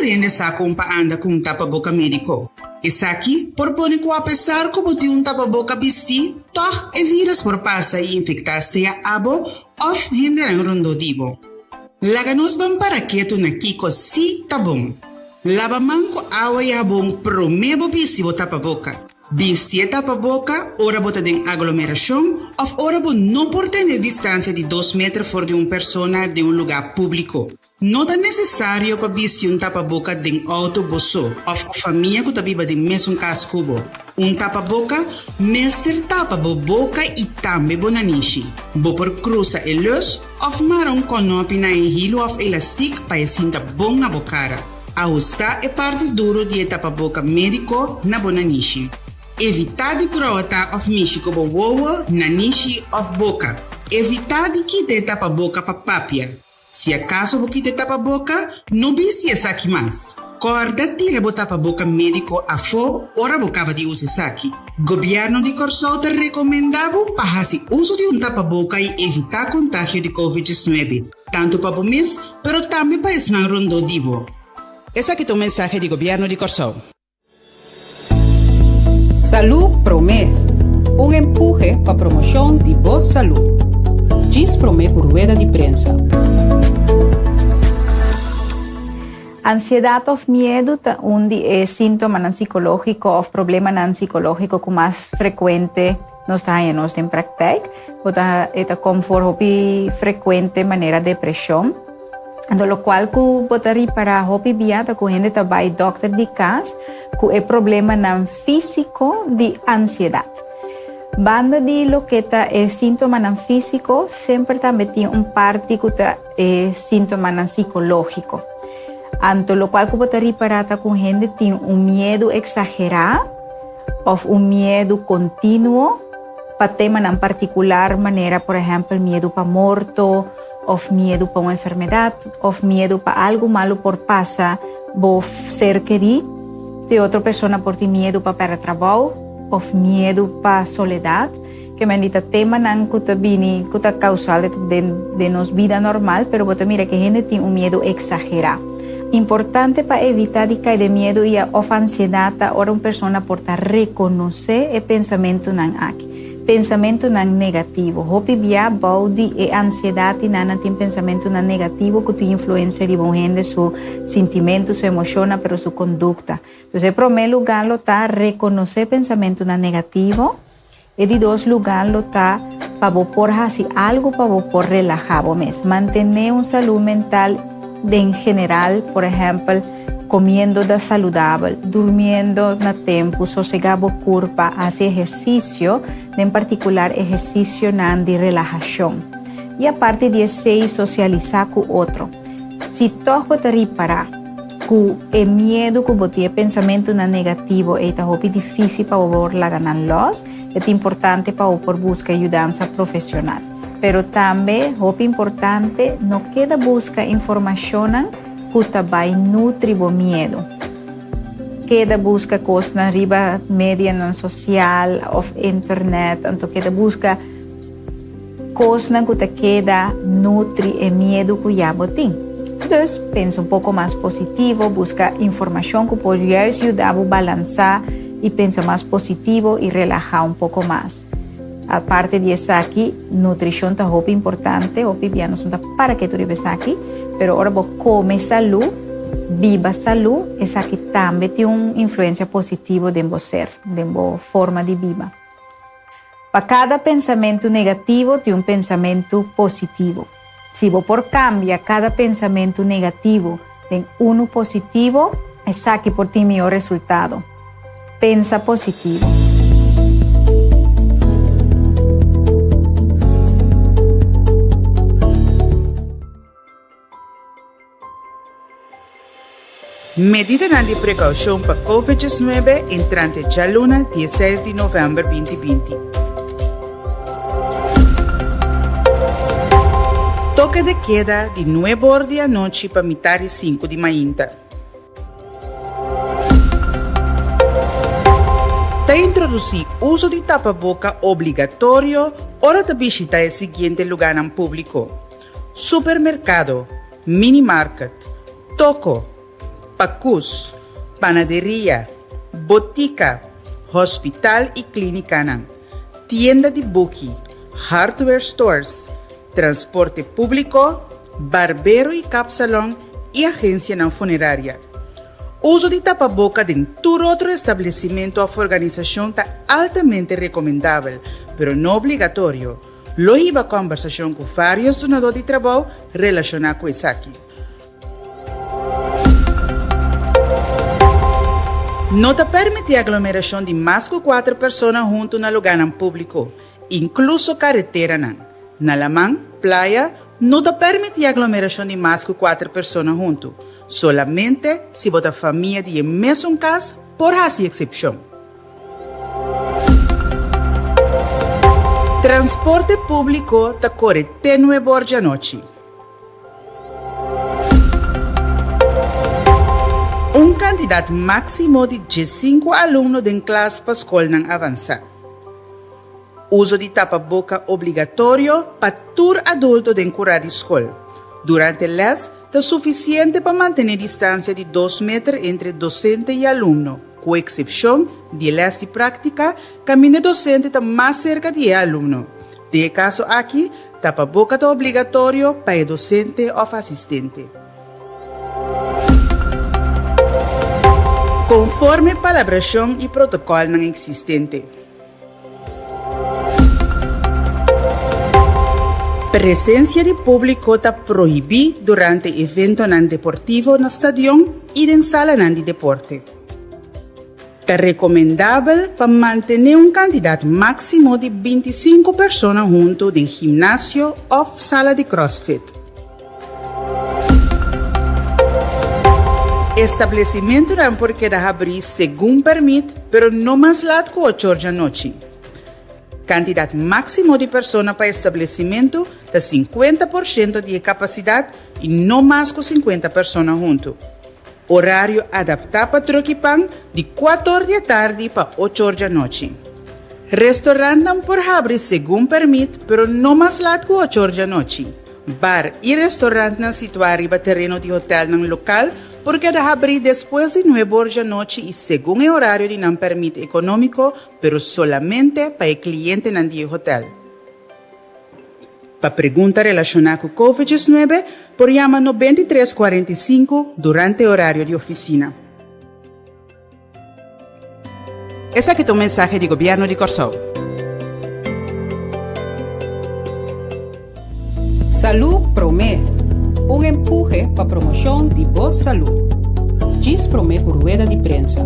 Hende sa kon pa anda ku un tapaboka médiko. Esaki por pone ku apesar ku bo tin un tapaboka bistí, tòg e vírus por pasa i infektá sea abo òf hendenan rondó di bo. Laga nos ban para ketu na kiko sí ta bon. Laba man ku awa i habon promé bo bisti bo tapaboka. Bisti e tapaboka ora bo ta den aglomerashon òf ora bo no por tene distansia di dos meter for di un persona den un lugá públiko. No ta nesesario pa bisti un tapaboka den outo bo so òf ku famia ku ta biba den mesun kas ku bo. Un tapaboka mester tapa bo boka i tambe bo nanishi. Bo por krusa e lus òf mara un kònòpi na e hilu òf elastik pa e sinta bon na bo kara. Ahustá e parti duru di e tapaboka médiko na bo nanishi. Evitá di grota òf mishi ku bo wowo, nanishi òf boka. Evitá di kita e tapaboka pa papia. Si akaso bo kita e tapaboka, no bisti esaki mas. Kòrda tira bo tapaboka médiko afó ora bo kaba di usa esaki. Gobièrnu di Kòrsou ta rekomendá bo pa hasi uso di un tapaboka i evitá kontagio di Covid 19, tantu pa bo mes, pero tambe pa esnan rondó di bo. Esaki ta un mensahe di Gobièrnu di Kòrsou. Salú Promé, un empuhe pa promoshon di bo salú. Djis promé ku rueda di prensa. Ansiedat òf miedu ta un di e síntomanan sikológiko òf problemanan sikológiko ku mas frekuente nos ta haña nos den praktijk. Bo ta e ta kom for hopi frekuente manera depreshon. Anto lokual ku bo ta ripará hopi bia ta ku hende ta bai dòkter di kas ku e problemanan físiko di ansiedat. Banda di loke ta e síntomanan físiko, semper tambe tin un parti ku ta e síntomanan sikológiko. Anto lokual ku bo ta ripará ta ku hende tin un miedu eksagerá òf un miedu kontinuo pa temanan partikular manera por ehèmpel miedu pa morto, òf miedu pa un enfermedat, òf miedu pa algu malu por pasa bo ser kerí. Te otro persona por tin miedu pa pèrdè trabou, òf miedu pa soledat. Ke men di ta temanan ku ta bini, ku ta kausal den den nos bida normal, pero bo ta mira ke hende tin un miedu eksagerá. Importante pa evitá di kai den miedu i òf ansiedat ta ora un persona por ta rekonosé e pensamentunan aki. Pensamentunan negativo. Hopi bia bou di e ansiedat i nan nan tin pensamentunan negativo ku tin influensia riba un hende su sintimentu, su emoshonnan, pero su kondukta. Entonces e promé lugá lo ta rekonosé pensamentunan negativo. E di dos lugá lo ta pa bo por hasi algu pa bo por relahá bo mes. Mantené un salú mental den general, por ehèmpel, Comiendo da saludabel, durmiendo na tempu, sosegá bo kurpa, hasi ehersisio, den partikular ehersisionan di relahashon. I aparte di esei sosialisá ku otro. Si tòg bo ta ripará ku e miedu ku bo tin, e pensamentunan negativo ei ta hopi difísil pa bo por laga nan lòs, e ta importante pa bo por buska yudansa profesional. Pero tambe, hopi importante, no keda buska informashonnan Ku ta bai nutri bo miedu. Keda buska kosnan riba medianan sosial òf internet, anto keda buska kosnan ku ta keda nutri e miedu ku ya bo tin. Dus, pensa un poko mas positivo, buska informashon ku por juist yuda bo balansá i pensa mas positivo i relahá un poko mas. Aparte di esaki, nutrishon ta hopi importante, hopi bia nos no ta para ketu riba esaki, pero ora bo kome salú, biba salú, esaki tambe tin un influensia positivo den bo ser, den bo forma di biba. Pa kada pensamentu negativo tin un pensamentu positivo. Si bo por kambia kada pensamentu negativo den unu positivo, esaki por tin mihó resultado. Pensa positivo. Medidanan di prekoushon pa Covid 19 entrante djaluna dieseis di novèmber binti binti. Toke de keda di nuebe or di anochi pa mitar di sinku di mainta. Ta introdusí uso di tapaboka obligatorio ora ta bishita e siguiente lugánan públiko, supermerkado, minimarket, toko, Pakus, panaderia, botika, hospital i klínikanan, tienda di buki, hardware stores, transporte públiko, barbero i kapsalon i agensianan funeraria. Uso di tapaboka den tur otro establesimentu òf organisashon ta altamente rekomendabel, pero no obligatorio. Lo hiba kòmbersashon ku vários dunadó di trabou relashoná ku esaki. No ta permití aglomerashon di mas ku kuater persona huntu na lugánan públiko, inkluso kareteranan. Na laman, playa, no ta permití aglomerashon di mas ku kuater persona huntu. Solamente si bo ta famia di e mesun kas por hasi eksepshon. Transporte públiko ta kore te nueb'or djanochi. Un kantidat máksimo di diesinku alumno den klas pa skolnan avansá. Uso di tapaboka obligatorio pa tur adulto den kurá di skol. Durante lès ta sufisiente pa mantené distansia di dos meter entre dosente i alumno, ku eksepshon di e lès di práktika kaminda e dosente ta mas serka di e alumno. Den e kaso aki, tapaboka ta obligatorio pa e dosente òf asistente. Konforme palabrashon i protokòlnan eksistente. Presensia di públiko ta prohibí durante eventonan deportivo na stadion i den salanan di deporte. Ta rekomendabel pa mantené un kantidat máksimo di bintisinku persona huntu den gimnasio òf sala di crossfit. Establesimentunan por keda habrí segun pèrmit, pero no mas lat ku ocho or djanochi. Kantidat máksimo di persona pa establesimentu ta 50% di e kapasidat i no mas ku 50 persona huntu. Orario adaptá pa truck i pan di kuator di atardi pa ocho or djanochi. Restorantnan por habri segun pèrmit, pero no mas lat ku ocho or djanochi. Bar i restorantnan situá riba tereno di hotèlnan lokal por keda habrí despues di nuebe or djanochi i segun e orario di nan pèrmit ekonómiko, pero solamente pa e klientenan di e hotèl. Pa pregunta relashoná ku Covid 19 por yama 93 45 durante orario di ofisina. Esaki ta un mensahe di Gobièrnu di Kòrsou. Salú Promé, un empuhe pa promoshon di bo salú. Djis promé ku rueda di prensa.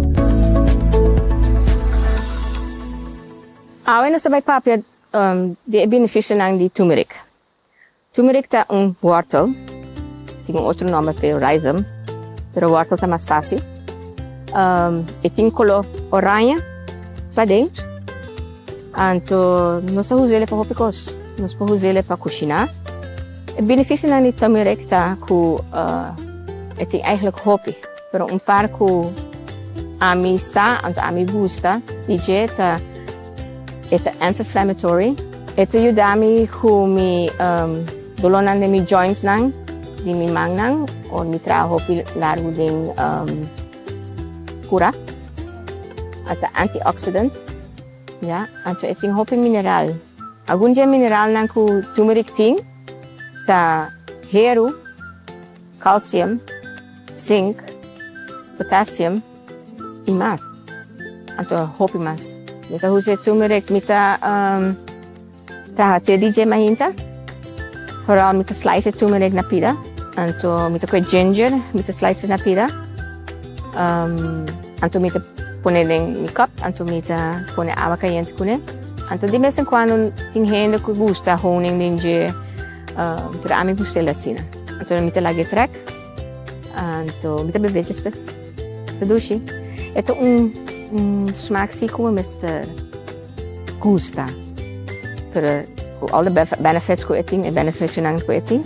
Awe nos ta bai papia di e benefisionan di turmeric. Turmeric ta un wortel, tin un otro nomber p'e rhizome, pero wortel ta mas fácil. E tin color oranje paden, anto nos ta us'e pa hopi cos. Nos por us'e pa cushiná. E beneficionan di turmeric ta cu e tin eigenlijk hopi, pero un par cu ami sa, anto ami gusta di dje ta. E ta anti-inflammatory. E ta yuda mi ku mi dolónan den mi jointsnan, di mi mannan, ora mi traha hopi largu den kura. E ta antioxidant, ya. Anto e tin hopi mineral. Algun di e mineralnan ku turmeric tin ta heru, calcium, zinc, potassium. I mas. Anto hopi mas. Mi ta usa e turmeric, mi ta traha te di dje mainta. Vooral mi ta slice e turmeric na pida. Anto mi ta koe ginger, mi ta slice na pida. Anto mi ta pone den mi cup, anto mi ta pone awa cayente cune. Anto di bes en cuando tin hende cu gusta honing den dje, pero ami gusta el asina. Anto mi ta laga e trek. Anto mi ta bebe despues. Ta dushi. E ta un un smaak si ku mi mester gusta. Pero ku all the benefits ku e tin, e beneficionan ku e tin,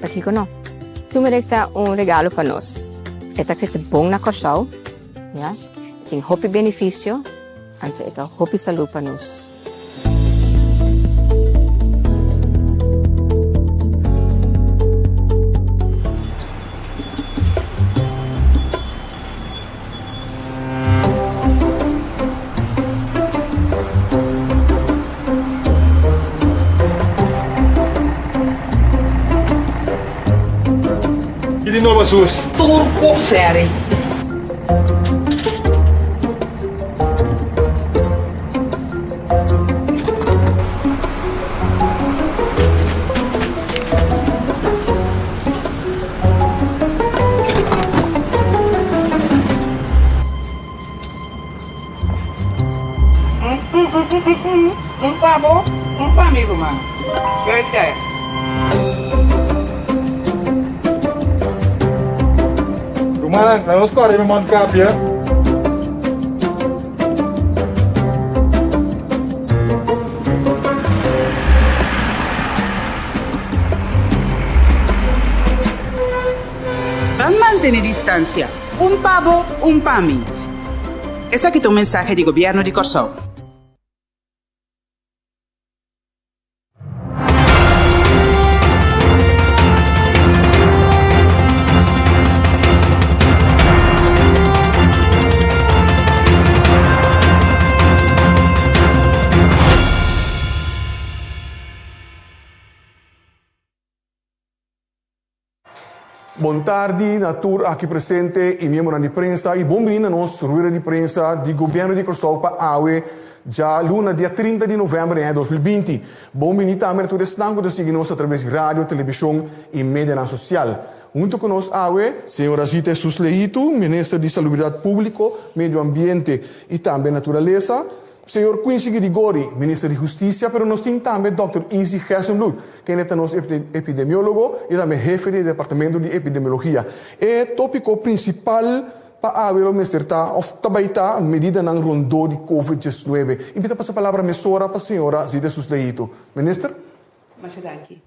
pakiko no? Turmeric ta un regalo pa nos. E ta krese bon na Kòrsou, ya. E tin hopi beneficio, anto e ta hopi salú pa nos. Jesus. Tur kop seri. Un pa bo, un pa mi ruman. Kijk. Rumannan, laga nos kòrda mi mondkapje. Ban mantene distansia, un pa bo, un pa mi. Esaki ta un mensahe di Gobièrnu di Kòrsou. Bon tardi na tur aki presente y miembronan di prensa y bon bini na nos rueda di prensa di Gobierno di Corsou pa awe djaluna dia 30 di november di aña 2020. Bon bini tambe na tur esnan cu ta sigui nos a traves di radio, television y medianan social. Hunto cu nos awe, Señora Zita Jesus Leito, Minister di Salubridad Publico, Medio Ambiente y tambe Naturalesa, Señor Quincy Girigorie, Minister di Husticia, pero nos tin tambe Dòkter Izzy Gerstenbluth, kende ta nos epidemiólogo y tambe hefe di e Departamento di Epidemiologia. E tópiko principal pa awe lo mester ta of ta bay ta medidanan rondó di Covid 19. Y mi ta pasa palabra mesora pa señora Zita Susleito. Minister? Masha danki.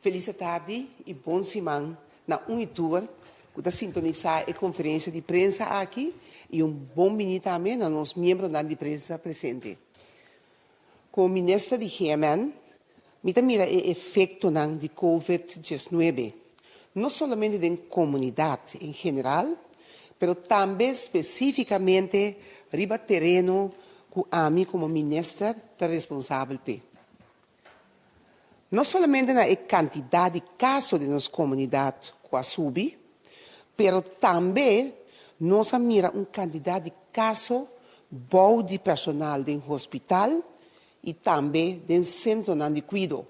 Felis atardi y bon siman na un y tur cu ta sintonisa e conferencia di prensa aki y un bon bini tambe na nos miembronan di prensa presente. Como Minister di GMN mi ta mira e efectonan di Covid 19 no solamente den comunidad en general pero tambe specificamente riba tereno cu ami como Minister ta responsabel p'e. No solamente na e kantidat di kaso den nos komunidat ku a subi, pero tambe nos a mira un kantidat di kaso bou di personal den hospital i tambe den sentronan di kuido.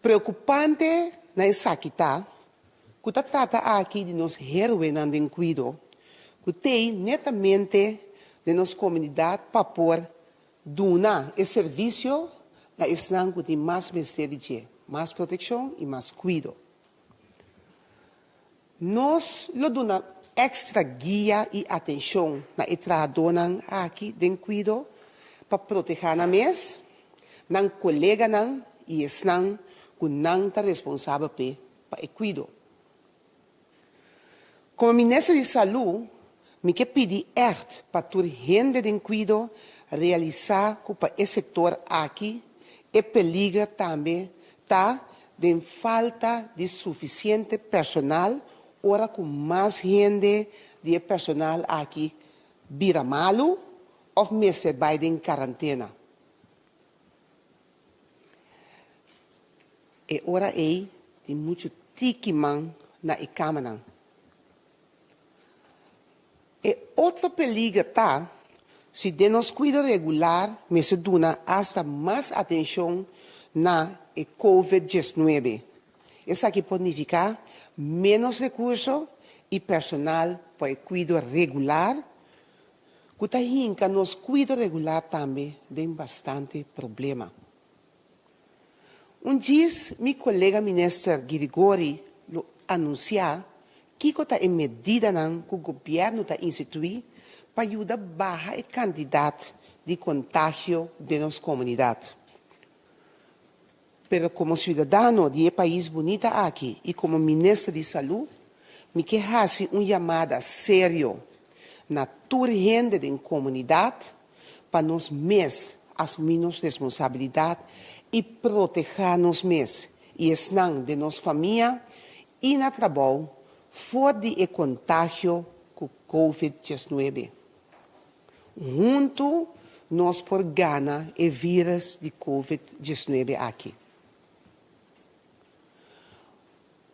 Preokupante na esaki ta ku ta trata aki di nos héroenan den kuido ku t'ei netamente den nos komunidat pa por Duna e servisio na esnan ku tin mas mester di dje, mas protekshon i mas kuido. Nos lo duna èkstra guia i atenshon na e trahadónan aki den kuido pa protehá nan mes, nan koleganan i esnan ku nan ta responsabel p'e pa e kuido. Komo Minister di Salú, mi ke pidi ègt pa tur hende den kuido realisá ku pa e sektor aki e peliger tambe ta den falta di sufisiente personal ora ku mas hende di e personal aki bira malu òf mester bai den karantena. E ora ei tin muchu tiki man na e kamanan. E otro peliger ta si den nos kuido regular mester duna asta mas atenshon na e covid 19. Esaki por nifiká ménos rekurso i personal pa e kuido regular ku ta hinka nos kuido regular tambe den bastante problema. Un djis mi kolega Minister Girigori lo anunsiá kiko ta e medidanan ku gobièrnu ta instituí pa yuda baha e kantidat di kontagio den nos komunidat. Pero komo siudadano di e pais bunita aki i komo Minister di Salú, mi ke hasi un yamada serio na tur hende den komunidat pa nos mes asumí nos responsabilidat i protehá nos mes i esnan den nos famia i na trabou for di e kontagio ku Covid 19. Huntu nos por gana e vírus di Covid 19 aki.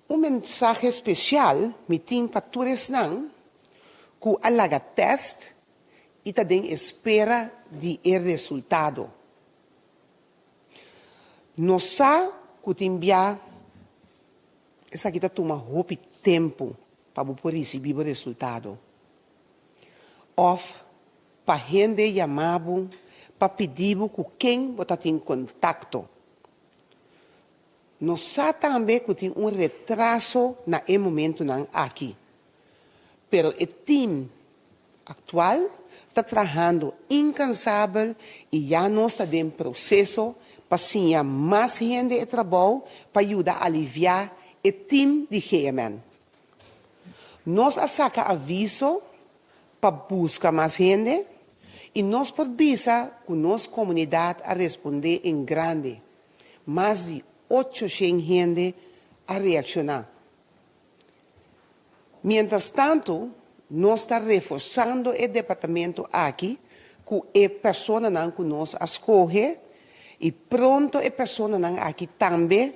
Un mensahe spesial mi tin pa tur esnan ku a laga tèst i ta den espera di e resultado. Nos sa ku tin bia esaki ta tuma hopi tempu pa bo por risibí bo resultado òf pa hende yama bo pa pidi bo ku ken bo ta tin kontakto. Nos sa tambe ku tin un retraso na e momentunan aki, pero e tim aktual ta trahando inkansabel i ya nos ta den proseso pa siña mas hende e trabou pa yuda aliviá e tim di GMN. Nos a saka aviso pa buska mas hende i nos por bisa ku nos komunidat a respondé en grande. Mas di ochoshen hende a reakshoná. Miéntras tantu, nos ta reforsando e departamento aki ku e personanan ku nos a skohe i pronto e personanan aki tambe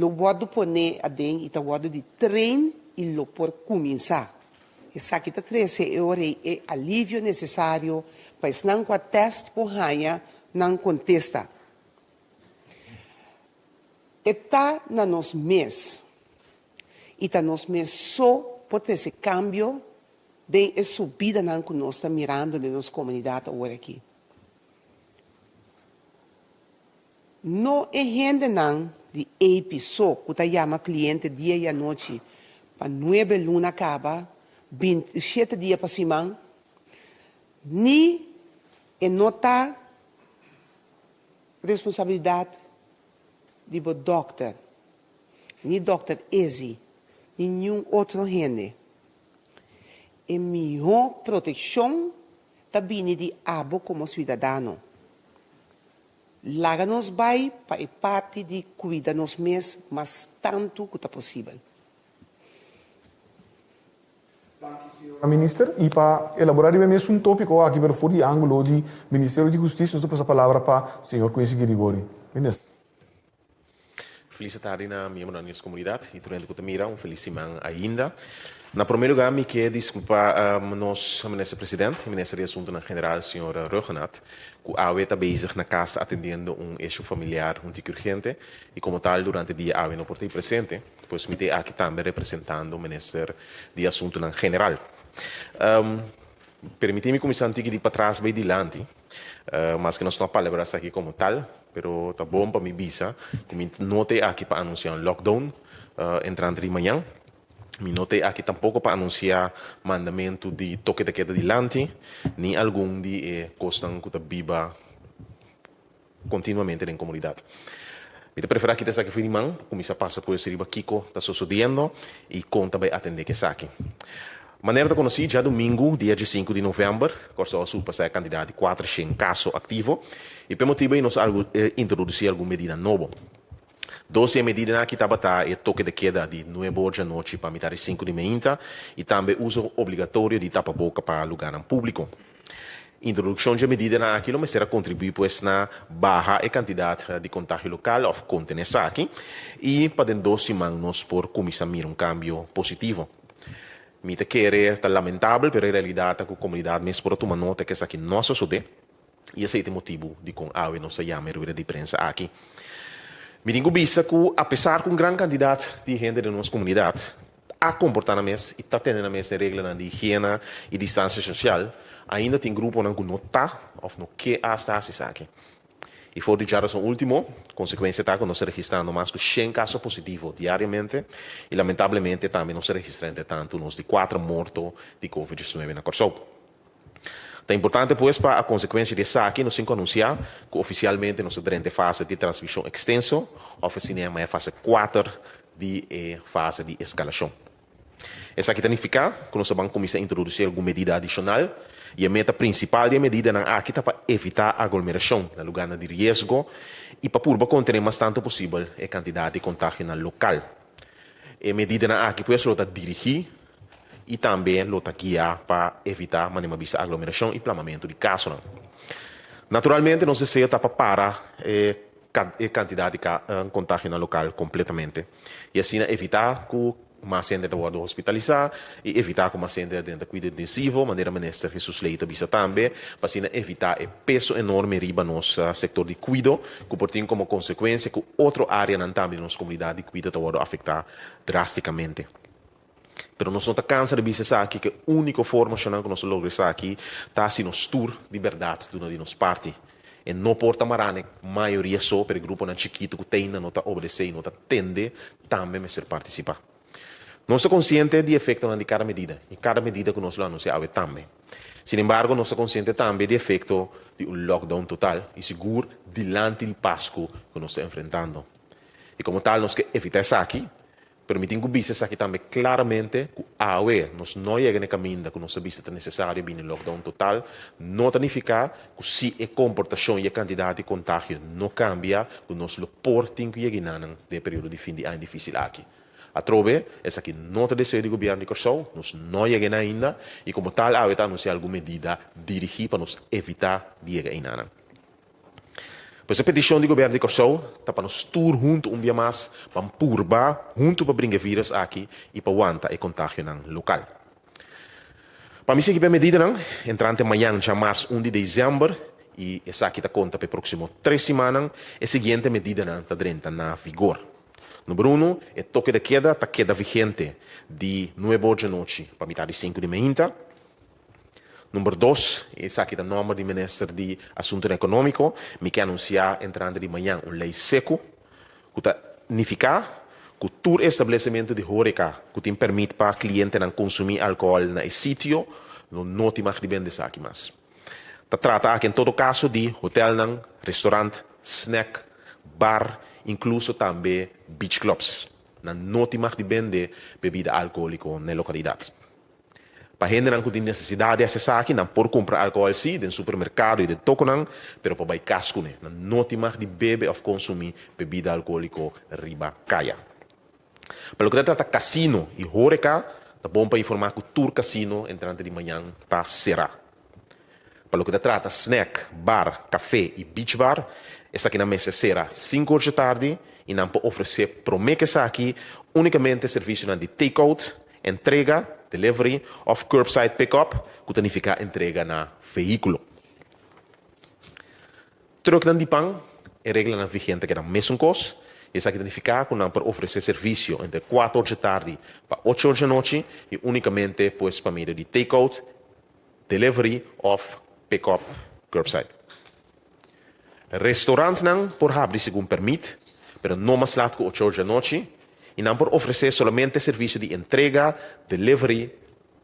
lo wòrdu poné aden i ta wòrdu di train i lo por kuminsá. Esaki ta trese e ora ei e alivio nesesario pa esnan ku a tèst por haña nan kontesta. E ta na nos mes, i ta nos mes so por trese kambio den e subidanan ku nos ta mirando den nos komunidat awor aki. No e hendenan di AP so ku ta yama kliente dia i anochi pa nuebe luna kaba, 27 dia pa siman, ni e no ta Responsabilidat di bo dòkter, ni dòkter Izzy, ni niun otro hende. E mihó protekshon ta bini di abo komo suidadano. Laga nos bai pa e parti di kuida nos mes mas tantu ku ta posibel. Danki señora Minister. Y pa elabora riba e mesun topico aki pero for di angulo di Ministerio di Husticia nos ta pasa palabra pa señor Quincy Girigori. Minister. Felis tardi na miembronan di nos comunidad y tur hende cu ta mira un felis siman ainda. Na prome lugar mi ke disculpa nos Minister President y Minister di Asuntonan General señor Rhuggenaath cu awe ta bezig na cas atendiendo un issue familiar un tiki urgente y como tal durante dia awe no por ta presente. Pues mi te aki tambe representando Minister di Asuntunan General. Permiti mi kuminsá un tiki di patras bai dilanti, maske nos no a palabra esaki komo tal, pero ta bon pa mi bisa ku mi no te aki pa anunsiá un lockdown entrante di mañan. Mi no te aki tampoko pa anunsiá mandamentu di toke de keda dilanti, ni algun di e kosnan ku ta biba kontinuamente den komunidat. Mi ta preferá kita esaki for di man pa kuminsá pasa pues riba kiko ta sosodiendo i kon ta bai atendé ku esaki. Manera ta konosí, djadumingu, dia diesinku di novèmber, Kòrsou a surpasá e kantidat di kuatershen kaso aktivo i p'e motibu ei nos a introdusí algun medida nobo. Dos di e medidanan aki tabata e toke de keda di nuebe or djanochi pa mitar di sinku di meinta i tambe uso obligatorio di tapaboka pa lugánan públiko. Introdukshon dje medidanan aki lo mester a kontribuí pues na baha e kantidat di kontagio lokal òf kontené esaki i pa den dos siman nos por kuminsá mira un kambio positivo. Mi ta kere ta lamentabel pero e realidat ta ku komunidat mes por a tuma nota ku esaki no a sosodé i esei ta e motibu dikon awe nos a yama e rueda di prensa aki. Mi tin ku bisa ku apesar ku un gran kantidat di hende den nos komunidat a komportá nan mes i ta tene nan mes den reglanan di higiena i distansia sosial, ainda tin gruponan ku no ta òf no ke asta hasi esaki. I for di djarason último, konsekuensia ta ku nos ta registrando mas ku shen kaso positivo diariamente i lamentablemente tambe nos ta registrá entretantu nos di kuater morto di covid diesnuebe na Kòrsou. Ta importante pues pa a konsekuensia di esaki nos tin ku anunsiá ku ofisialmente nos ta drenta e fase di transmishon ekstenso òf asina yama e fase kuater di e fase di eskalashon. Esaki ta nifiká ku nos ta ban kuminsá introdusí algun medida adishonal i e meta prinsipal di e medidanan aki ta pa evitá aglomerashon na lugánan di riesgo i pa purba kontené mas tantu posibel e kantidat di kontagionan lokal. E medidanan aki pues lo ta dirigí i tambe lo ta guiá pa evitá, manera mi a bisa, aglomerashon i plamamentu di kasonan. Naturalmente nos deseo ta pa para e. e kantidat di kontagionan lokal kompletamente i asina evitá ku mas hende ta wòrdu hospitalisá i evitá ku mas hende ta drenta kuido intensivo, manera Minister Jesus Leito a bisa tambe, pa asina evitá e peso enorme riba nos sektor di kuido ku por tin komo konsekuensia ku otro áreanan tambe di nos komunidat di kuido ta wòrdu afektá drástikamente. Pero nos no ta kansa di bisa esaki, ku e úniko forma shonnan ku nos ta logra esaki ta si nos tur di bèrdat duna di nos parti. E no por ta mará na e mayoria so, pero e gruponan chikitu ku t'ainda no ta obedesé i no ta tende tambe mester partisipá. Nos ta konsiente di efektonan di kada medida i kada medida ku nos lo anunsiá awe tambe. Sinembargo, nos ta konsiente tambe di efekto di un lockdown total i sigur dilanti di Pasku ku nos ta enfrentando. I komo tal nos ke evitá esaki. Pero mi tin ku bisa esaki tambe klaramente ku awe nos no yega na e kaminda ku nos ta bisa ta nesesario bini lockdown total, no ta nifiká ku si e komportashon i e kantidat di kontagio no kambia ku nos lo por tin ku yega enanan den e periodo di fin di aña difísil aki. Atrobe, esaki no ta deseo di gobièrnu di Kòrsou, nos no yega ena ainda i komo tal awe ta anunsiá algun medida dirigí pa nos evitá di yega enanan. Pues e petishon di Gobièrnu di Kòrsou ta pa nos tur huntu un bia mas ban purba huntu pa bringa e vírus aki i pa wanta e kontagionan lokal. Pa mi sigui pa e medidanan, entrante mañan djamars un di desèmber i esaki ta konta pa e próksimo tres simannan, e siguiente medidanan ta drenta na vigor. Number unu, e toke de keda ta keda vigente di nuebe or djanochi pa mitar di sinku di meinta. Number dos, esaki ta nomber di Minister di Asuntonan Ekonómiko, mi ke anunsiá entrante di mañan un lei seku ku ta nifiká ku tur establesementu di hóreka ku tin pèrmit pa klientenan konsumí alkohòl na e sitio lo no tin mag di bende esaki mas. Ta trata aki en todo kaso di hotèlnan, restorant, snèk, bar, inkluso tambe beach clubs. Nan no tin mag di bende bebida alkohóliko na e lokalidat. Pa hendenan ku tin nesesidat di hasi esaki, nan por kumpra alkohòl sí den supermerkado i den tokonan, pero pa bai kas kuné. Nan no tin mag di bebe òf konsumí bebida alkohóliko riba kaya. Pa loke ta trata kasino i hóreka, ta bon pa informá ku tur kasino entrante di mañan ta será. Pa loke ta trata snèk, bar, kafé i beach bar, esakinan mester sera sinku or dje tardi i nan por ofresé promé ku esaki únikamente servisionan di take-out, entrega, delivery, òf curbside pick-up, ku ta nifiká entrega na vehíkulo. Trùknan di pan, e reglanan vigente keda mesun kos, i esaki ta nifiká ku nan por ofresé servisio entre kuater or dje tardi pa ocho or dje anochi i únikamente pues pa medio di take-out, Delivery of pick up curbside. Restaurantnan por habri segun permit, pero no mas lat ku ocho or djanochi, i nan por ofresé solamente servisio di entrega, delivery,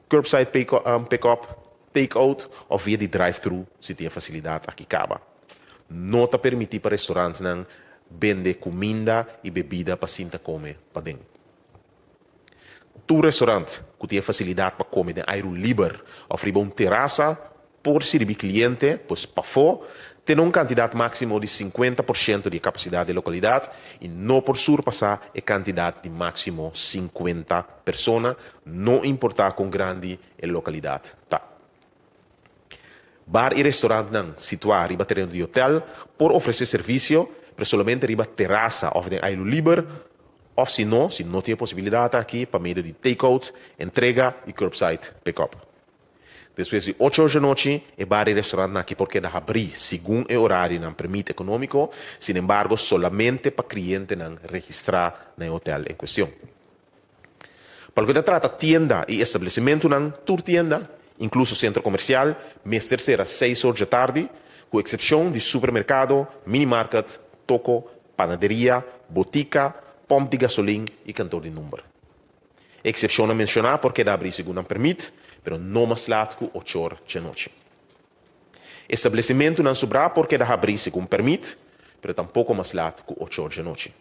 curbside pick up, take out òf via di drive-thru si tin e fasilidat aki kaba. No ta permití pa restaurantnan bende kuminda i bebida pa sinta kome paden. Tur restaurant ku tin e fasilidat pa kome den airu liber òf riba un terasa por sirbi kliente, pues pafó, te na un kantidat máksimo di 50% di e kapasidat di e lokalidat i no por surpasá e kantidat di máksimo 50 persona, no importá kon grandi e lokalidat ta. Bar i restaurantnan situá riba tereno di hotel por ofresé servisio, pero solamente riba terasa òf den airu liber, Òf si no, si no tin e posibilidat aki, pa medio di take-out, entrega i curbside pick-up. Despues di ocho or djanochi, e bar i restaurantnan aki por keda habrí segun e orarionan permit ekonómiko, sinembargo solamente pa klientenan registrá na e hotel en kuestion. Pa loke ta trata tienda i establesimentunan, tur tienda, inkluso sentro komersial, mester sera seis or djatardi, ku eksepshon di supermerkado, minimarket, toko, panaderia, botika, pòmp di gasolin i kantor di number. E eksepshonnan menshoná por keda abrí segun nan pèrmit, pero no mas lat ku ochor djanochi. Establesimentunan sobrá por keda habrí segun pèrmit, pero tampoko mas lat ku ochor djanochi.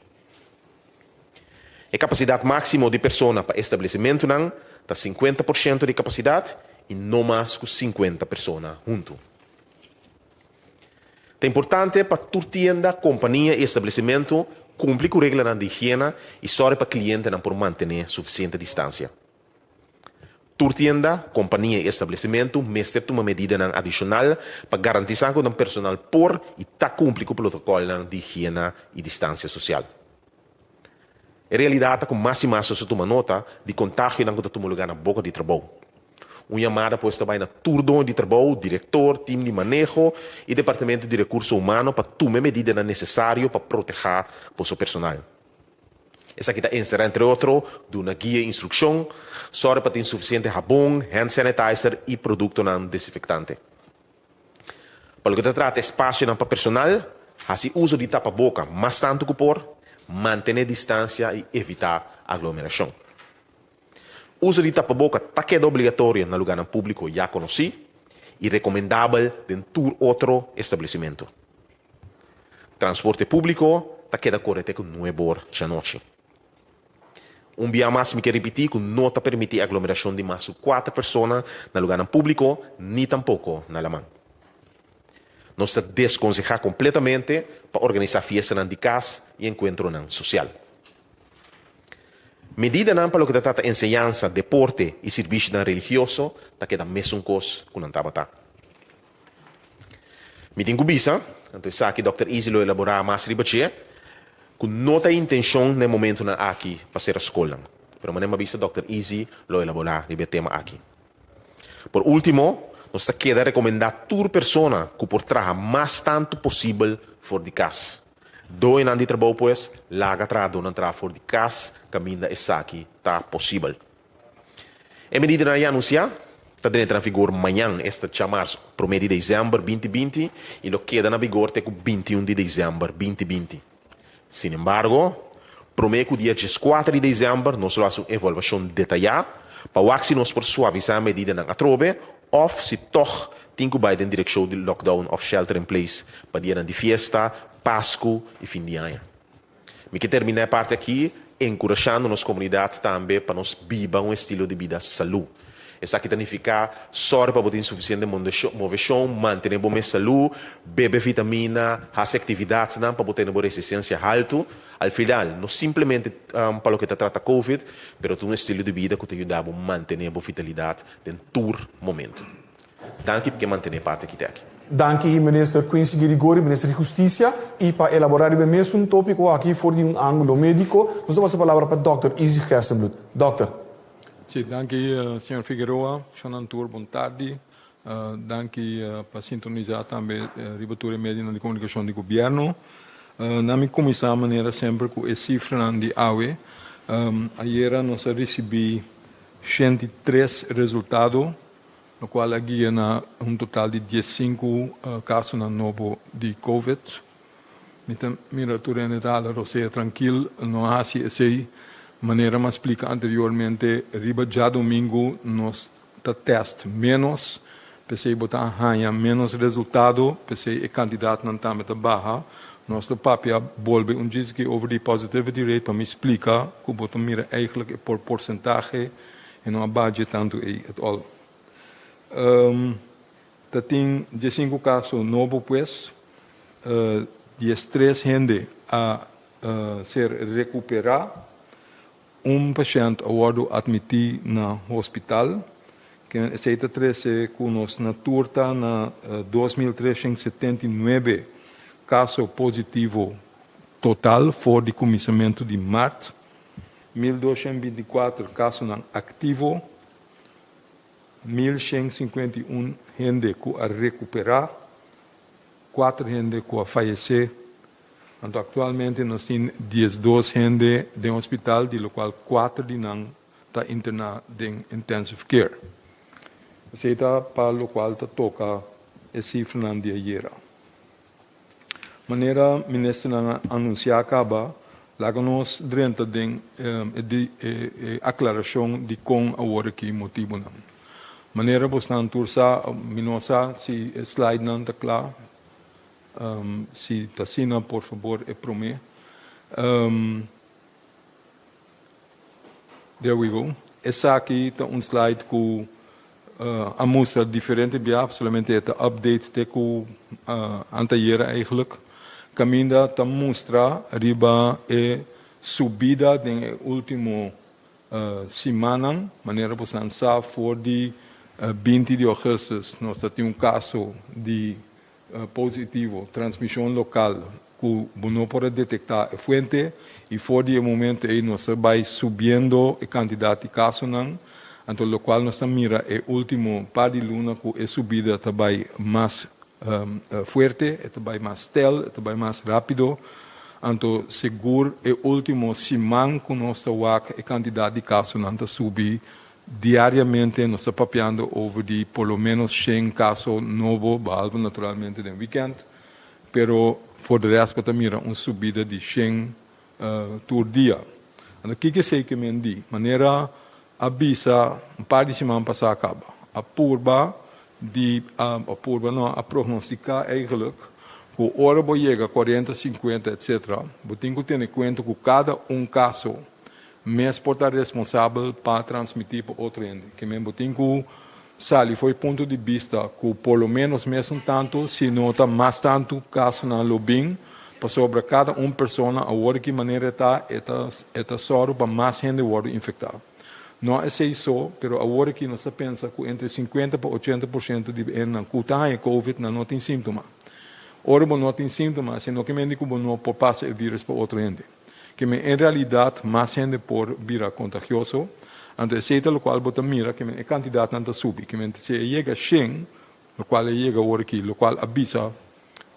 E kapasidat máksimo di persona pa establesimentunan ta 50% di kapasidat i no mas ku 50 persona huntu. Ta importante pa tur tienda, kompania i establesimentu kumpli ku reglanan di higiena i sòri pa klientenan por mantené sufisiente distansia. Tur tienda, kompania i establesimentu mester tuma medidanan adishonal pa garantisá ku nan personal por i ta kumpli ku protokòlnan di higiena i distansia sosial. E realidat ta ku mas i mas nos ta tuma nota di kontagionan ku ta tuma lugá na boka di trabou. Un yamada pues ta bai na tur doño di trabou, direktor, tim di maneho i departamento di rekurso humano pa tuma e medidanan nesesario pa protehá boso personal. Esaki ta enserá entre otro duna guia i instrukshon, sòru pa tin sufisiente habon, hand sanitizer i produktonan desinfektante. Pa loke ta trata espasionan pa personal, hasi uso di tapaboka mas tantu ku por, mantené distansia i evitá aglomerashon. Uso di tapaboka ta keda obligatorio na lugánan públiko ya konosí i rekomendabel den tur otro establesimentu. Transporte públiko ta keda kore te ku nueb'or djanochi. Un bia mas mi ke ripití ku no ta permití aglomerashon di mas ku kuater persona na lugánan públiko ni tampoko na laman. Nos ta deskonsehá kompletamente pa organisá fiestanan di kas i enkuentronan sosial. Medidanan pa loke ta trata enseñansa, deporte i sirbishinan religioso ta keda mesun kos ku nan tabata. Mi tin ku bisa, anto esaki Dòkter Izzy lo elaborá mas riba dje, ku no ta e intenshon na e momentunan aki pa sera skolnan. Pero manera mi a bisa Dòkter Izzy lo elaborá riba e tema aki. Por último, nos ta keda rekomendá tur persona ku por traha mas tantu posibel for di kas. Doenan di trabou pues, laga trahadónan traha for di kas kaminda esaki ta posibel. E medidanan ya anunsiá ta drenta na vigor mañan, esta djamars promé di desèmber 2020 i lo keda na vigor te ku 21 di desèmber 2020. Sinembargo, promé ku dia 14 di desèmber nos lo hasi un evaluashon detayá pa wak si nos por suavisá medidanan atrobe òf si tòg tin ku bai den direkshon di lockdown òf shelter in place pa dianan di fiesta, Pasku i fin di aña. Mi ke terminá e parti aki enkurashando nos komunidat tambe pa nos biba un estilo di bida salú. Esaki ta nifiká sòru pa bo tin sufisiente moveshon, mantené bo mes salú, bebe vitamina, hasi aktividatnan pa bo tene bo resistensia haltu. Al final, no simplemente pa loke ta trata covid, pero ta un estilo di bida ku ta yuda bo mantené bo vitalidat den tur momentu. Danki p'ke mantené parti aki te aki. Danki Minister Quincy Girigorie, Minister di Husticia, y pa elabora riba e mesun topico aki for di un angulo medico, nos ta pasa palabra pa Dòkter Izzy Gerstenbluth. Dòkter. Sí, danki señor Figueroa, shonnan tur bon tardi. Danki pa sintonisa tambe riba tur e medionan di comunicacion di gobierno. Na mi cuminsa manera semper cu e cifranan di awe. Ayera nos a ricibi 103 resultado, lokual a guia na un total di 15 kasonan nobo di Covid. Mi ta mira tur hende ta hala rosea trankil, no a hasi esei. Manera mi a splika anteriormente, riba djadumingu nos ta tèst ménos, p'esei bo ta haña ménos resultado, p'esei e kantidatnan tambe ta baha. Nos lo papia bolbe un djis over di positivity rate pa mi splika ku bo ta mira eigentlik e por porsentahe E no a badje tantu ei at all. Ta tin 15 kaso nobo pues, 13 hende a ser rekuperá, un pashènt a wòrdu atmití na hospital. Esei ta trese ku nos na tur ta na 2379 kaso positivo total for di kuminsamentu di mart. 1224 kasonan aktivo, 1151 hende ku a rekuperá, 4 hende ku a fayesé. Anto aktualmente nos tin 12 hende den hospital, di lokual 4 di nan ta interná den intensive care. Esei ta pa lokual ta toka e sifranan di ayera. Manera ministernan a anunsiá kaba, laga nos drenta den e aklarashon dikon awor aki motibunan. Manera bosnan tur sa, mi no sa si e slidenan ta kla, si ta asina por fabor e promé. There we go. Esaki ta un slide ku a mustra diferente bia, solamente e ta update te ku antayera eigenlijk. Kaminda ta mustra riba e subida den e ultimo. Simannan, manera bosan sa for di 20 di augustus nos ta tin un kaso di positivo, transmishon lokal ku bo no por a detektá e fuente i for di e momento ei nos a bai subiendo e kantidat di kasonan, anto lokual nos ta mira e último par di luna ku e subida ta bai mas fuerte, e ta bai mas stel, e ta bai mas rápido. Anto sigur e último siman ku nos ta wak e kantidat di kasonan ta subi diariamente, nos ta papiando over di por lo ménos 100 kaso nobo, behalve naturalmente den wikènt, pero for de rest bo ta mira un subida di 100 tur dia. Anto kiko esei ke men di? Manera a bisa un par di siman pasá kaba, a purba di, a purba no, a prognostiká eigenlijk ku ora bo yega 40, 50 etcetera, bo tin ku tene kuenta ku kada un kaso mes por ta responsabel pa transmití pa otro hende. Ke men bo tin ku sali for e punto di bista ku por lo ménos mesun tantu, si no ta mas tantu kasonan lo bin, pasobra kada un persona awor ki manera e ta, e ta e ta sòru pa mas hende wòrdu infektá. No esei so, pero awor aki nos ta pensa ku entre 50 pa 80% di hendenan ku ta haña covid nan no tin síntoma. Ora bo no tin síntoma, esei no ke men di ku bo no por pasa e vírùs pa otro hende. Ke men en realidat mas hende por bira kontagioso, anto esei ta lokual bo ta mira ke men e kantidatnan ta subi. Ke men si e yega 100, lokual e yega awor aki, lokual a bisa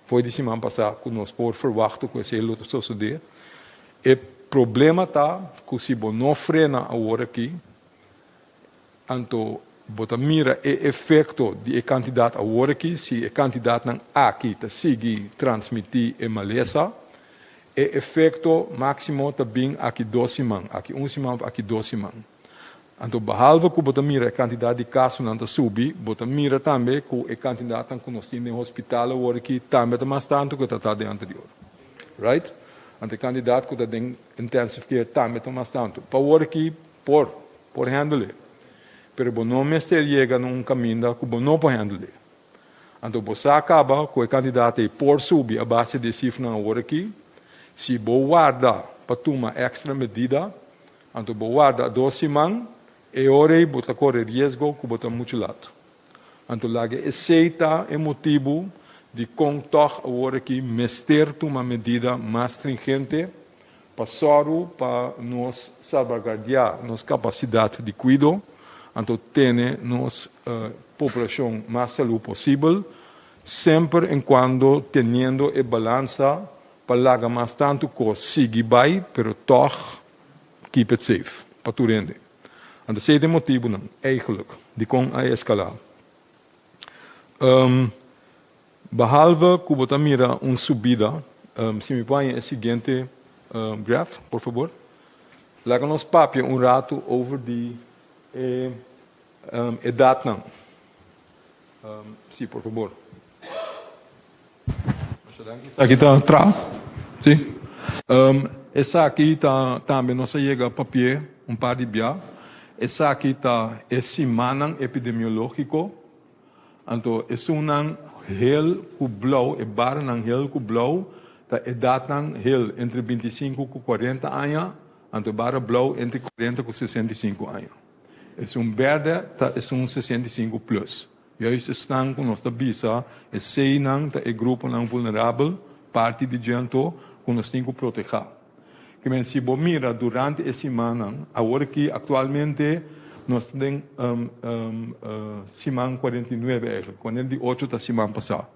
for di siman pasá ku nos por ferwachta ku esei lo ta sosodé. E problema ta ku si bo no frena awor aki, anto bo ta mira e efekto di e kantidat awor aki, si e kantidatnan aki ta sigui transmití e malesa, e efekto máksimo ta bin aki 2 siman, aki un siman òf aki 2 siman. Anto behalve ku bo ta mira e kantidat di kasonan ta subi, bo ta mira tambe ku e kantidatnan ku nos tin den hospital awor aki tambe ta mas tantu ku e ta ta den anterior. Right? Anto e kantidat ku ta den intensive care tambe ta mas tantu. Pa awor aki por, por handle e. Pero bo no mester yega na un kaminda ku bo no por handle e. Anto bo sa kaba ku e kantidat ei por subi a base di e sifranan awor aki. Si bo warda pa tuma èkstra medida, anto bo warda 2 siman, e ora ei bo ta kore riesgo ku bo ta muchu lat. Anto laga esei ta e motibu di kon tòg awor aki mester tuma medida mas stringente pa sòru pa nos salbaguardiá nos kapasidat di kuido, anto tene nos populashon mas salú posibel, semper en kuando teniendo e balansa pa laga mas tantu kos sigui bai, pero tòg keep it safe pa tur hende. Anto esei ta e motibunan eigenlijk dikon a eskalá. Behalve ku bo ta mira un subida, si mi por haña e siguiente graph, por fabor. Laga nos papia un ratu over di e edatnan. Si, por fabor. Esaki ta tra, si. Esaki ta tambe nos a yega papi'é un par di bia. Esaki ta e simannan epidemiológiko. Anto esunnan hel ku blou, e baranan hel ku blou ta edatnan hel entre 25 ku 40 aña, anto e bara blou entre 40 ku 65 aña. Esun bèrdè ta esun 65 plus. Juist esnan ku nos ta bisa, eseinan ta e gruponan vulnerabel, parti di dje anto, ku nos tin ku protehá. Ke men si bo mira durante e simannan, awor aki aktualmente nos ta den siman 49 eigenlijk, 48 ta siman pasá.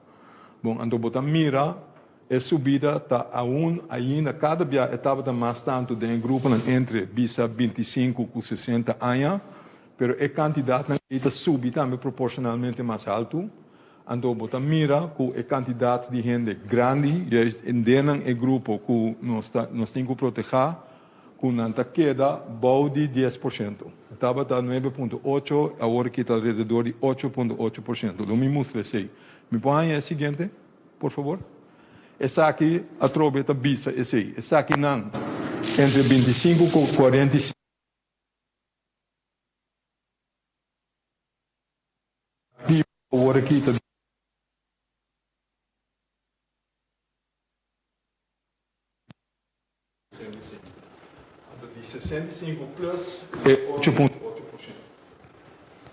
Bon, anto bo ta mira e subida ta aun ainda kada bia e tabata mas tantu den e gruponan entre bisa 25 ku 60 aña, pero e kantidatnan ei ta subi tambe proporshonalmente mas haltu. Anto bo ta mira ku e kantidat di hende grandi, juist den e grupo ku nos ta nos tin ku protehá, ku nan ta keda bou di 10%. Tabata 9.8, awor aki ta alrededor di 8.8%. Lo mi mustra esei. Mi por haña e siguiente, por fabor? Esaki atrobe ta bisa esei. Esakinan entre 25 ku 45. Awor aki ta 65. Anto di 65. 65 plus e 8.8%.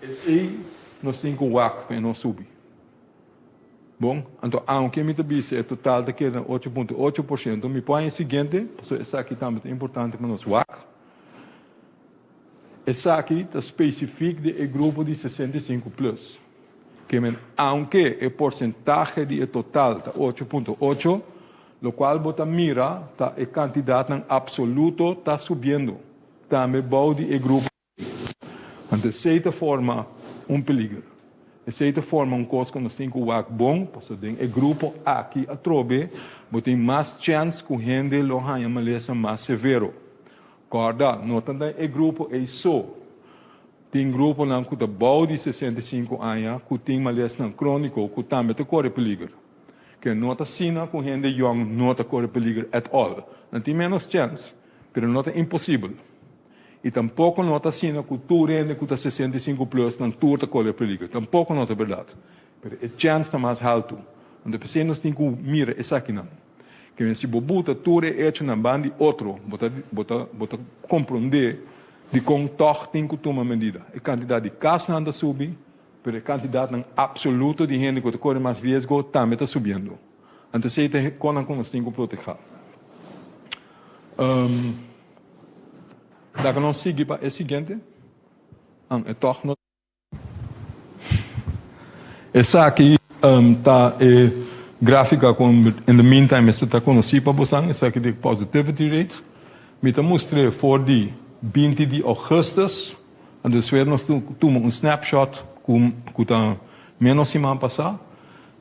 Esei nos tin ku wak pa e no subi. Bon, anto aunke mi ta bisa e total ta keda 8.8%, mi por haña e siguiente, pasobra esaki tambe ta importante pa nos wak. Esaki ta spesifik di e grupo di 65 plus. Ke men aunke e porsentahe di e total ta 8.8, lokual bo ta mira ta e kantidatnan apsoluto ta subiendo tambe bou di e grupo ei. Anto esei ta forma un peliger. Esei ta forma un kos ku nos tin ku wak bon, pasobra den e grupo aki atrobe bo tin mas chèns ku hende lo haña malesa mas severo. Kòrda, no ta den e grupo ei so. Tin gruponan ku ta bou di 65 aña ku tin malesnan króniko ku tambe ta kore peliger. Ke no ta asina ku hende yòn no ta kore peliger at all. Nan tin ménos chèns, pero no ta imposibel. I tampoko no ta asina ku tur hende ku ta 65 plus nan tur ta kore peliger. Tampoko no ta bèrdat. Pero e chèns ta mas haltu. Anto p'esei nos tin ku mira esakinan. Ke si bo buta tur e echonan ban di otro, bo ta bo ta bo ta komprondé dikon tòg tin ku tuma medida. E kantidat di kasnan ta subi, pero e kantidatnan apsoluto di hende ku ta kore mas riesgo tambe ta subiendo. Anto esei ta e konan ku nos tin ku protehá. Laga nos sigui pa e siguiente. An e tòg no. Esaki ta e gráfika ku in the meantime mester ta konosí pa bosan. Esaki ta e positivity rate. Mi ta mustr'é for di 20 di ougùstùs. Anto despues nos tuma un snapshot ku ta ménos siman pasá.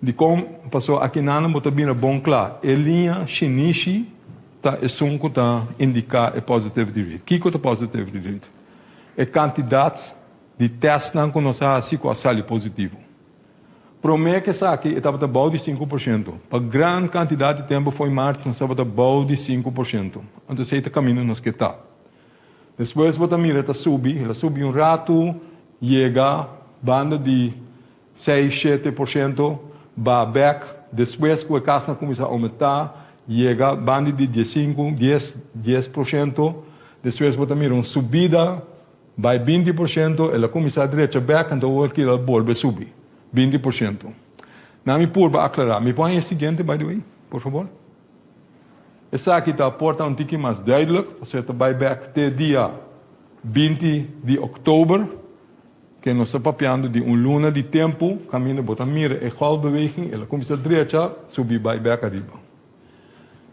Dikon? Pasobra akinan bo ta bira bon kla. E liña shinishi ta esun ku ta indiká e positivity rate. Kiko ta positivity rate? E kantidat di tèstnan ku nos a hasi ku a sali positivo. Promé ku esaki e tabata bou di 5%. Pa gran kantidat di tempu fo'i mart nos tabata bou di 5%. Anto esei ta kaminda nos ke ta. Despues bo ta mira ta subi, el a subi un ratu yega banda di 6, 7%, ba bèk. Despues ku e kasnan kuminsá oumentá yega banda di 15, 10, 10%. Despues bo ta mira un subida Bai 20%, el a kuminsá drecha bèk, anto awor ki el a bolbe subi 20%. Na mi purba aklará. Mi por haña e siguiente, by the way, por fabor? Esaki ta por ta un tiki mas duidelijk, pasobra e ta bai bèk te dia 20 di òktober, ke nos ta papiando di un luna di tempu, kaminda bo ta mira e golfbeweging, el a kuminsá drecha, subi bai bèk ariba.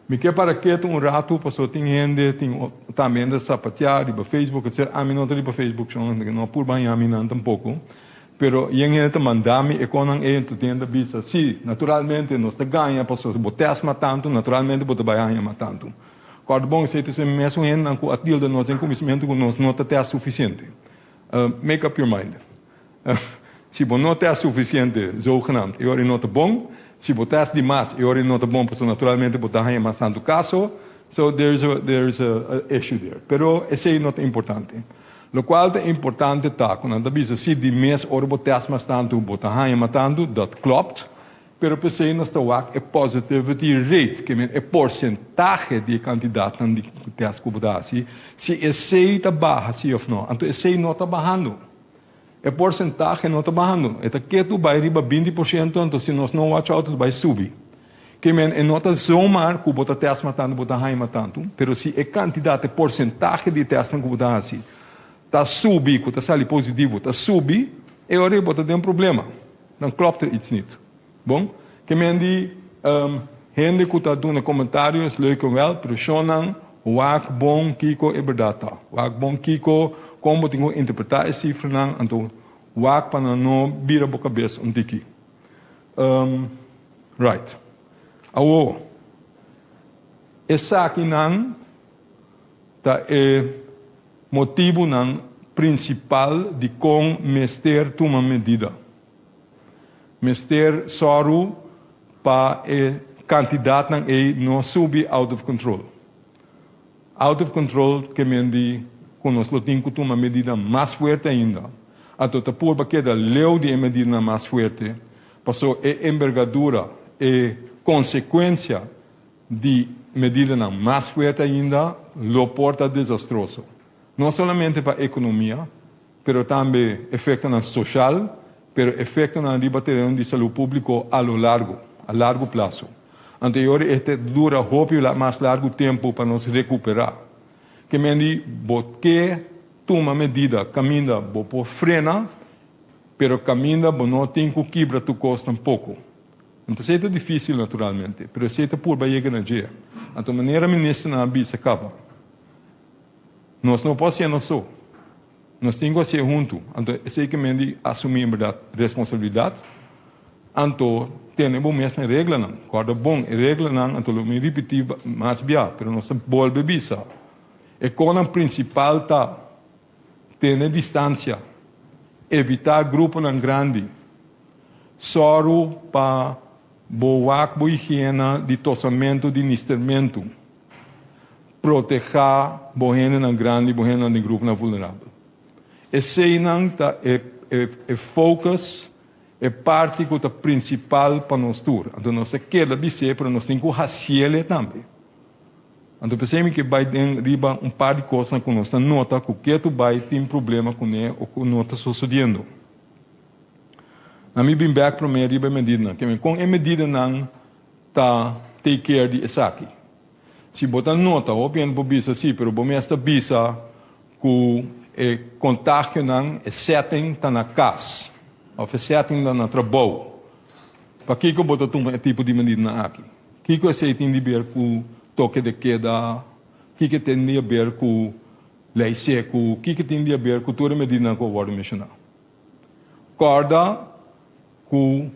Mi ke para ketu un ratu pasobra tin hende tin tambe hende ta sapateá riba Facebook etcetera. Ami no ta riba Facebook shon, no por baña mi nan tampoko. Pero yen hende ta manda mi e konan ei enton tin hende ta bisa, si, naturalmente nos ta gaña pasobra si bo tèst mas tantu naturalmente bo ta bai haña mas tantu. Kòrda bon esei ta ser mesun hendenan ku a tilda nos den kuminsamentu ku nos no ta tèst sufisiente. Make up your mind. Si bo no test sufisiente, zogenaamd, e ora e no ta bon. Si bo test di mas, e ora e no ta bon pasobra naturalmente bo ta haña mas tantu kaso. So there is a there is a issue there. Pero esei no ta importante. Lokual ta importante ta ku nan ta bisa si di mes ora bo test mas tantu bo ta haña mas tantu, dat klopt. Pero p'esei nos ta wak e positivity rate, ke men e porsentahe di e kantidatnan di test ku bo ta hasi, si esei ta baha si òf no. Anto esei no ta bahando. E porsentahe no ta bahando, e ta ketu bai riba 20%, anto si nos no watch out e ta bai subi. Ke men e no ta zomaar ku bo ta tèst mas tantu bo ta haña mas tantu, pero si e kantidat, e porsentahe di tèstnan ku bo ta hasi ta subi, ku ta sali positivo ta subi, e ora ei bo ta den problema. Dan klopt er iets niet. Bon, ke men di hende ku ta duna komentario es leuk en wel, pero shonnan wak bon kiko e bèrdat ta. Wak bon kiko, kon bo tin ku interpretá e sifranan, anto wak pa nan no bira bo kabes un tiki. Right. Awor, esakinan ta e motibunan prinsipal dikon mester tuma medida. Mester sòru pa e kantidatnan ei no subi out of control. Out of control ke men di ku nos lo tin ku tuma medida mas fuerte ainda. Anto ta purba keda leu di e medidanan mas fuerte, paso e embergadura, e konsekuensia di medidanan mas fuerte ainda lo por ta desastroso. No solamente pa ekonomia, pero tambe efektonan soshal, pero efektonan riba tereno di salú públiko a lo largo, a largo plaso. Anto e ora e ta dura hopi mas largu tempu pa nos rekuperá. Ke men di bo ke tuma medida kaminda bo por frena, pero kaminda bo no tin ku kibra tur kos tampoko. Anto esei ta difísil naturalmente, pero esei ta purba yega na dje. Anto manera ministernan a bisa kaba, nos no por hasié nos so, nos tin ku hasié huntu. Anto esei ke men di asumí en bèrdat responsabilidat, anto tene bo mes na reglanan. Kòrda bon e reglanan, anto lo mi ripití mas bia, pero nos ta bolbe bisa, e konan prinsipal ta tene distansia, evitá gruponan grandi, Sòru pa bo wak bo higiena di tosamentu di nistermentu. Protehá bo hendenan grandi, bo hendenan den gruponan vulnerabel. Eseinan ta e e focus, e parti ku ta prinsipal pa nos tur. Anto nos ta keda bis'é pero nos tin ku hasiel e tambe. Anto p'esei mi ke bai den riba un par di kosnan ku nos ta nota ku ketu bai tin problema kuné o ku no ta sosodiendo. Na mi bin bek promé riba e medidanan. Ke men kon e medidanan ta take care di esaki? Si bo ta nota, hopi hende por bisa si, pero bo mes ta bisa ku e kontagionan, e setting ta na kas òf e setting ta na trabou. Pakiko bo ta tuma e tipo di medidanan aki? Kiko esei tin di ber ku toke de keda? Kiko tin di aber ku lei seku? Kiko tin di aber ku tur e medidanan ku a wòrdu menshoná? Kòrda ku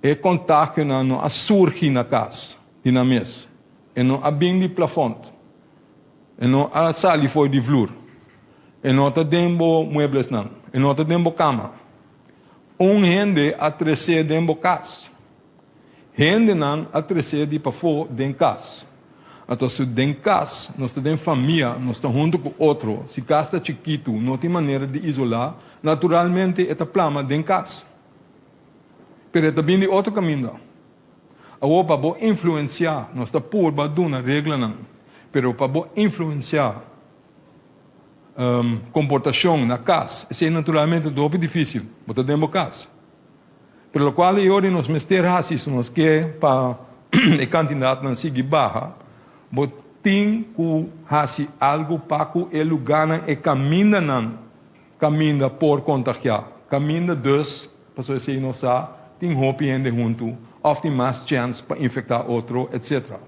e kontagionan no a surgi na kas di nan mes. E no a bin di plafònt. E no a sali for di vlur. E no ta den bo mueblesnan. E no ta den bo kama. Un hende a tres'é den bo kas. Hendenan a tres'é di pafó den kas. Anto si den kas nos ta den famia, nos ta huntu ku otro, si kas ta chikitu, no tin manera di isolá, naturalmente e ta plama den kas. Pero e ta bin di otro kaminda. Awor pa bo influensiá, nos ta purba duna reglanan, pero pa bo influensiá komportashon na kas, esei naturalmente ta hopi difísil, bo ta den bo kas. Pero lokual e ora nos mester hasi si nos ke pa e kantidatnan sigui baha, bo tin ku hasi algu pa ku e lugánan, e kamindanan kaminda por kontagiá. Kaminda dus, pasobra esei nos sa, tin hopi hende huntu òf tin mas chèns pa infektá otro, etsetera.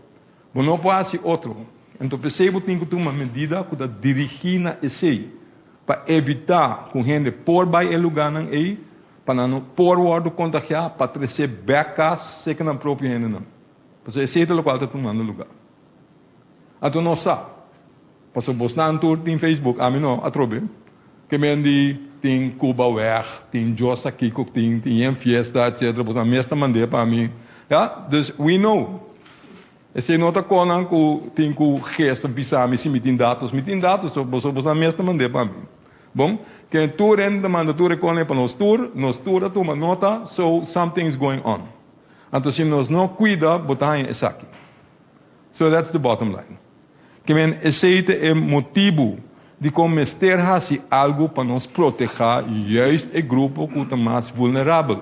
Bo no por hasi otro. Enton p'esei bo tin ku tuma medida ku ta dirigí na esei, pa evitá ku hende por bai e lugánan ei, pa nan no por wòrdu kontagiá, pa tresé bèk kas serka nan propio hendenan. Pasobra esei ta lokual ta tumando lugá. Anto nos sa, pasobra bosnan tur tin Facebook, ami no, atrobe, ke men di tin Cuba weg, tin Dios sa kiko tin, tin yen fiesta, etcetera, bosnan mes ta mand'é pa mi. Ya, dus we know. Esei no ta konan ku tin ku gesta bisa mi si mi tin datos. Mi tin datos, pasobra bosnan mes ta mand'é pa mi. Bon, ken tur hende ta manda tur e konen pa nos tur, nos tur a tuma nota, so something is going on. Anto si nos no kuida, bo ta haña esaki. So that's the bottom line. Ke men esei ta e motibu dikon mester hasi algu pa nos protehá juist e grupo ku ta mas vulnerabel.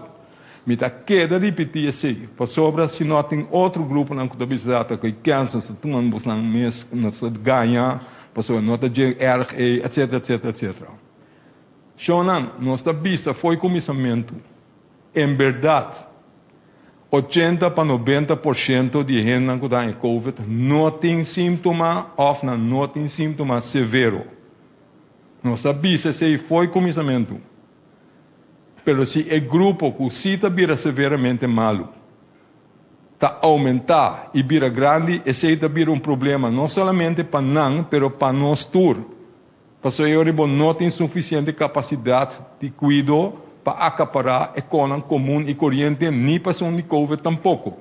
Mi ta keda ripití esei, pasobra si no tin otro gruponan ku ta bisa ta ku e kèns nos ta tuma bosnan mes, nos ta gaña, pasobra no ta dje erg ei, etcetera, etcetera, etcetera. Shownan, nos ta bisa fo'i kuminsamentu, en bèrdat, 80 pa 90% di e hendenan ku ta haña covid no tin síntoma òf nan no tin síntoma severo. Nos ta bisa esei fo'i kuminsamentu. Pero si e grupo ku sí ta bira severamente malu ta oumentá i bira grandi, esei ta bira un problema no solamente pa nan, pero pa nos tur. Pasobra e ora bo no tin sufisiente kapasidat di kuido pa akapará e konan komun i koriente ni pa esun di covid tampoko.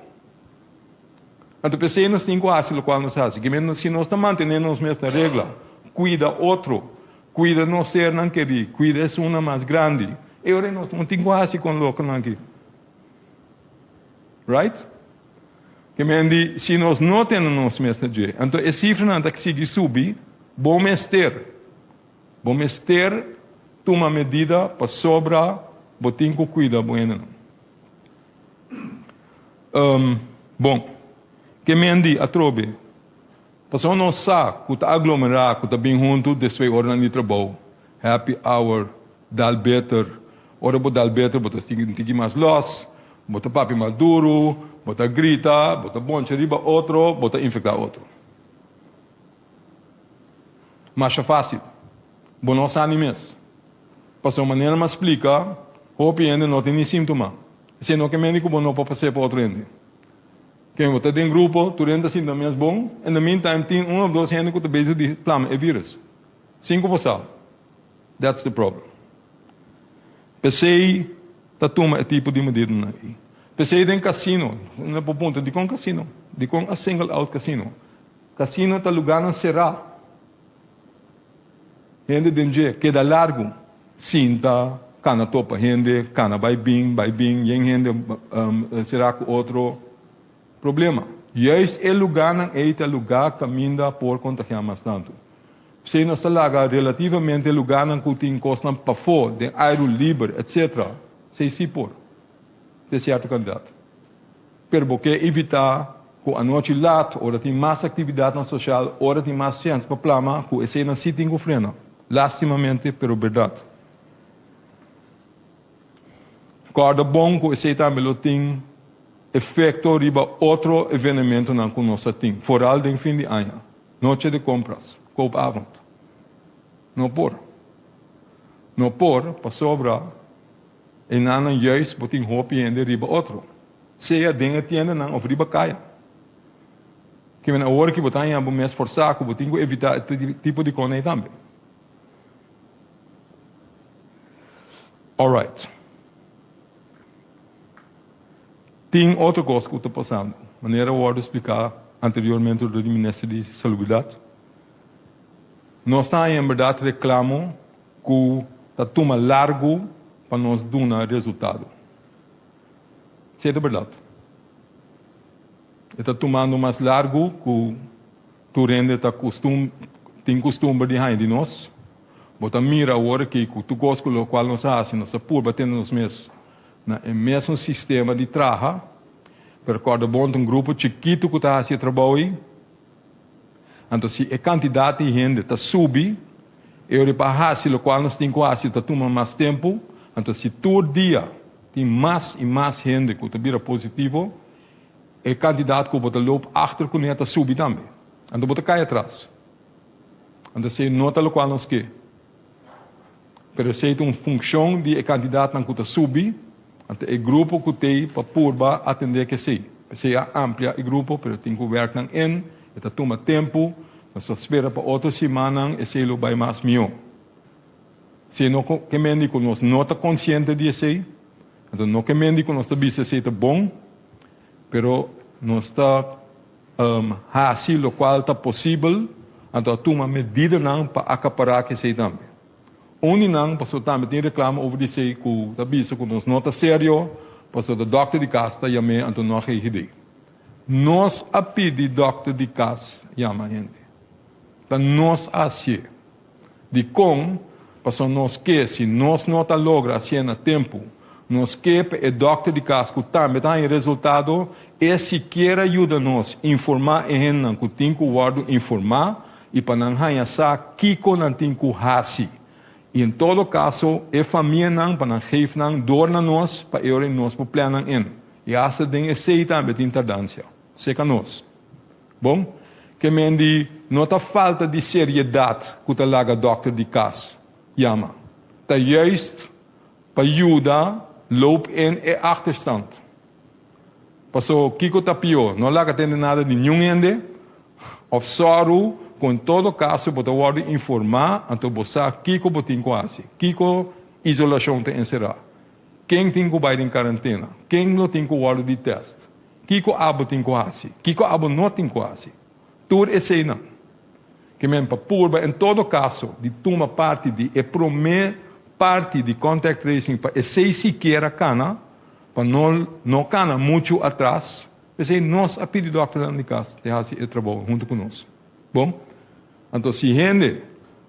Anto p'esei nos tin ku hasi lokual nos hasi. Si nos ta mantené nos mes na regla, kuida otro, Kuida nos sernan kerí, kuida esunnan mas grandi. E ora nos no tin ku hasi kon lokonan aki. Right? Ke men di, si nos no tene nos mes na dje, anto e sifranan ta sigui subi, bo mester. Bo mester tuma medida pasobra bo tin ku kuida bo hendenan. Um, bon, ke men di atrobe? Pasobra nos sa ku ta aglomerá, ku ta bin huntu despues oranan di trabou, happy hour, dal beter. Ora bo dal beter bo ta sinti un tiki mas lòs, bo ta papia mas duru, bo ta grita, bo ta boncha riba otro, bo ta infektá otro. Masha fásil. Bo no sa ni mes. Pasobra manera mi a splika, hopi hende no tin ni síntoma. Esei no ke mende ku bo no por pas'é pa otro hende. Ken bo ta den grupo, tur hende ta sinti nan mes bon, in the meantime tin un of dos hende ku ta bezig di plama e virus. Sin ku bo sa. That's the problem. P'esei ta tuma e tipo di medidanan ei. P'esei den casino, nan por puntra dikon casino? Dikon a single out casino? Casino ta lugarnan será. Hende den dje keda largu, sinta, kana topa hende, kana bai bin, bai bin, yen hende será ku otro. Problema. Juist e lugánan ei ta lugá kaminda por kontagiá mas tantu. P'esei nos ta laga relativamente lugánan ku tin kosnan pafó, den airu liber, etc. Esei sí por, te sierto kantidat. Pero bo ke evitá ku anochi lat, ora tin mas aktividatnan sosial, ora tin mas chèns pa plama, ku eseinan sí tin ku frena. Lástimamente, pero bèrdat. Kòrda bon ku esei tambe lo tin efekto riba otro evenementonan ku nos a tin, foral den fin di aña, noche de compras, koopavond. No por. No por pasobra einannan juist bo tin hopi hende riba otro, sea den e tiendanan of riba kaya. Kimen awor ki bo ta haña bo mes forsá ku bo tin ku evitá e tipo di kos ei tambe. Alright. Tin otro kos ku ta pasando, manera a wòrdu spliká anteriormente dor di Minister di Salubridat. Nos ta haña en bèrdat reklamo ku ta tuma largu pa nos duna resultado. Si e ta bèrdat. E ta tumando mas largu ku tur hende ta kustum tin kustumber di haña di nos. Bo ta mira awor aki ku tur kos ku lokual nos a hasi nos ta purba tene nos mes na e mesun sistema di traha. Pero kòrda bon ta un grupo chikitu ku ta hasi e trabou ei. Anto si e kantidat di hende ta subi, e ora pa hasi lokual nos tin ku hasi ta tuma mas tempu. Anto si tur dia tin mas i mas hende ku ta bira positivo, e kantidat ku bo ta loop achter kuné ta subi tambe. Anto bo ta kai atras. Anto esei no ta lokual nos ke. Pero esei ta un funkshon di e kantidatnan ku ta subi, anto e grupo ku t'ei pa purba atendé ku esei. P'esei a amplia e grupo, pero tin ku wèrk nan in, e ta tuma tempu, nos ta spera pa otro simannan esei lo bai mas mihó. Si no ke mende ku nos no ta konsiente di esei, anto no ke mende ku nos ta bisa esei ta bon, pero nos ta hasi lokual ta posibel, anto a tuma medidanan pa akapará ku esei tambe. Un di nan, pasobra tambe tin reklamo over di esei ku ta bisa ku nos no ta serio, pasobra dòkter di kas ta yam'é anto no a GGD. Nos a pidi dòkter di kas yama hende. Ta nos a hasié. Dikon? Pasobra nos ke, si nos no ta logra hasié na tempu, nos ke pa e dòkter di kas ku tambe ta haña resultado, e sikiera yuda nos informá e hendenan ku tin ku wòrdu informá i pa nan haña sa kiko nan tin ku hasi. I en todo kaso e famianan pa nan geef nan dor na nos pa e ora nos por plèn nan in. I asta den esei tambe tin tardansia. Seka nos. Bon, ke men di no ta falta di seriedat ku ta laga dòkter di kas yama. Ta juist pa yuda loop in e achterstand. Paso kiko ta pió, no laga tende nada di niun hende òf sòru ku en todo kaso bo ta wòrdu informá anto bo sa kiko bo tin ku hasi, kiko isolashon ta enserá, ken tin ku bai den karantena, ken lo tin ku wòrdu di tèst. Kiko abo tin ku hasi? Kiko abo no tin ku hasi? Tur eseinan ke men pa purba en todo kaso di tuma parti di e promé parti di contact tracing pa esei sikiera kana, pa no no kana muchu atras. P'esei nos a pidi dòkternan di kas di hasi e trabou huntu ku nos. Bon, anto si hende.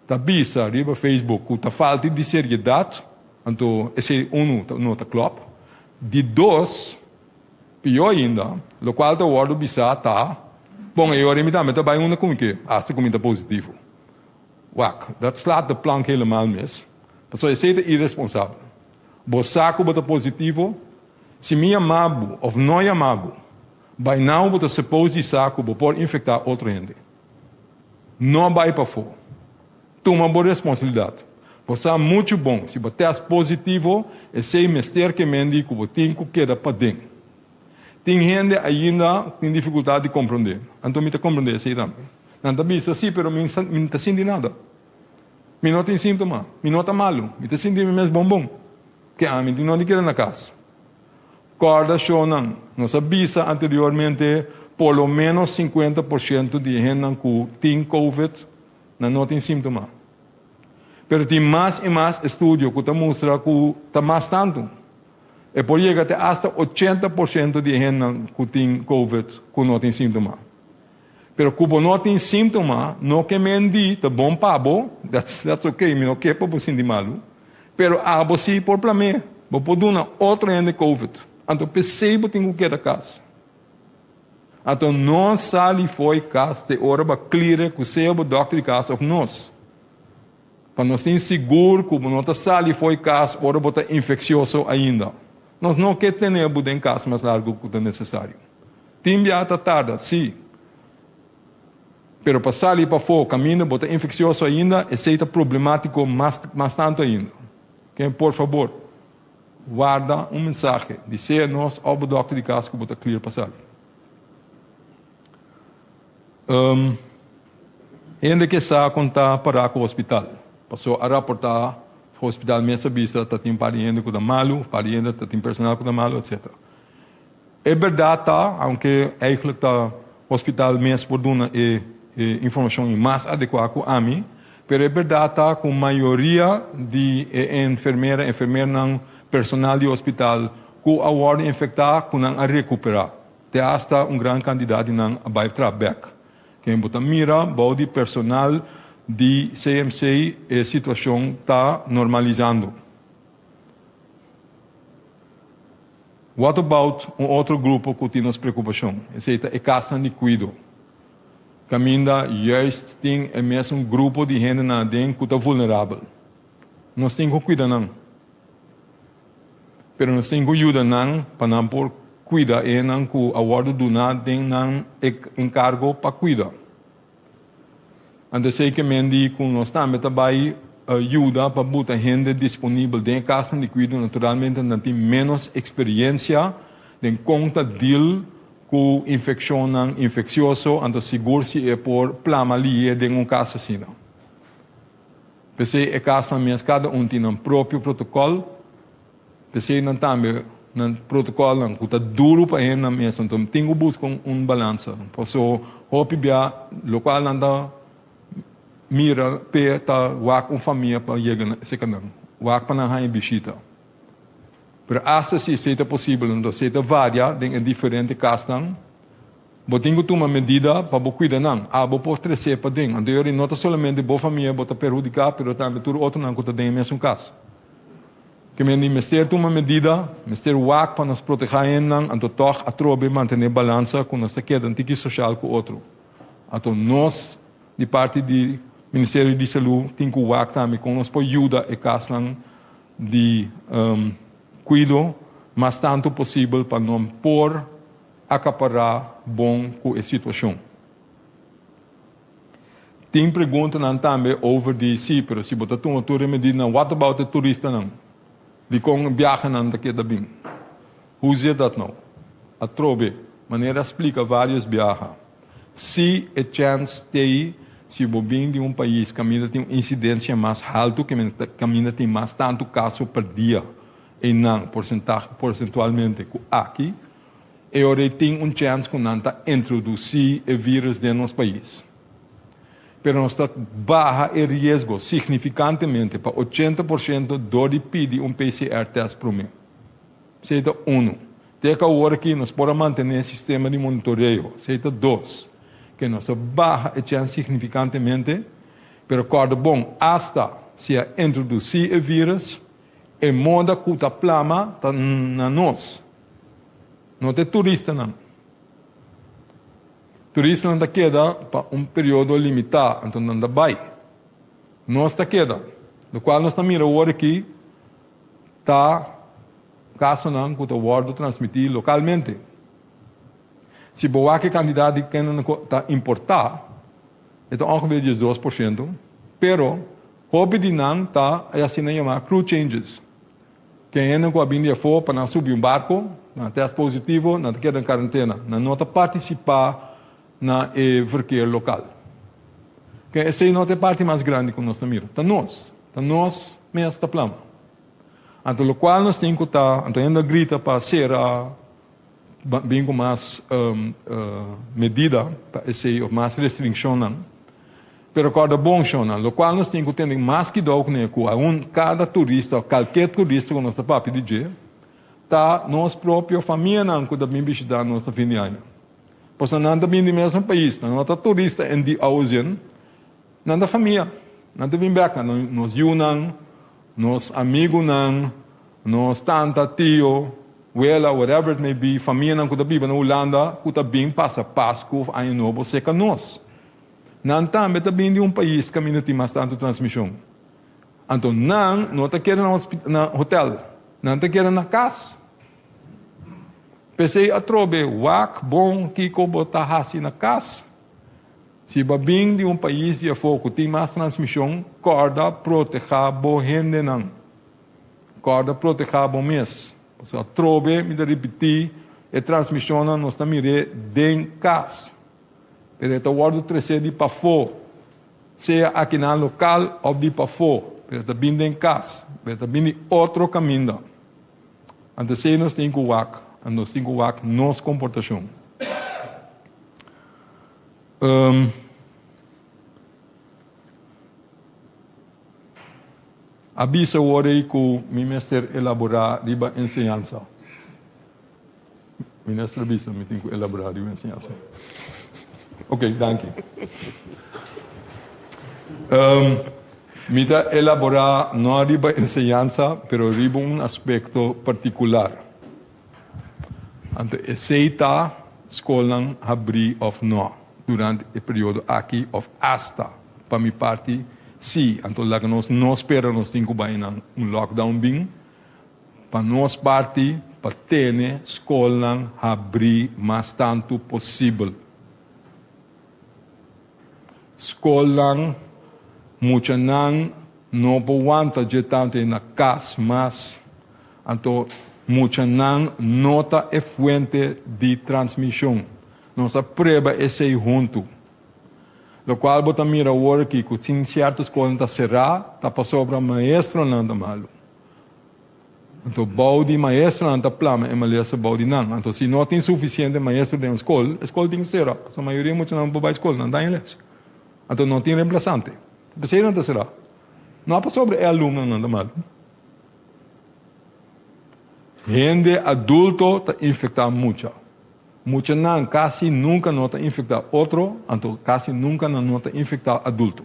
ta bisa riba Facebook ku ta falta di seriedat, anto esei unu no ta klòp. Di dos, pió ainda, lokual ta wòrdu bisá ta, Bon, e ora mi tambe ta bai unda ku mi ke, asta ku mi ta positivo. Wak, dat slaat de plank helemaal mis, pasobra esei ta iresponsabel. Bo sa ku bo ta positivo? Si mi yama bo òf no yama bo, by now bo ta suppose di sa ku bo por infektá otro hende. No bai pafó. Tuma bo responsabilidat. Bo sa muchu bon, si bo tèst positivo, esei mester ke mendi ku bo tin ku keda paden. Tin hende ainda tin difikultat di komprondé. Anto mi ta komprondé esei tambe. Nan ta bisa, Sí, pero mi no ta sinti nada. Mi no tin síntoma. Mi no ta malu. Mi ta sinti mi mes bon bon. Ke ami tin no di keda na kas. Kòrda shownan, nos a bisa anteriormente por lo ménos 50% di e hendenan ku tin covid nan no tin síntoma. Pero tin mas i mas estudio ku ta mustra ku ta mas tantu. E por yega te asta 80% di e hendenan ku tin covid ku no tin síntoma. Pero ku bo no tin síntoma no ke men di ta bon pa bo, that's that's okay, mi no ke pa bo sinti malu. Pero abo si por plam'é, bo por duna otro hende covid. Anto p'esei bo tin ku keda kas. Anto no sali fo'i kas te ora bo a klire ku sea bo dòkter di kas òf nos. Pa nos tin sigur ku bo no ta sali fo'i kas ora bo ta infeksioso ainda. Nos no ke tene bo den kas mas largu ku ta nesesario. Tin bia ta tarda, sí. Pero pa sali pafó kaminda bo ta infeksioso ainda, esei ta problemátiko mas mas tantu ainda. Ken por fabor, warda un mensahe di sea nos òf bo dòkter di kas ku bo ta clear pa sali. Um, hende ke sa kon ta pará ku hospital. Paso a raportá hospital mes a bisa ta tin un par di hende ku ta malu, un par di hende ta tin personal ku ta malu, etcetera. E berdad ta, aunke eigenlijk ta hospital mes por duna e informacion y mas adecua cu ami, pero e berdad ta cu mayoria di e enfermera, enfermernan, personal di hospital cu a wordo infecta cu nan a recupera. Te hasta un gran cantidad di nan a bay traha bek. Ken bo ta mira bou di personal di CMC e situacion ta normalizando. What about un otro grupo ku tin nos preokupashon? Esei ta e kasnan di kuido. Kaminda juist tin e mesun grupo di hendenan aden ku ta vulnerabel. Nos tin ku kuida nan. Pero nos tin ku yuda nan pa nan por kuida enan ku a wòrdu duná den nan enkargo pa kuida. Anto esei ke men di ku nos tambe ta bai yuda pa buta hende disponibel den e kasnan di kuido. Naturalmente nan tin ménos eksperiensia den kon ta deal ku infekshonnan infeksioso, anto sigur si e por plama lihe den un kas asina. P'esei e kasnan mes kada un tin nan propio protokòl. P'esei nan tambe nan protocolnan cu ta duro pa hendenan mes, anto tin cu busca un balansa. Paso hopi bia locual nan ta mira p'e ta wak un famia pa yega cerca nan, wak pa nan haña bishita. Pero hasta si esei ta posibel, anto esei ta varia den e diferente casnan. Bo tin ku tuma medida pa bo kuida nan. Abo por tresé paden. Anto yori no ta solamente bo famia bo ta perhudiká, pero tambe tur otronan ku ta den e mesun kas. Ke men di mester tuma medida, mester wak pa nos protehá hendenan, anto tòg atrobe mantené balansa ku nos ta keda un tiki soshal ku otro. Anto nos di parti di Ministerio di Salú tin ku wak tambe kon nos por yuda e kasnan di kuido mas tantu posibel pa nan por akapará bon ku e situashon. Tin preguntanan tambe over di si, pero si bo ta tuma tur e medidanan, what about e turistanan? Dikon biahanan ta keda bin? Hoe zit dat nou? Atrobe, manera a splika varios biaha, si e chèns t'ei si bo bin di un pais kaminda tin un insidensia mas haltu, kaminda tin mas tantu kaso per dia, einan porsentualmente ku aki, e ora ei tin un chèns ku nan ta introdusí e vírùs den nos pais. Pero nos ta baha e riesgo signifikantemente pa 80% dor di pidi un PCR tèst promé. Esei ta unu. Te ku awor aki nos por a mantené e sistema di monitoreo. Esei ta dos. Ke nos a baha e chèns signifikantemente. Pero kòrda bon, asta si a introdusí e vírus, e moda ku ta plama ta na nos, no ta e turistanan. Turistanan ta keda pa un periodo limitá, anto nan ta bai. Nos ta keda. Lokual nos ta mira awor aki ta kasonan ku ta wòrdu transmití lokalmente. Si bo wak e kantidat di kendenan ku ta importá, e ta ongeveer 12%, pero hopi di nan ta e asina yamá crew changes. Ken hende ku a bin di afó pa nan subi un barko, nan a tèst positivo, nan ta keda den karentena. Nan no ta partisipá na e verkeer lokal. Ken esei no ta e parti mas grandi ku nos ta mira. Ta nos. Ta nos mes ta plama. Anto lokual nos tin ku ta, anto hende a grita pa sera, bin ku mas medida pa esei òf mas restringshonnan. Pero kòrda bon, shonnan, lokual nos tin ku tene mas kidou kuné ku aun kada turista òf kalker turista ku nos ta papia di dje, ta nos propio famianan ku ta bin bishitá nos na fin di aña. Pasobra nan ta bin di mesun pais, nan no ta turista en di ouwe zin, nan ta famia, nan ta bin bèk, nan nos yunan, nos amigunan, nos tanta, tio, wela, whatever it may be, famianan ku ta biba na Hulanda ku ta bin pasa Pasku òf Aña Nobo serka nos. Nan tambe ta bin di un pais kaminda tin mas tantu transmishon. Anto nan no ta keda na na hotel, nan ta keda na kas. P'esei atrobe wak bon kiko bo ta hasi na kas. Si bo a bin di un pais di afó ku tin mas transmishon, kòrda protehá bo hendenan. Kòrda protehá bo mes. Pasobra atrobe mi ta ripití, e transmishonnan nos ta mir'é den kas. Pero e ta wòrdu tresé di pafó, sea akinan lokal òf di pafó, pero e ta bin den kas, pero e ta bin di otro kaminda. Anto esei nos tin ku wak, nos tin ku wak nos komportashon. A bisa awor ei ku mi mester elaborá riba enseñansa. Minister a bisa mi tin ku elaborá riba enseñansa. Ok, danki. Mi ta elaborá no riba enseñansa, pero riba un aspekto partikular. Anto esei ta skolnan habrí òf nò durante e periodo aki òf asta pa mi parti sí. Anto laga nos no spera nos tin ku bai nan un lockdown bin pa nos parti pa tene skolnan habrí mas tantu posibel. Skolnan, muchanan no por wanta dje tantu ei na kas mas, anto muchanan no ta e fuente di transmishon. Nos a prueba esei huntu. Lokual bo ta mira awor aki ku tin sierto skolnan ta será ta pasobra maestronan ta malu. Anto bou di maestronan ta plama e malesa bou di nan. Anto si no tin sufisiente maestro den un skol, e skol tin ku sera. Pasobra mayoria muchanan no por bai skol, nan ta haña les. Anto no tin remplasante. P'esei nan ta sera. No pasobra e alumnonan ta malu. Hende adulto ta infektá mucha. Muchanan kasi nunka no ta infektá otro, anto kasi nunka nan no ta infektá adulto.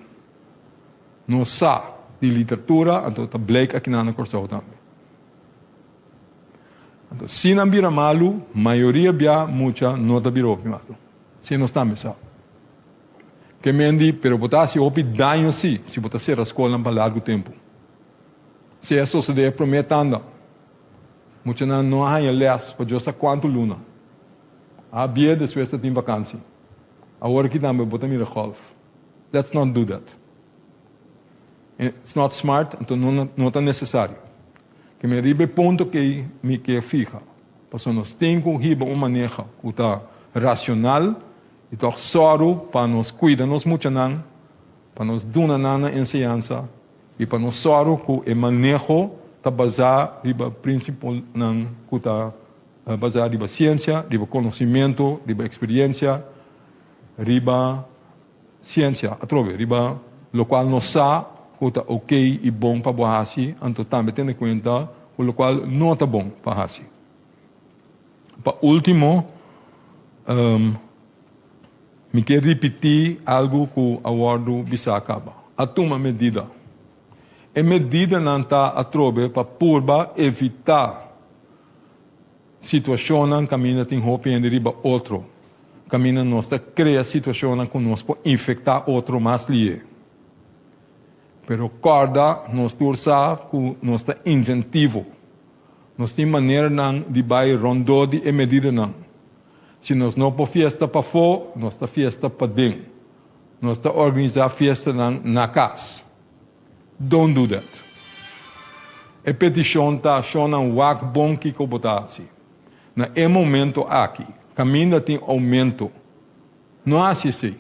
Nos sa di literatura, anto ta blijk akinan na Kòrsou tambe. Anto si nan bira malu, mayoria bia mucha no ta bira hopi malu. Si nos tambe sa. Ke men di, pero bo ta hasi hopi daño si, si bo ta sera skolnan pa largu tempu. Si a sosodé e promé tanda, muchanan no a haña lès pa Dios sa kuantu luna. A bia despues ta tin vakansi. Awor aki tambe bo ta mira gòlf. Let's not do that. It's not smart, anto no no ta necesario. Ke mi riba e punto kei mi ke fiha. Pasobra nos tin ku hiba un maneha ku ta racional i tòg sòru pa nos kuida nos muchanan, pa nos duna nan nan enseñansa i pa nos sòru ku e maneho ta basá riba prinsiponan ku ta basá riba siensia, riba konosimentu, riba eksperiencia, riba Siensia, atrobe, riba lokual nos sa ku ta okey i bon pa bo hasi, anto tambe tene kuenta ku lokual no ta bon pa hasi. Pa último, mi ke ripití algu ku a wòrdu bisá kaba. A tuma medida. E medidanan ta atrobe pa purba evitá situashonnan kaminda tin hopi hende riba otro, kaminda nos ta krea situashonnan ku nos por infektá otro mas lihé. Pero kòrda, nos tur sa ku nos ta inventivo. Nos tin maneranan di bai rondó di e medidanan. Si nos no por fiesta pafó, nos ta fiesta paden. Nos ta organisá fiestanan na kas. Don't do that. E petishon ta shonnan wak bon kiko bo ta hasi. Na e momento aki, kaminda tin oumento, no hasi esei.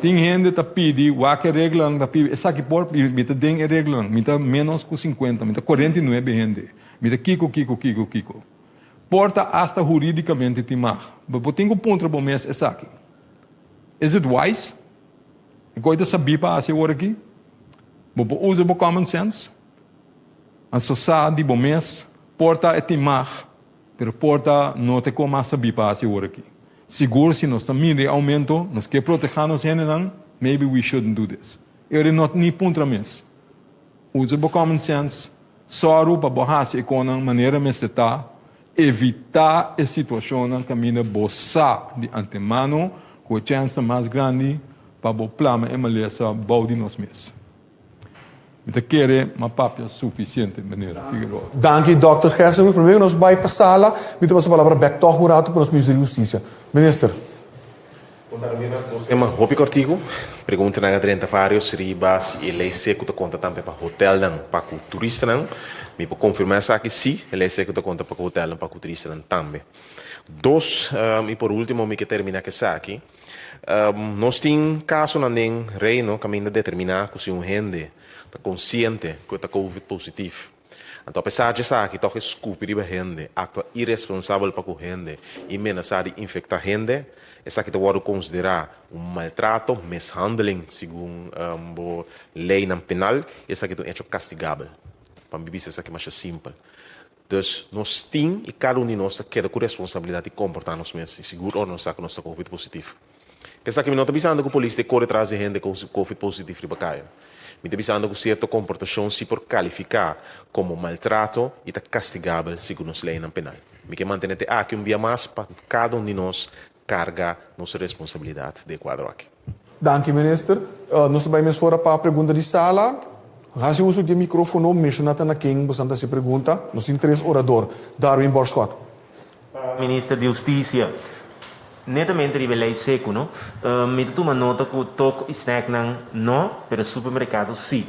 Tin hende ta pidi wak e reglanan ta pidi esaki por mi ta den e reglanan, mi ta ménos ku sinkuenta, mi ta 49 hende, mi ta kiko kiko kiko kiko. Por ta asta hurídikamente tin mag. Bo bo tin ku puntra bo mes esaki. Is it wise? E koi ta sabí pa hasi awor aki? Bo por usa bo common sense? Anso sa di bo mes, por ta e tin mag, pero por ta no ta e kos mas sabí pa hasi awor aki. Sigur si nos ta mira e aumento, nos ke protehá nos hendenan, maybe we shouldn't do this. E ora no ni puntra mes. Usa bo common sense, sòru pa bo hasi e konan manera mester ta, evitá e situashonnan kaminda bo sa di antemano ku e chèns ta mas grandi pa bo plama e malesa bou di nos mes. Mi ta kere m'a papia sufisiente, Meneer Figueroa. Danki Dòkter Gerstenbluth. Promé ku nos bai pa sala, mi ta pasa palabra bèk tòg un ratu pa nos Minister di Hustisia. Minister. Nos tema hopi kòrtiku. Preguntanan a drenta vários riba si e lei seku ta konta tambe pa hotelnan pa ku turistanan. Mi por konfirmá esaki, sí, e lei seku ta konta pa ku hotelnan pa ku turistanan tambe. Dos, i por último mi ke terminá ku esaki. Nos tin kasonan den Reino kaminda determiná ku si un hende ta konsiente ku e ta covid positif, Anto apesar di esaki tòg e skupi riba hende, aktua iresponsabel pa ku hende i menasá di infektá hende, esaki ta wòrdu konsiderá un maltrato, mishandeling, segun bo leinan penal, i esaki ta un echo kastigabel. Pa mi bisa esaki masha simpel. Dus nos tin i kada un di nos ta keda ku responsabilidat di komportá nos mes i sigur ora nos sa ku nos ta covid positif. Esaki mi no ta bisando ku polis ta kore tras di hende ku covid positif riba kaya. Mi ta bisando ku sierto komportashon si por kalifiká komo maltrato i ta kastigabel segun nos leinan penal. Mi ke mantené te aki un bia mas pa kada un di nos karga nos responsabilidat den e kuadro aki. Danki minister. Nos ta bai mesora pa pregunta di sala. Hasi uso di e mikrofono, menshoná ta na ken bosan ta hasi pregunta. Nos tin tres orador. Darwin Borschot. Minister di Hustisia, netamente riba e lei seku no. Mi ta tuma nota ku toko i snacknan no, pero supermerkado si.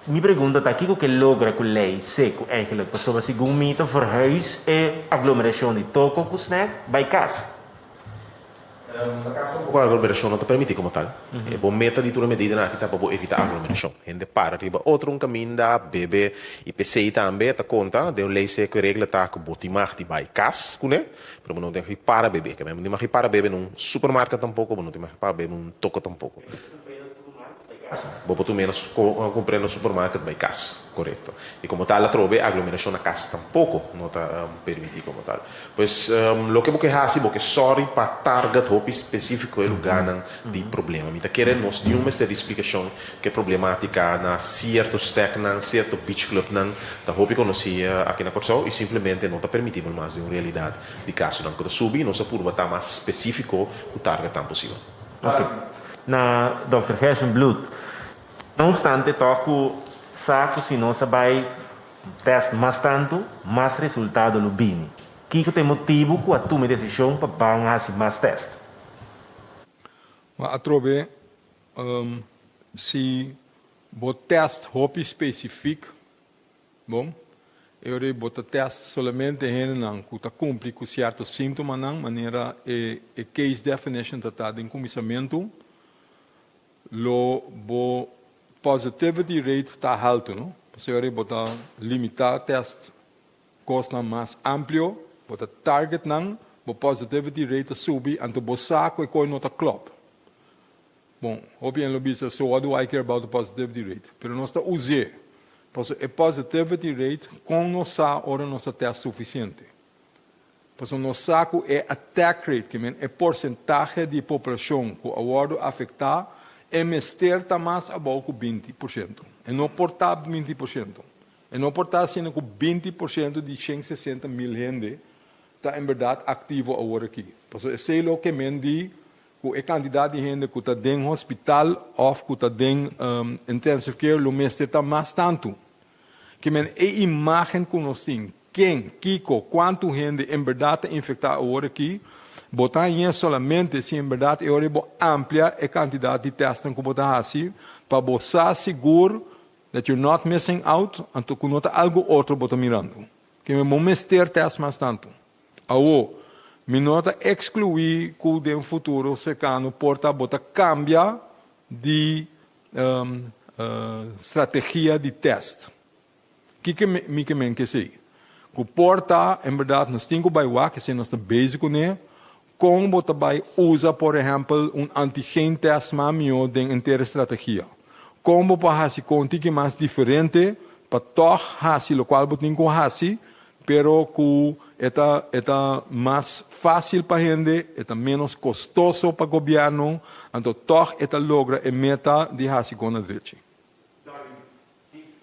Mi pregunta ta kiko ke logra ku lei seku eigenlijk? Pasobra segun mi ta verhuis e aglomerashon di toko ku snack bai kas. Na kas tampoko aglomerashon no ta permití komo tal. E bo meta di tur e medidanan aki ta pa bo evitá aglomerashon. Hende para riba otro un kaminda, bebe i p'esei tambe ta konta den un lei seku e regla ta ku bo tin mag di bai kas kuné, pero bo no tin mag di para bebe. Bo no tin mag di para bebe na un supermarket tampoko, bo no tin mag di para bebe na un toko tampoko. Bo por tum'é na kumpr'é na supermarket bai kas, korekto. I komo tal atrobe aglomerashon na kas tampoko no ta permití komo tal. Pues loke bo ke hasi bo ke sòri pa target hopi spesífiko e lugánan di problema. Mi ta kere nos niun mester di splikashon ku e problemátika na sierto stèknan, sierto beach clubnan ta hopi konosí aki na Kòrsou i simplemente no ta permitibel mas den un realidat di kasonan ku ta subi. Nos a purba ta mas spesífiko ku target tan posibel. Ok. Na Dòkter Gerstenbluth. No obstante tòg ku sa ku si nos a bai tèst mas tantu, mas resultado lo bini. Kiko ta e motibu ku a tuma e desishon pa ban hasi mas tèst? Ma atrobe si bo tèst hopi spesifik Bon, e ora ei bo ta tèst solamente hendenan ku ta kumpli ku sierto síntomanan, manera e e case definition ta ta den kuminsamentu, lo bo positivity rate ta haltu, no? Pasobra e ora ei bo ta limitá tèst kosnan mas amplio, bo ta target nan, bo positivity rate ta subi, anto bo sa ku e kos no ta klòp. Bon, hopi hende lo bisa, so what do I care about the positivity rate? Pero nos ta us'é, pasobra e positivity rate kon nos sa ora nos a tèst sufisiente? Pasobra nos sa ku e attack rate, ke men e porsentahe di poblashon ku a wòrdu afektá, E mester ta mas abou ku 20%. E no por ta 20%. E no por ta asina ku 20% di 160 mil hende ta en berdat aktivo awor aki. Pasobra esei lo ke men di ku e kantidat di hende ku ta den hospital òf ku ta den intensive care lo mester ta mas tantu. Ke men e imágen ku nos tin, ken, kiko, kuantu hende en berdat ta infektá awor aki, bo ta hañ'é solamente si en berdat e ora bo amplia e kantidat di tèstnan ku bo ta hasi, pa bo sa sigur that you're not missing out, anto ku no ta algu otro bo ta mirando. Ke men bo mester tèst mas tantu. Awo, mi no ta ekskluí ku den futuro serkano por ta bo ta kambia di strategia di tèst. Kiko mi ke men ku esei? Ku por ta, en berdat, nos tin ku bai wak, esei nos ta bezig kuné, kon bo ta bai usa, por ehèmpel, un antigen tèst mas mihó den henter e strategia. Kon bo por hasi kon tiki mas diferente pa tòg hasi lokual bo tin ku hasi, pero ku e ta mas fásil pa hende, e ta ménos kostoso pa gobièrnu, anto tòg e ta logra e meta di hasi kon na drechi.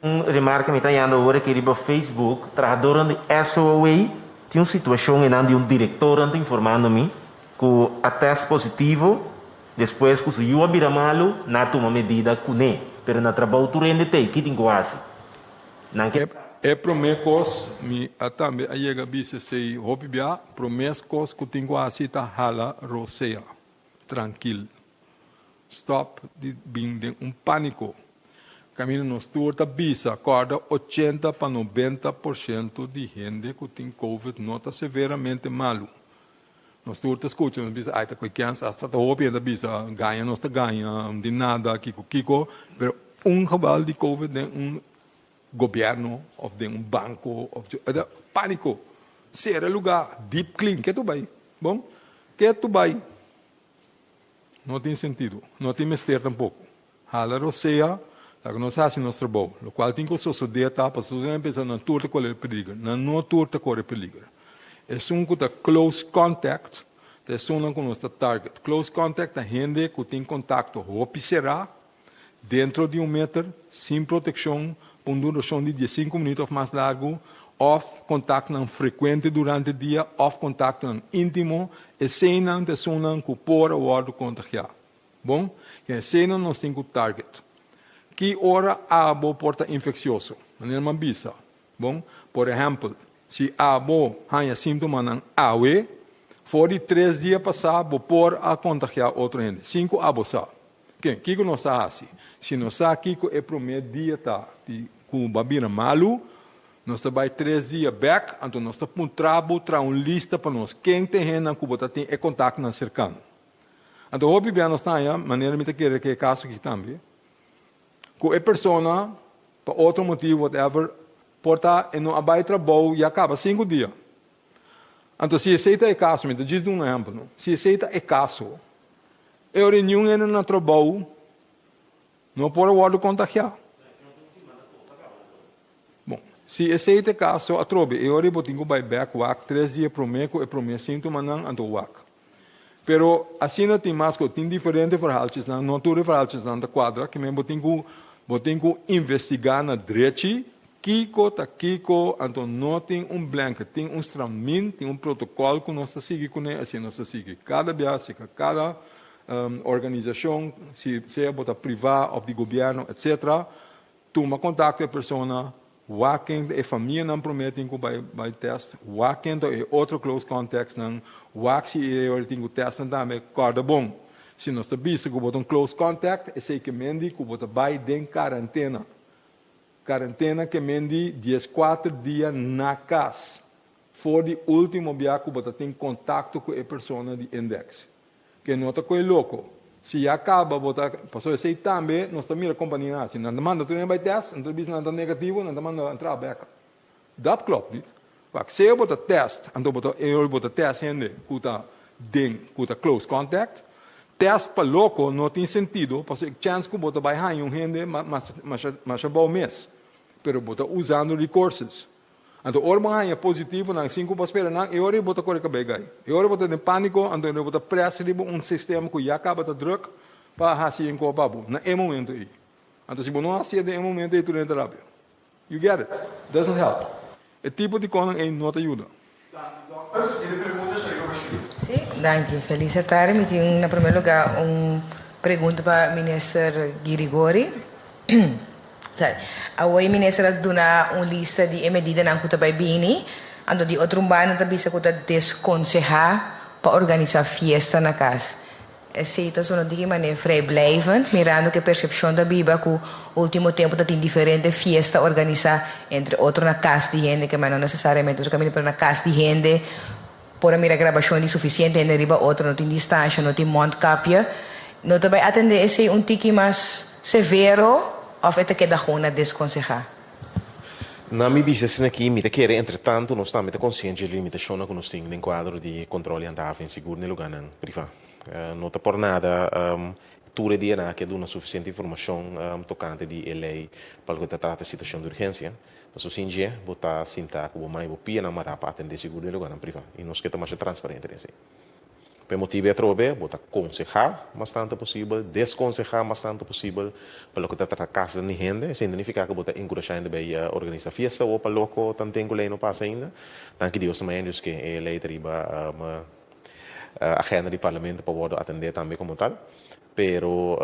Un remarke mi ta hayando awor aki riba Facebook, trahador di SOA tin un situashon einan di un direktor ta informando mi ku a test positivo despues ku su yu a bira malu, nan a tuma medida kuné, pero na trabou tur hende t'ei, ki tin ku hasi? Nan ke E promé kos, mi a tambe a yega bisa esei hopi bia, promé kos ku tin ku hasi ta hala rosea, trankil. Stòp di bin den un pániko. Kaminda nos tur ta bisa, kòrda, 80 pa 90% di hende ku tin COVID no ta severamente malu. Nos tur ta skucha, nos bisa, ai, ta koi kèns, hasta ta hopi hende ta bisa, gaña nos ta gaña, di nada, kiko kiko, pero un geval di COVID den un gobièrnu òf den un banko òf pániko. Sera lugá, deep clean, ke tur bai? Bon, ke tur bai? No tin sentido, no tin mester tampoko. Hala rosea, laga nos hasi nos trabou. Lokual tin ku sosodé ta, pasobra tur pensa nan tur ta kore peliger. Nan no tur ta kore peliger. Esun ku ta close contact, ta esunnan ku nos ta target. Close contact ta hende ku tin kontakto hopi será, dentro di 1 meter, sin protekshon, pa un durashon di 15 minüt òf mas largu, òf kontaktonan frekuente durante dia, òf kontaktonan íntimo, eseinan ta esunnan ku por a wòrdu kontagiá. Bon, ke eseinan nos tin ku target. Ki ora abo por ta infeksioso? Manera mi a bisa. Bon, por ehèmpel, si abo haña síntomanan awe, for di 3 dia pasá bo por a kontagiá otro hende. Sin ku abo sa. Ke, kiko nos ta hasi? Si nos sa kiko e promé dia ta di ku bo a bira malu, nos ta bai 3 dia bèk, anto nos ta puntra bo traha un lista pa nos ken ta e hendenan ku bo ta tin e kontaktonan serkano. Anto hopi bia nos ta haña, manera mi ta kere ku e kaso aki tambe, ku e persona pa otro motibu whatever por ta e no a bai trabou ya kaba 5 dia. Anto si esei ta e kaso, mi ta djis duna un ehèmpel, no? Si esei ta e kaso, e ora niun hende na trabou no por a wòrdu kontagiá. Bon, si esei ta e kaso, atrobe, e ora bo tin ku bai bèk wak 3 dia promé ku e promé síntomanan, anto wak. Pero asina tin mas ku tin diferente verhaaltjesnan, no tur e verhaaltjesnan ta kuadra, ke men bo tin ku investigá na drechi kiko ta kiko, anto no tin un blanket, tin un stramien, tin un protokòl ku nos ta sigui kuné, asina nos ta sigui. Kada bia, kada organisashon, si sea bo ta privá òf di gobièrnu, etc., tuma kontakto ku e persona, wak ken e famianan promé tin ku bai test, wak ken ta e otro close contacts nan, wak si e ora tin ku test nan tambe, kòrda bon. Si nos ta bisa ku bo ta un close contact, esei ke men di ku bo ta bai den karentena. Karentena ke men di 14 dia na kas. For di último bia ku bo ta tin kontakto ku e persona di index. Ke no ta koi loko. Si ya kaba bo ta, pasobra esei tambe nos ta mira kompania hasi. Nan ta manda tur hende bai test, nan ta bisa nan ta negativo, nan ta manda nan traha bèk. Dat klopt niet. Wak, sea bo ta test, anto bo ta, e ora bo ta test hende ku ta den, ku ta close contact, test pa loko no tin sentido, pasobra e chèns ku bo ta bai haña un hende mas masha abou mes. Pero bo ta usando resources. Anto ora bo haña positivo nan sin ku bo a spera nan, e ora bo ta kore kabei gai. E ora bo ta den pániko, anto bo ta près riba un sistema ku ya kaba ta drùk. pa hasi en kos pa bo na e momento ei. Anto si bo no hasié den e momento ei tur hende ta rabia. You get it? Doesn't help. E tipo di konan ei no ta yuda. Danki dòkter. Siguiente pregunta Sharifa Bashir. Sí, danki. Feliz tarde. Mi tin na primer lugar un pregunta pa Minister Girigori. Sorry. Awor e minister a duna un lista di e medidanan ku ta bai bini, anto di otro un banda ta bisa ku ta deskonsehá pa organisá fiesta na kas. Esei ta sona di ki manera vrijblijvend, mirando ku e persepshon ta biba ku ultimo tempu ta tin diferente fiesta organisá, entre otro na kas di hende, ke ma no nesesariamente su kaminda, pero na kas di hende por a mira grabashon di sufisiente hende riba otro, no tin distansha, no tin mondkapje. No ta bai atendé esei un tiki mas severo òf e ta keda gewoon na deskonsehá? Na mi bisa asina aki, mi ta kere entretantu nos tambe ta konsiente dje limitashonnan ku nos tin den kuadro di kontrol di handhaving sigur den lugánan privá. No ta por nada tur e dianan aki a duna sufisiente informashon tokante di e lei pa loke ta trata situashon di urgensia. Pasobra sin dje bo ta sinta ku bo man i bo pianan mará pa atendé sigur den lugánan privá i nos ke ta masha transparente den esei. Pa e motibu ei atrobe bo ta konsehá mas tantu posibel, deskonsehá mas tantu posibel pa loke ta trata kasnan di hende. Esei no nifiká ku bo ta enkurashá hende bai organisá fiesta o pa loko tanten ku lei no pasa ainda. Danki Dios ta mañana Dios ke e lei ta riba agenda di parlamento pa wòrdu atendé tambe komo tal. Pero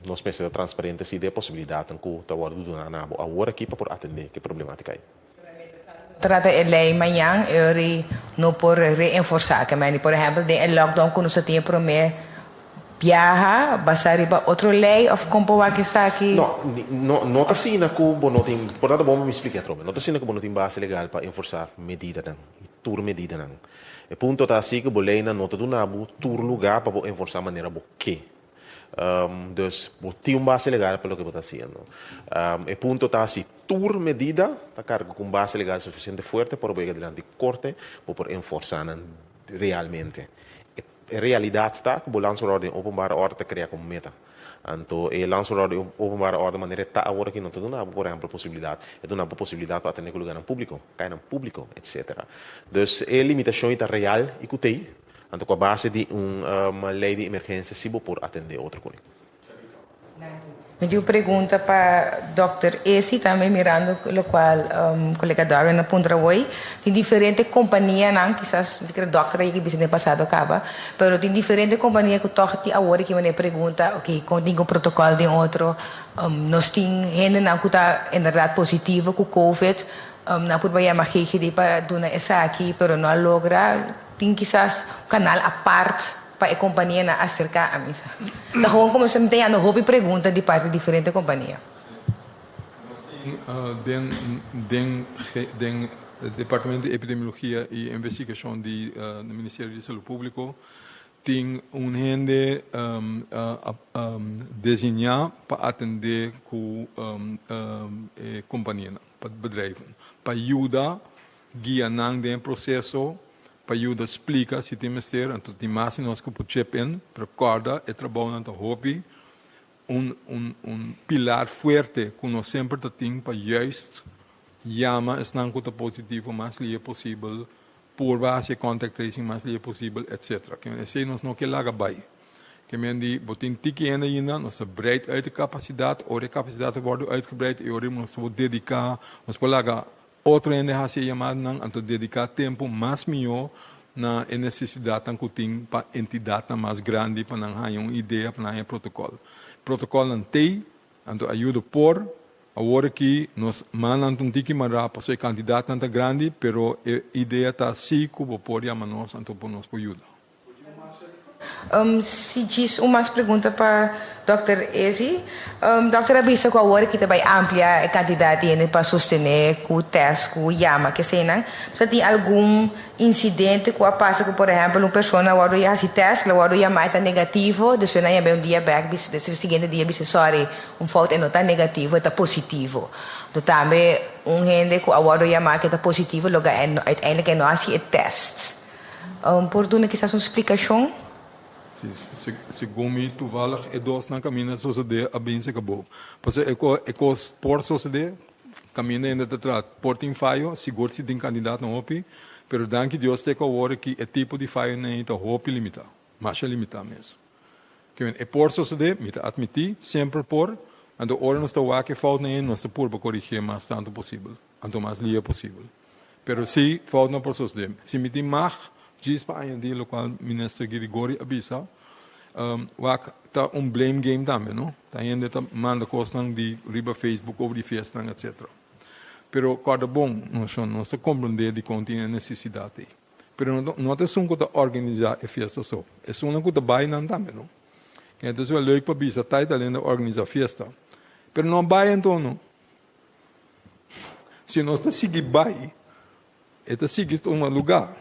nos mester ta transparente si den e posibilidatnan ku ta wòrdu duná na bo awor aki pa por atendé ku e problemátika ei. Trata e lei mañan e ora ei no por reenforsá. Ke mende por ehèmpel den e lockdown ku nos a tin e promé biaha basá riba otro lei òf kon por wak esaki? No, no, no ta asina ku bo no tin, por tanto bon mi splika atrobe, no ta asina ku bo no tin base legal pa enforsá medidanan, tur medidanan. E punto ta asi ku bo leinan no ta duna bo tur lugá pa bo enforsá manera bo ke. Dus bo tin un base legal pa loke bo ta hasiendo. E punto ta si tur medida ta karga ku un base legal sufisiente fuerte por bo yega dilanti korte bo por enforsá nan realmente. E realidat ta ku bo landsverordening openbare orde ta krea komo meta. Anto e landsverordening openbare orde manera e ta awor aki no ta duna bo por ehempel posibilidat, e duna bo posibilidat pa atende ku lugánan públiko, kayanan públiko, etcetera. Dus e limitashon ei ta real i ku t'ei. Anto ku a base di un lei di emergensia si bo por atendé otro kuné. Mi tin un pregunta pa dòkter Esi tambe mirando lokual kolega Darwin a puntra awoi. Tin diferente kompanianan, kisas mi ta kere dòkter a yega bisa den pasado kaba, pero tin diferente kompania ku tòg tin awor aki manera pregunta, oke kon tin ku protokòl den otro, nos tin hendenan ku ta inderdat positivo ku covid, nan purba yama GGD pa duna esaki pero no a logra. Tin kisas un kanal apart pa e kompanianan aserká a misa. Ta gewoon komo mi ta yanda hopi pregunta di parti diferente kompania. Nos tin den den den Departamento di Epidemiologia i Investigashon di Ministerio di Salud Públiko tin un hende designá pa atendé ku e kompanianan, pa bedrijven, pa yuda Guia nan den e proseso pa yuda splika si tin mester, anto tin mas di nos ku por chip in, pero kòrda e trabounan ta hopi un un un pilar fuerte ku nos semper ta tin pa juist yama esnan ku ta positivo mas lihe posibel, purba hasi e contact tracing mas lihe posibel etcetera. Ke men esei nos no ke laga bai. Ke men di bo tin tiki hende ainda, nos ta breid uit e kapasidat, ora e kapasidat ta wòrdu uitgebreid e ora nos por dediká, nos por laga Otro hende hasi e yamadanan anto dediká tempu mas mihó na e nesesidatnan ku tin pa entidatnan mas grandi pa nan haña un idea, pa nan haña protokòl. Protokòlnan t'ei, anto ayudo por. Awor aki nos mannan ta un tiki mará pasobra e kantidatnan ta grandi, pero e idea ta si ku bo por yama nos anto por nos por yuda. Si djis un mas pregunta pa Dòkter Ezi. Dòkter a bisa ku awor ki ta bai amplia e kantidat di hende pa sostené ku tèst ku yama kesenan. Sa tin algun insidente ku a pasa ku por ehèmpel un persona a wòrdu hasi tèst, el a wòrdu yamá e ta negativo, despues nan yam'é un dia bèk bisa despues siguiente dia bisa sòri un fout e no ta negativo e ta positivo. Anto tambe un hende ku a wòrdu yamá ku e ta positivo loke uiteindelijk e no hasi e tèst. Por duna kisas un splikashon? Si, segun mi toevallig e dosnan kaminda sosodé a bin se kabou. Pasobra e ko e kos por sosodé, kaminda hende ta traha por tin fayo, sigur si tin kandidatnan hopi, pero danki Dios te ku awor aki e tipo di fayonan ei ta hopi limitá, masha limitá mes. Ke men e por sosodé, mi ta atmití, semper por, anto ora nos ta wak e foutnan ei nos ta purba korigié mas tantu posibel, anto mas lia posibel. Pero sí, foutnan por sosodé. Si mi tin mag, djis pa añadí lokual Minister Girigori a bisa, wak ta un blame game tambe, no? Ta hende ta manda kosnan di riba Facebook over di fiestanan etcetera. Pero kòrda bon, nos ta komprendé dikon tin e nesesidat ei. Pero no no ta esun ku ta organisá e fiesta so, esunnan ku ta bai nan tambe no. Entonces ta leuk pa bisa tai ta lenda organisá fiesta, pero no bai anto no. Si nos ta sigui bai, e ta sigui tuma lugá.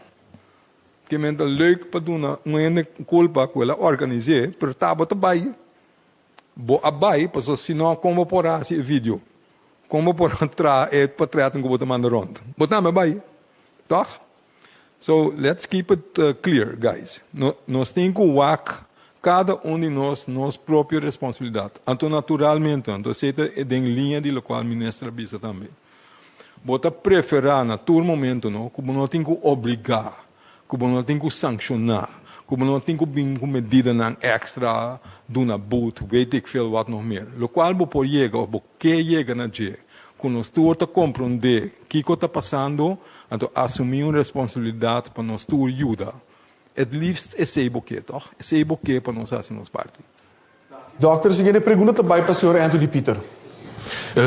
Ke men ta leuk pa duna un hende kulpa ku el a organis'é, pero tabata bai. Bo a bai pasobra si no kon bo por a hasi e video? Kon bo por a traha e portretnan ku bo ta manda rònt? Bo tambe a bai, tòg? So, let's keep it clear, guys. Nos tin ku wak kada un di nos nos propio responsabilidat. Anto naturalmente, anto esei ta den liña di lokual minister a bisa tambe. Bo ta preferá na tur momento no ku bo no tin ku obligá ku bo no tin ku sankshoná, ku bo no tin ku bin ku medidanan èkstra, duna but, weet ik veel wat nog meer. Lokual bo por yega òf bo ke yega na dje, ku nos tur ta komprondé kiko ta pasando, anto asumí un responsabilidat pa nos tur yuda. Het liefst esei bo ke, tòg? Esei bo ke pa nos hasi nos parti. Dòkter, siguiente pregunta ta bai pa señor Anthony Pieter.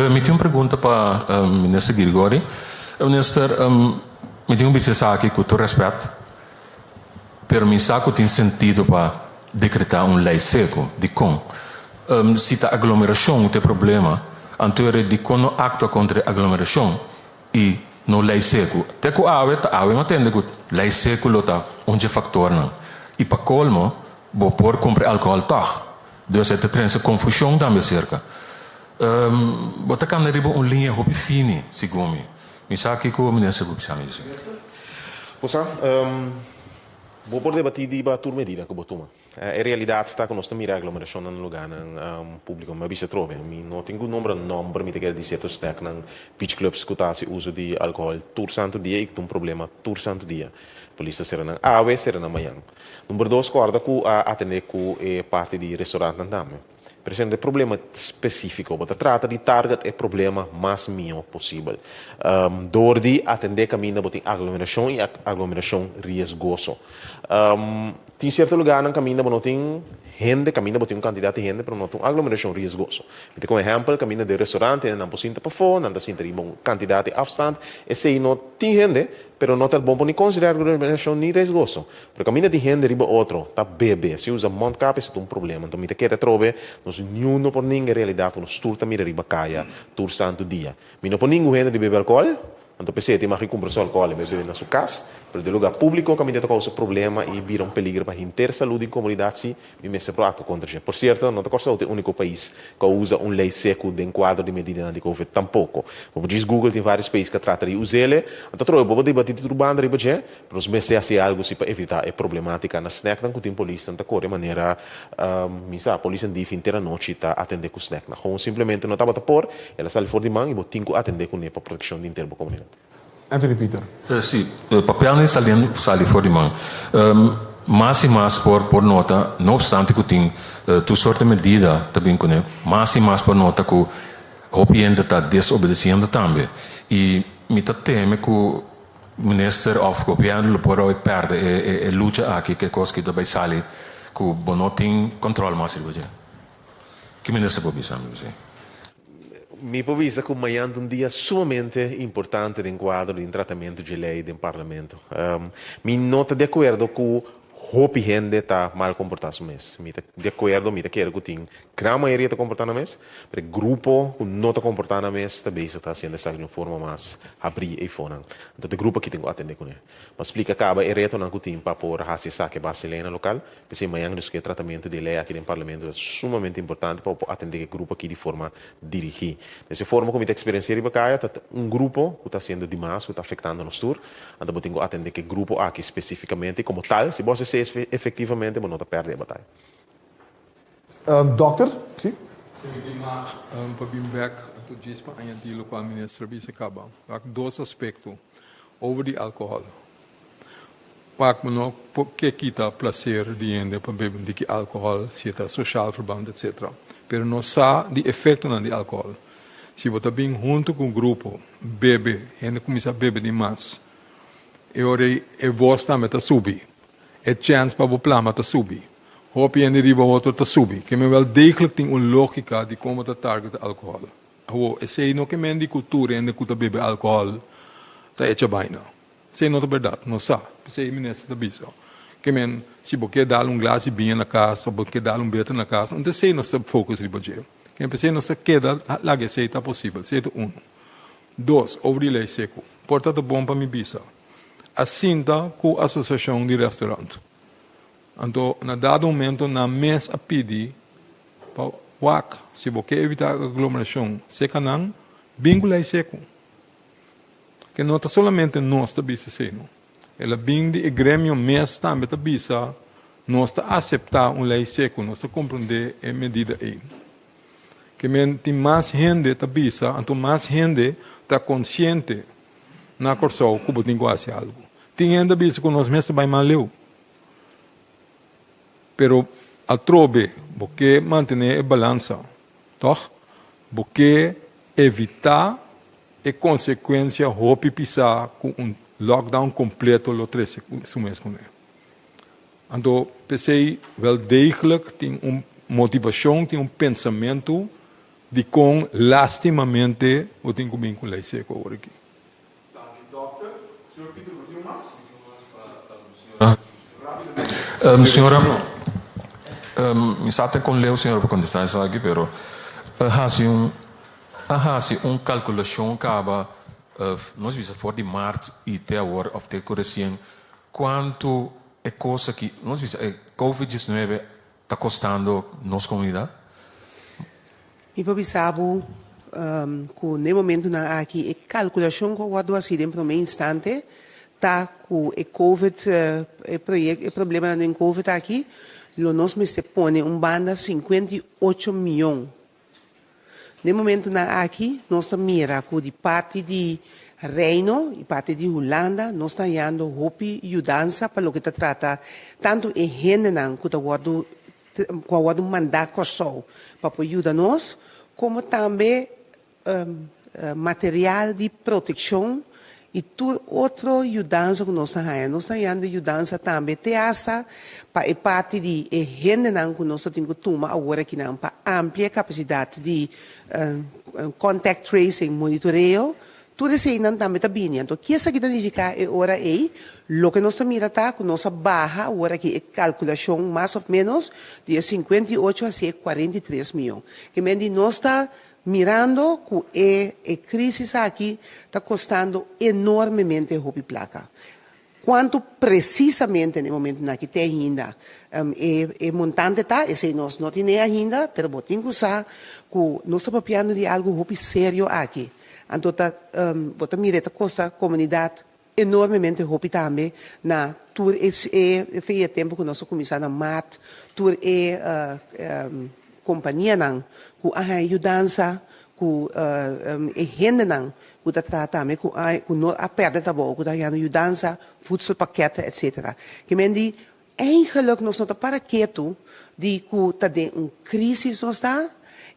Mi tin un pregunta pa Minister Girgori. Minister, mi tin un bisa esaki ku tur rèspèt, pero mi sa ku tin sentido pa dekretá un lei seku. Dikon? Si ta aglomerashon ta e problema, anto e dikon no aktua kontra e aglomerashon i no lei seku? Te ku awe ta awe mi a tende ku lei seku lo ta un dje faktornan. I pa kolmo, Bo por kumpra e alkohòl tòg. Dus e ta trese konfushon tambe serka. Bo ta kanda riba un liña hopi fini, segun mi. Mi sa kiko minister por bisa mi disi. Bo sa, bo por debatí riba tur medida ku bo tuma. E realidat ta ku nos ta mira aglomerashonnan na lugánan públiko. Mi a bisa atrobe, mi no tin ku nombra nòmber, mi ta kere di sierto snèknan, beach clubs ku ta hasi uso di alkohòl tur santu dia i ku ta un problema tur santu dia. Polis ta sera nan awe, sera nan mañan. Number dos, kòrda ku a atendé ku e parti di restorantnan tambe. Presente e problema spesífiko. Bo ta trata di target e problema mas mihó posibel. Dor di atendé kaminda bo tin aglomerashon i aglomerashon riesgoso. Tin sierto lugánan kaminda bo no tin hende, kaminda bo tin un kantidat di hende pero no ta un aglomerashon riesgoso. Mi ta kon ehèmpel, kaminda den restorant hendenan por sinta pafó, nan ta sinta riba un kantidat di afstand, esei no tin hende, Pero no ta bon pa ni konsiderá aglomerashon ni riesgoso. Pero kaminda tin hende riba otro ta bebe, si usa mondkap esei ta un problema. Anto mi ta kere atrobe nos niun no por ninga e realidat ku nos tur ta mira riba kaya tur santu dia. Mi no por ningu hende di bebe alkohòl, anto p'esei e tin mag di kumpra su alkohòl i bai bebe na su kas, pero den lugá públiko kaminda ta kousa problema i bira un peligro pa henter salud di komunidat si Mi mester por aktua kontra dje. Por sierto, no ta Kòrsou ta e úniko pais ku a usa un lei seku den kuadro di medidanan di covid tampoko. Bo por djis Google tin vários pais ku a trata di us'ele. Anto atrobe bo por debatí di tur banda riba dje, pero nos mester hasi algu si pa evitá e problemátika na snèknan ku tin polisnan ta kore manera mi sa polisnan di henter anochi ta atendé ku snèknan. Gewoon simplemente no tabata por, el a sali for di man i bo tin ku atendé kuné pa protekshon di henter bo komunidat. Anthony Pieter. Sí, papelnan saliendo sali for di man. Mas i mas por por nota, no obstante ku tin tur sorte medida ta bin kuné, mas i mas por nota ku hopi hende ta desobedesiendo tambe. I mi ta teme ku minister òf gobièrnu lo por hoy pèrdè e e lucha aki ku e kos ki ta bai sali ku bo no tin kòntròl mas riba dje. Ki minister por bisa mi esei? Mi por bisa ku mañan ta un dia sumamente importante den kuadro di un tratamentu dje lei den parlamento. Mi no ta di akuerdo ku hopi hende ta mal komportá su mes. Mi ta di akuerdo, mi ta kere ku tin gran mayoria ta komportá nan mes, pero e grupo ku no ta komportá nan mes ta bezig ta hasiendo esaki di un forma mas habrí eifonan. Anto ta e grupo aki tin ku atendé kuné. Pa splika kaba e retonan ku tin pa por hasi esaki a base di leinan lokal. P'esei mañan nos ke tratamentu di e lei aki den Parlamento ta sumamente importante pa bo por atendé e grupo aki di forma dirigí. Den e forma ku mi ta eksperensiá riba kaya ta un grupo ku ta hasiendo dimas ku ta afektando nos tur. Anto bo tin ku atendé ku e grupo aki spesífikamente i komo tal si bo hasi esei efektivamente bo no ta pèrdè e bataya. Dòkter, si. Si mi tin mas pa bin bèk anto djis pa añadí lokual minister a bisa kaba. Wak dos aspekto over di alkohòl. Wak bo no por ke kita placer di hende pa bebe un tiki alcohol si e ta sociaal verband etc. Pero nos sa di efectonan di alcohol. Si bo ta bin hunto cu un grupo bebe, hende cuminsa bebe di mas, e ora ei e voz tambe ta subi, e chens pa bo plama ta subi, hopi hende riba otro ta subi. Ke men wel degelijk tin un logica di con bo ta target alcohol. Awo, esey no ke men di cu tur hende cu ta bebe alcohol ta echa baina. Esei no ta bèrdat, nos sa. P'esei e minister ta bisa ke men si bo ke dal un glas di biña na kas òf bo ke dal un beter na kas, no ta esei nos ta focus riba dje. Ke men p'esei nos ta keda laga esei ta posibel. Esei ta unu. Dos, over di lei seku. Por ta ta bon pa mi bisa, a sinta ku asosiashon di restaurant. Anto na dado momento nan mes a pidi pa wak si bo ke evitá aglomerashon seka nan, bin ku lei seku. Ke no ta solamente nos ta bisa esei no. El a bin di e gremio mes tambe ta bisa nos ta aseptá un lei seku, nos ta komprondé e medida ei. Ke men tin mas hende ta bisa, anto mas hende ta konsiente na Kòrsou ku bo tin ku hasi algu. Tin hende ta bisa ku nos mes ta bai mas leu. Pero atrobe bo ke mantené e balansa, tòg? Bo ke evitá E konsekuensia hopi pisá ku un lockdown kompleto lo trese su mes kuné. Anto p'esei wel degelijk tin un motivashon, tin un pensamentu dikon lastimamente bo tin ku bin ku lei seko awor aki. Danki dòkter. Señor Pieter bo tin un mas? Señora, mi sa ta kon leu señora pa kontestá esaki pero hasi un A hasi un kalkulashon kaba, nos bisa for di mart i te awor òf te ku resien, kuantu e kos aki, nos bisa e covid diesnuebe ta kostando nos komunidat? Mi por bisa bo ku n'e momentunan aki e kalkulashon ku a wòrdu hasi den promé instante ta ku e covid, e proyek, e problemanan den covid aki lo nos mester pone un banda 58 mion. Den momentunan aki nos ta mira ku di parti di Reino i parti di Hulanda nos ta hañando hopi yudansa pa loke ta trata tantu e hendenan ku ta wòrdu ku a wòrdu mandá Kòrsou pa por yuda nos komo tambe material di protekshon i tur otro yudansa ku nos ta haña. Nos ta hañando yudansa tambe te asta pa e parti di e hendenan ku nos ta tin ku tuma awor akinan pa amplia e kapasidat di contact tracing, monitoreo, tur eseinan tambe ta bini. Anto ki esaki ta nifiká e ora ei? Loke nos ta mira ta ku nos a baha awor aki e kalkulashon mas òf ménos di e 58 hasi e 43 mion. Ke men di nos ta Mirando cu e e crisis aki ta costando enormemente hopi placa. Cuanto precisamente na e momentonan aki te ainda e e montante ta, esey nos no tine ainda, pero bo tin cu sa cu nos ta papiando di algo hopi serio aki. Anto ta bo ta mira e ta costa comunidad enormemente hopi tambe na tur e e fe e tempo cu nos a cuminsa na maart tur e companianan cu a haña yudansa cu e hendenan cu ta traha tambe cu a cu no a perde trabou cu ta hañando yudansa, voedselpakketten etcetera. Ke men di eigenlijk nos no ta para ketu di cu ta den un crisis nos ta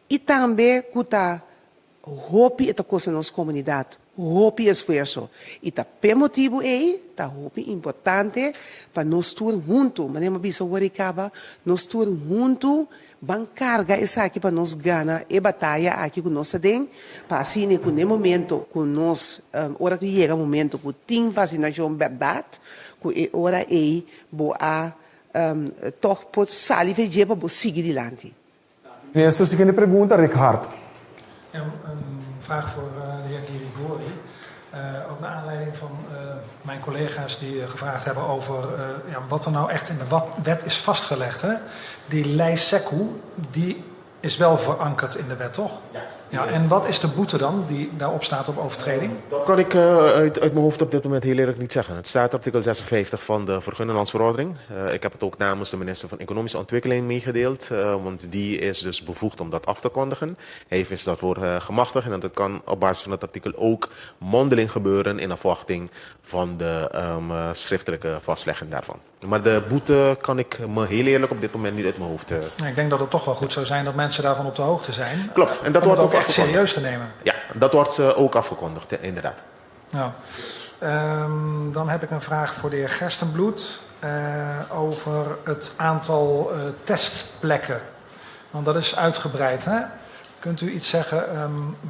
y tambe cu ta Hopi e ta kosta nos komunidat hopi esfuerso i ta p'e motibu ei ta hopi importante pa nos tur huntu, manera mi a bisa wor i kaba, nos tur huntu ban karga esaki pa nos gana e bataya aki ku nos ta den, pa asina ku n'e momento ku nos, ora ku yega momento ku tin vasinashon bèrdat, ku e ora ei bo a tòg por sali fe dje pa bo sigui dilanti. Minister, siguiente pregunta, Rick Hart. Een vraag voor de heer Girigori. Ook naar aanleiding van mijn collega's die gevraagd hebben over ja, wat er nou echt in de wet is vastgelegd. Hè? Die lei seku, die is wel verankerd in de wet, toch? Ja. Ja, en wat is de boete dan die daarop staat op overtreding? Dat kan ik uit mijn hoofd op dit moment heel eerlijk niet zeggen. Het staat artikel 56 van de vergunninglandsverordening. Ik heb het ook namens de minister van Economische Ontwikkeling meegedeeld, want die is dus bevoegd om dat af te kondigen. Hij is daarvoor gemachtigd en dat kan op basis van dat artikel ook mondeling gebeuren in afwachting van de schriftelijke vastlegging daarvan. Maar de boete kan ik me heel eerlijk op dit moment niet uit mijn hoofd. Ja, ik denk dat het toch wel goed zou zijn dat mensen daarvan op de hoogte zijn. Klopt, en dat Om wordt het ook ook echt afgekondigd. serieus te nemen. Ja, dat wordt ook afgekondigd, inderdaad. Ja. Dan heb ik een vraag voor de heer Gerstenbluth over het aantal testplekken. Want dat is uitgebreid, hè? Kunt u iets zeggen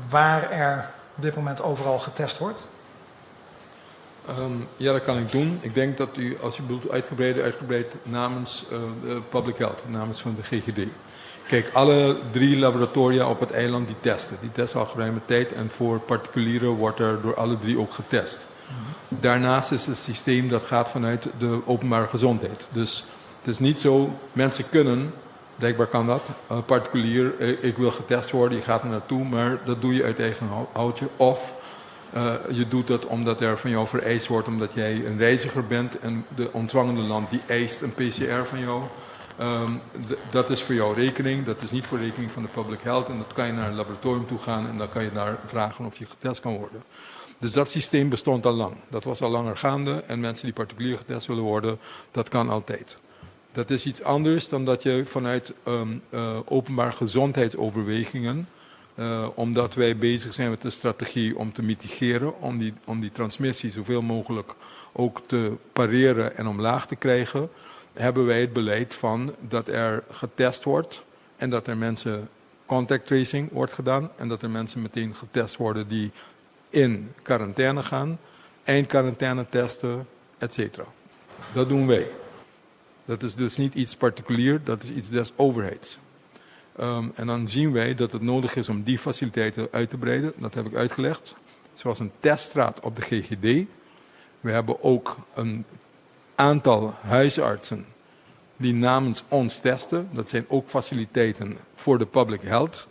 waar er op dit moment overal getest wordt? Ja, dat kan ik doen. Ik denk dat u, als u bedoelt uitgebreid namens de Public Health, namens van de GGD. Kijk, alle 3 laboratoria op het eiland die testen. Die testen al geruime tijd en voor particulieren wordt er door alle 3 ook getest. Daarnaast is het systeem dat gaat vanuit de openbare gezondheid. Dus het is niet zo, mensen kunnen, blijkbaar kan dat, particulier, ik wil getest worden, je gaat er naartoe, maar dat doe je uit eigen houtje. Of je doet dat omdat er van jou vereist wordt, omdat jij een reiziger bent en de ontvangende land die eist een PCR van jou. Dat is voor jouw rekening, dat is niet voor rekening van de public health en dat kan je naar een laboratorium toe gaan en dan kan je daar vragen of je getest kan worden. Dus dat systeem bestond al lang. Dat was al langer gaande en mensen die particulier getest willen worden, dat kan altijd. Dat is iets anders dan dat je vanuit openbaar gezondheidsoverwegingen, omdat wij bezig zijn met de strategie om te mitigeren, om die transmissie zoveel mogelijk ook te pareren en omlaag te krijgen, hebben wij het beleid van dat er getest wordt en dat er mensen contact tracing wordt gedaan en dat er mensen meteen getest worden die in quarantaine gaan, eindquarantaine testen, et cetera. Dat doen wij. Dat is dus niet iets particulier, dat is iets des overheids. En dan zien wij dat het nodig is om die faciliteiten uit te breiden. Dat heb ik uitgelegd. Zoals een teststraat op de GGD. We hebben ook een aantal huisartsen die namens ons testen. Dat zijn ook faciliteiten voor de public health.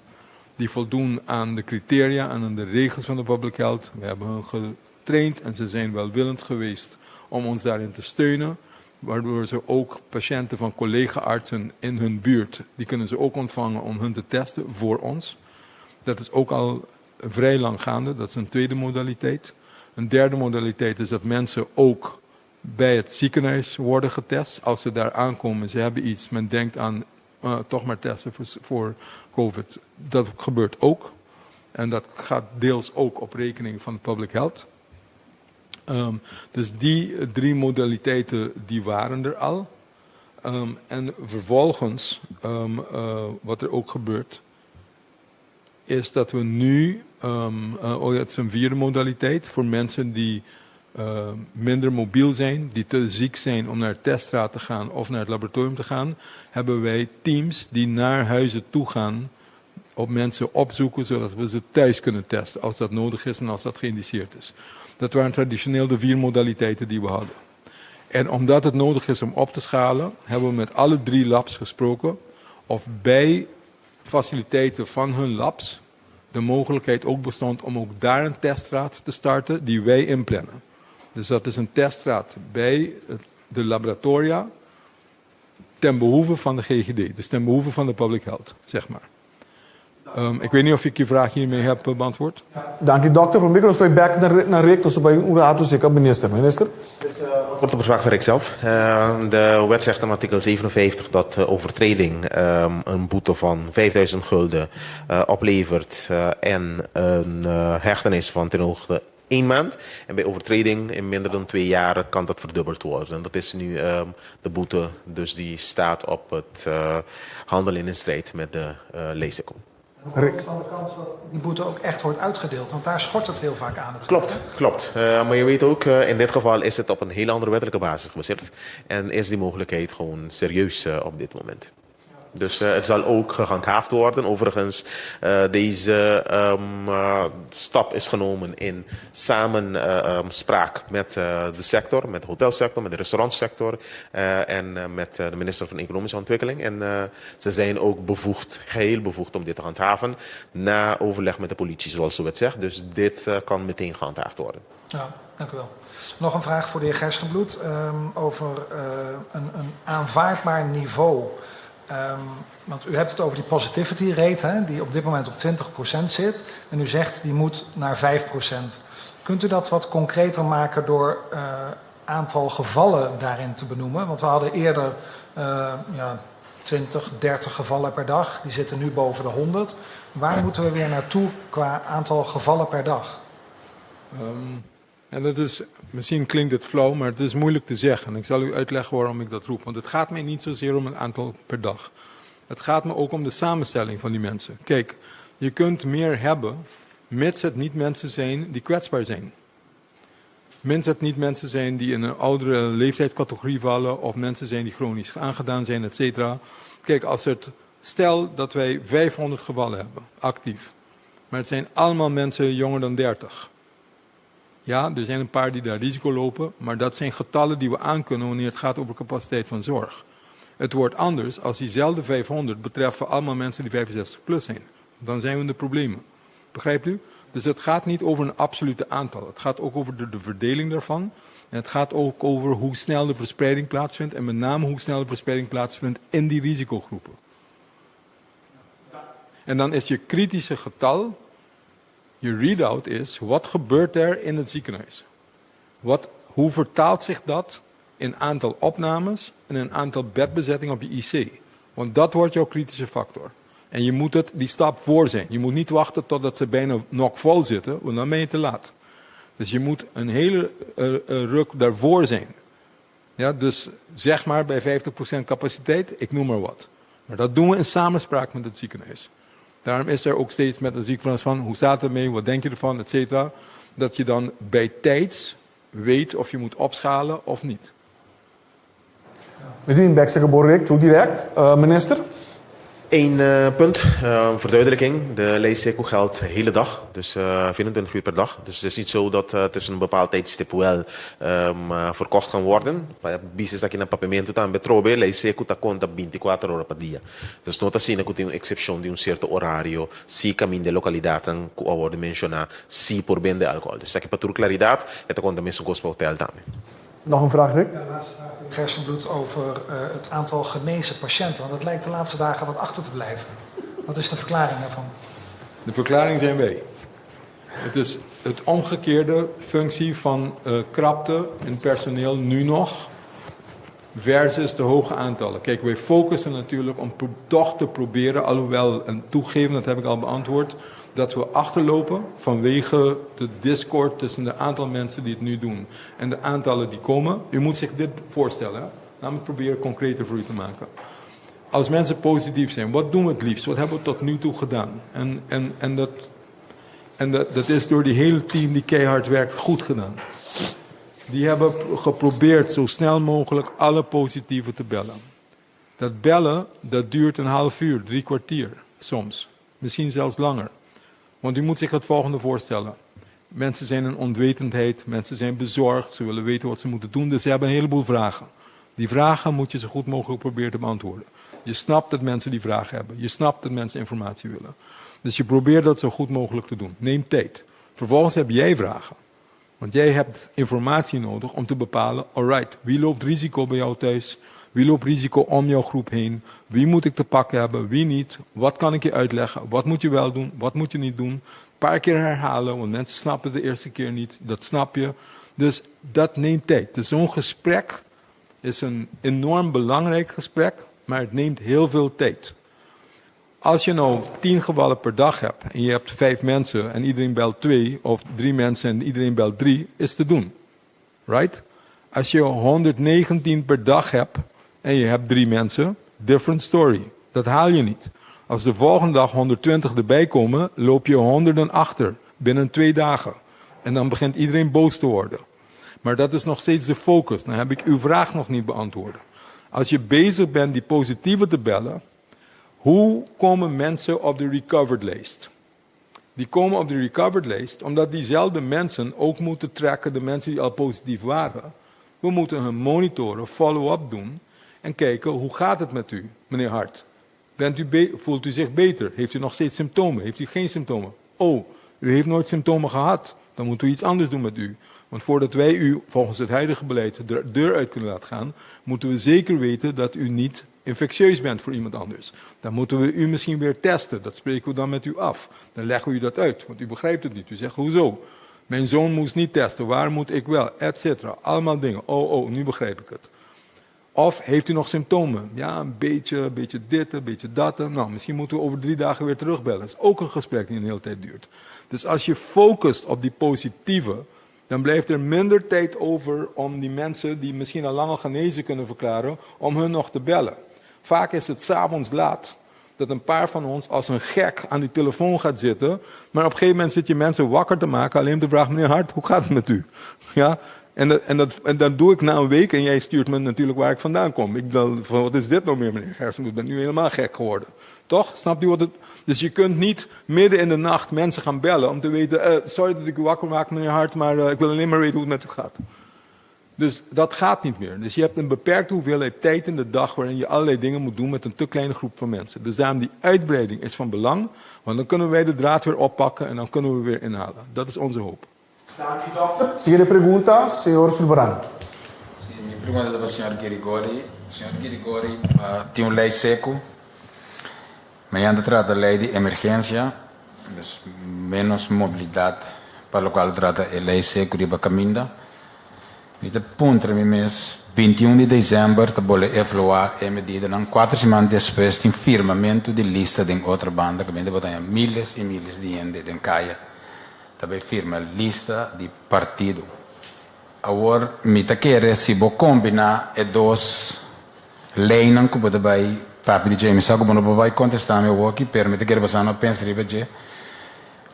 Die voldoen aan de criteria en aan de regels van de public health. We hebben hun getraind en ze zijn welwillend geweest om ons daarin te steunen. Waardoor ze ook patiënten van collega-artsen in hun buurt, die kunnen ze ook ontvangen om hun te testen voor ons. Dat is ook al vrij lang gaande, dat is een tweede modaliteit. Een derde modaliteit is dat mensen ook bij het ziekenhuis worden getest. Als ze daar aankomen, ze hebben iets, men denkt aan toch maar testen voor COVID. Dat gebeurt ook. En dat gaat deels ook op rekening van de public health. Dus die 3 modaliteiten die waren er al. En vervolgens, wat er ook gebeurt, is dat we nu, oh ja, het is een 4e modaliteit voor mensen die minder mobiel zijn, die te ziek zijn om naar de teststraat te gaan of naar het laboratorium te gaan, hebben wij teams die naar huizen toe gaan op mensen opzoeken, zodat we ze thuis kunnen testen als dat nodig is en als dat geïndiceerd is. Dat waren traditioneel de 4 modaliteiten die we hadden. En omdat het nodig is om op te schalen, hebben we met alle 3 labs gesproken of bij faciliteiten van hun labs de mogelijkheid ook bestond om ook daar een teststraat te starten die wij inplannen. Dus dat is een teststraat bij de laboratoria ten behoeve van de GGD, dus ten behoeve van de public health. Ik weet niet of ik je vraag hiermee heb beantwoord. Ja, dank u, dokter. Probeer ons bij back naar Rick, dus bij een raad, dus ik heb minister. Minister? Dus antwoord op de vraag van Rick zelf. De wet zegt in artikel 57 dat overtreding een boete van 5.000 gulden oplevert en een hechtenis van ten hoogte 1 maand. En bij overtreding in minder dan 2 jaar kan dat verdubbeld worden. En dat is nu de boete, dus die staat op het handelen in strijd met de Ley Seco. Hoe groot is dan de kans dat die boete ook echt wordt uitgedeeld? Want daar schort het heel vaak aan natuurlijk. Klopt, klopt. Maar je weet ook, in dit geval is het op een hele andere wettelijke basis gebaseerd. En is die mogelijkheid gewoon serieus op dit moment. Dus het zal ook gehandhaafd worden. Overigens, deze stap is genomen in samenspraak met de sector, met de hotelsector, met de restaurantsector en met de minister van Economische Ontwikkeling. En ze zijn ook bevoegd, geheel bevoegd om dit te handhaven, na overleg met de politie, zoals de wet zegt. Dus dit kan meteen gehandhaafd worden. Ja, dank u wel. Nog een vraag voor de heer Gerstenbluth over een aanvaardbaar niveau. Want u hebt het over die positivity rate, hè, die op dit moment op 20% zit. En u zegt die moet naar 5%. Kunt u dat wat concreter maken door aantal gevallen daarin te benoemen? Want we hadden eerder ja, 20, 30 gevallen per dag. Die zitten nu boven de 100. Waar moeten we weer naartoe qua aantal gevallen per dag? En dat is, misschien klinkt het flauw, maar het is moeilijk te zeggen. Ik zal u uitleggen waarom ik dat roep. Want het gaat mij niet zozeer om een aantal per dag. Het gaat me ook om de samenstelling van die mensen. Kijk, je kunt meer hebben, mits het niet mensen zijn die kwetsbaar zijn. Mits het niet mensen zijn die in een oudere leeftijdscategorie vallen, of mensen zijn die chronisch aangedaan zijn, et cetera. Kijk, stel dat wij 500 gevallen hebben, actief. Maar het zijn allemaal mensen jonger dan 30. Ja, er zijn een paar die daar risico lopen, maar dat zijn getallen die we aankunnen wanneer het gaat over capaciteit van zorg. Het wordt anders als diezelfde 500 betreffen allemaal mensen die 65 plus zijn. Dan zijn we in de problemen. Begrijpt u? Dus het gaat niet over een absolute aantal. Het gaat ook over de verdeling daarvan. En het gaat ook over hoe snel de verspreiding plaatsvindt. En met name hoe snel de verspreiding plaatsvindt in die risicogroepen. En dan is je kritische getal, je readout is, wat gebeurt er in het ziekenhuis? Hoe vertaalt zich dat in aantal opnames en in aantal bedbezetting op je IC? Want dat wordt jouw kritische factor. En je moet het die stap voor zijn. Je moet niet wachten totdat ze bijna nog vol zitten, want dan ben je te laat. Dus je moet een hele ruk daarvoor zijn. Ja, dus zeg maar bij 50% capaciteit, ik noem maar wat. Maar dat doen we in samenspraak met het ziekenhuis. Daarom is er ook steeds met de ziekenhuis van, hoe staat het ermee, wat denk je ervan, et cetera. Dat je dan bij tijds weet of je moet opschalen of niet. Meteen Baxter Borek, zo direct. Minister? Eén punt, verduidelijking. De lei seku geldt de hele dag, dus 24 uur per dag. Dus het is niet zo dat tussen een bepaald tijdstip wel verkocht kan worden. Bisa esaki na Papiamento tambe trobe, lei seku ta konta 24 ora pa dia. Dus no ta asina ku tin un eksepshon di un sierto orario si kaminda e lokalidatnan ku a wòrdu menshoná si por bende alkohòl. Dus esaki pa tur klaridat, e ta konta mesun kos pa hotèl tambe. Nog een vraag, Rick? Ja, laatste vraag, Gerstenbluth, over het aantal genezen patiënten. Want dat lijkt de laatste dagen wat achter te blijven. Wat is de verklaring daarvan? De verklaring zijn wij. Het is het omgekeerde functie van krapte in personeel nu nog versus de hoge aantallen. Kijk, wij focussen natuurlijk om toch te proberen, alhoewel, en toegeven, dat heb ik al beantwoord, dat we achterlopen vanwege de discord tussen de aantal mensen die het nu doen en de aantallen die komen. U moet zich dit voorstellen, hè? Laat me het proberen concreter voor u te maken. Als mensen positief zijn, wat doen we het liefst? Wat hebben we tot nu toe gedaan? En dat is door die hele team die keihard werkt goed gedaan. Die hebben geprobeerd zo snel mogelijk alle positieven te bellen. Dat bellen, dat duurt een half uur, 3 kwartier soms. Misschien zelfs langer. Want u moet zich het volgende voorstellen. Mensen zijn in onwetendheid, mensen zijn bezorgd, ze willen weten wat ze moeten doen, dus ze hebben een heleboel vragen. Die vragen moet je zo goed mogelijk proberen te beantwoorden. Je snapt dat mensen die vragen hebben. Je snapt dat mensen informatie willen. Dus je probeert dat zo goed mogelijk te doen. Neem tijd. Vervolgens heb jij vragen. Want jij hebt informatie nodig om te bepalen, alright, wie loopt risico bij jou thuis? Wie loopt risico om jouw groep heen? Wie moet ik te pakken hebben? Wie niet? Wat kan ik je uitleggen? Wat moet je wel doen? Wat moet je niet doen? Een paar keer herhalen, want mensen snappen de eerste keer niet. Dat snap je. Dus dat neemt tijd. Dus zo'n gesprek is een enorm belangrijk gesprek, maar het neemt heel veel tijd. Als je nou 10 gevallen per dag hebt en je hebt vijf mensen en iedereen belt twee, of drie mensen en iedereen belt drie, is te doen. Right? Als je 119 per dag hebt en je hebt drie mensen, different story. Dat haal je niet. Als de volgende dag 120 erbij komen, loop je honderden achter binnen 2 dagen. En dan begint iedereen boos te worden. Maar dat is nog steeds de focus. Dan heb ik uw vraag nog niet beantwoord. Als je bezig bent die positieve te bellen, Hoe komen mensen op de recovered lijst? Die komen op de recovered lijst omdat diezelfde mensen ook moeten tracken, de mensen die al positief waren. We moeten hun monitoren, follow-up doen en kijken hoe gaat het met u, meneer Hart. Bent u voelt u zich beter? Heeft u nog steeds symptomen? Heeft u geen symptomen? Oh, u heeft nooit symptomen gehad. Dan moeten we iets anders doen met u. Want voordat wij u volgens het huidige beleid de deur uit kunnen laten gaan, moeten we zeker weten dat u niet infectieus bent voor iemand anders. Dan moeten we u misschien weer testen. Dat spreken we dan met u af. Dan leggen we u dat uit, want u begrijpt het niet. U zegt, hoezo? Mijn zoon moest niet testen, waar moet ik wel? Etcetera. Allemaal dingen. Oh, oh, nu begrijp ik het. Of heeft u nog symptomen? Ja, een beetje, een beetje dit, een beetje dat. Nou, misschien moeten we over drie dagen weer terugbellen. Dat is ook een gesprek die een hele tijd duurt. Dus als je focust op die positieve, dan blijft er minder tijd over om die mensen die misschien al lang al genezen kunnen verklaren, om hun nog te bellen. Vaak is het 's avonds laat dat een paar van ons als een gek aan die telefoon gaat zitten. Maar op een gegeven moment zit je mensen wakker te maken. Alleen de vraag, meneer Hart, hoe gaat het met u? Ja? En, dat, en, dat, en dat doe ik na een week en jij stuurt me natuurlijk waar ik vandaan kom. Ik dan, van, wat is dit nou meer, meneer Gersen? Ik ben nu helemaal gek geworden. Toch? Snapt u wat het... Dus je kunt niet midden in de nacht mensen gaan bellen om te weten... sorry dat ik u wakker maak, meneer Hart, maar ik wil alleen maar weten hoe het met u gaat. Dus dat gaat niet meer. Dus je hebt een beperkte hoeveelheid tijd in de dag waarin je allerlei dingen moet doen met een te kleine groep van mensen. Dus daarom die uitbreiding is van belang, want dan kunnen wij de draad weer oppakken en dan kunnen we weer inhalen. Dat is onze hoop. Danki dòkter. Siguiente pregunta, señor Sulvaran. Si, mi pregunta ta pa señor Girigori. Señor Girigori, tin un lei seku. Mañana ta trata lei di emergensia, dus menos mobilidat pa lokual ta trata e lei seku riba kaminda. Mi ta puntra mi mes, 21 di desèmber ta bole evaluá e medidanan, kuater siman despues tin firmamentu di lista den otro banda kaminda bo ta haña miles i miles di hende den kaya ta bai firma lista di partido. Awor mi ta kere si bo kombiná e dos leinan ku bo ta bai papia di dje. Mi sa ku bo no por bai kontestá mi awoki, pero mi ta kere bo sa no pensa riba dje.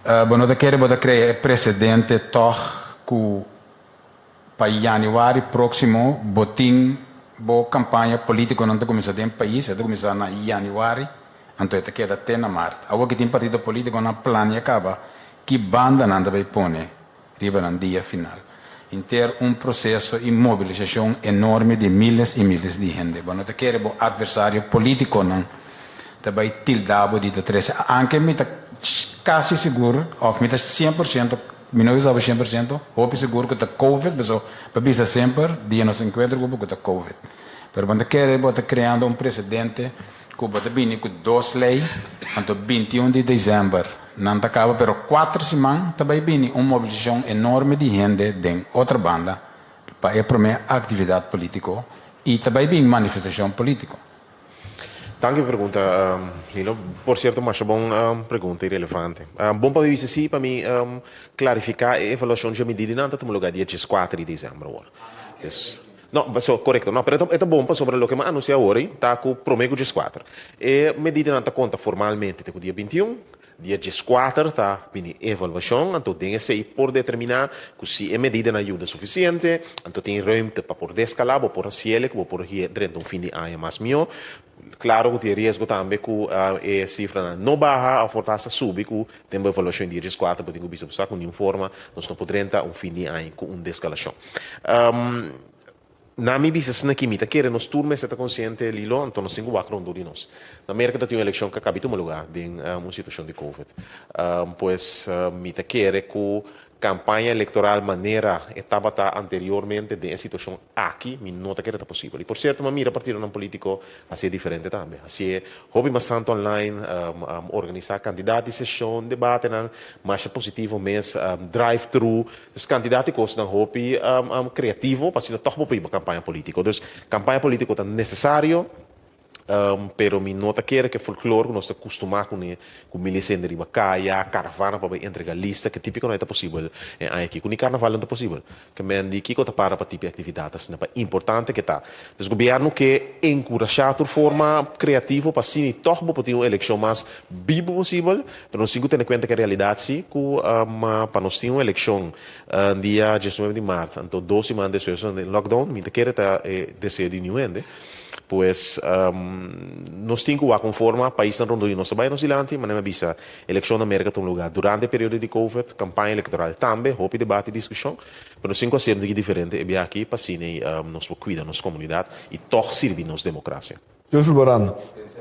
Bo no ta kere bo ta krea e presedente tòg ku pa yanüari próksimo bo tin bo kampaña polítikonan ta kuminsá den pais, e ta kuminsá na yanüari, anto e ta keda te na mart. Awoki tin partido polítikonan plania kaba ki banda nan ta bai pone riba nan dia final. Henter un proseso i mobilisashon enorme di miles i miles di hende. Bo no ta kere bo atversario polítikonan ta bai tilda bo di ta trese. Anke mi ta kasi sigur òf mi ta 100%, mi no bisa bo 100%, hopi sigur ku ta covid, paso bo bisa semper dia nos enkuentro ku bo ku ta covid. Pero bo no ta kere bo ta kreando un presedente ku bo ta bini ku dos lei, anto 21 di desèmber Nan ta kaba pero kuater siman ta bai bini un mobilisashon enorme di hende den Otrabanda pa e promé aktividat polítiko i ta bai bin manifestashon polítiko. Danki pa pregunta Lino. Por sierto masha bon pregunta i relevante. Bon pa mi bisa si pa mi klarifiká e evaluashon dje medidanan ta tuma lugá dia dieskuater di desèmber awor. No, so, korekto. No, pero e ta bon pasobra loke mi a anunsiá awor ei ta ku promé ku dieskuater. E medidanan ta konta formalmente te ku dia 21. Dia 14 ta bini evaluashon, anto den esei por determiná ku si e medidanan yuda sufisiente, anto tin ruimte pa por deskalá, bo por hasiel ku bo por hie drenta un fin di aña mas mihó. Klaro ku tin e riesgo tambe ku e sifranan no baha òf por ta hasta subi ku den bo evaluashon di dia 14 bo tin ku bisa bo sa ku niun forma nos no por drenta un fin di aña ku un deskalashon. Na mi bisa asina ki mi ta kere nos tur mester ta konsiente Lilo, anto nos tin ku wak rondó di nos. Na Merka ta tin un elekshon ku a kabi tuma lugá den un situashon di covid. Pues mi ta kere ku kampaña elektoral manera e tabata anteriormente den e situashon aki mi no ta kere ta posibel. I por sierto mi a mira partidonan polítiko hasié diferente tambe. Hasié hopi mas tantu online, organisá kantidat di seshon, debatenan masha positivo mes, drive thru. Dus kantidat di kosnan hopi kreativo pa asina tòg bo por hiba kampaña polítiko. Dus kampaña polítiko ta nesesario. Pero mi no ta kere ku e folklor ku nos ta kustumá kuné, ku miles hende riba kaya, karavana pa bai entrega lista, ke típiko no e ta posibel e aña aki. Ku ni karnaval no ta posibel. Ke men di kiko ta para pa tipo e aktividat asina, pa importante ke ta. Dus gobièrnu ke enkurashá tur forma kreativo pa asina i tòg bo por tin un elekshon mas bibu posibel, pero nos tin ku tene kuenta ku e realidat si ku pa nos tin un elekshon dia 19 di mart, anto dos siman despues lockdown, mi ta kere ta e deseo di niun hende. Pues, nos tin ku wak un forma, paisnan rondó di nos ta bai nos dilanti, manera mi a bisa, elekshon na Merka ta un lugá durante e periodo di Covid, kampaña elektoral tambe, hopi debate i diskushon, pero nos tin ku hasi un tiki diferente e biaha aki pa asina nos por kuida nos komunidat i tòg sirbi nos demokrasia. Señor Sulbarán.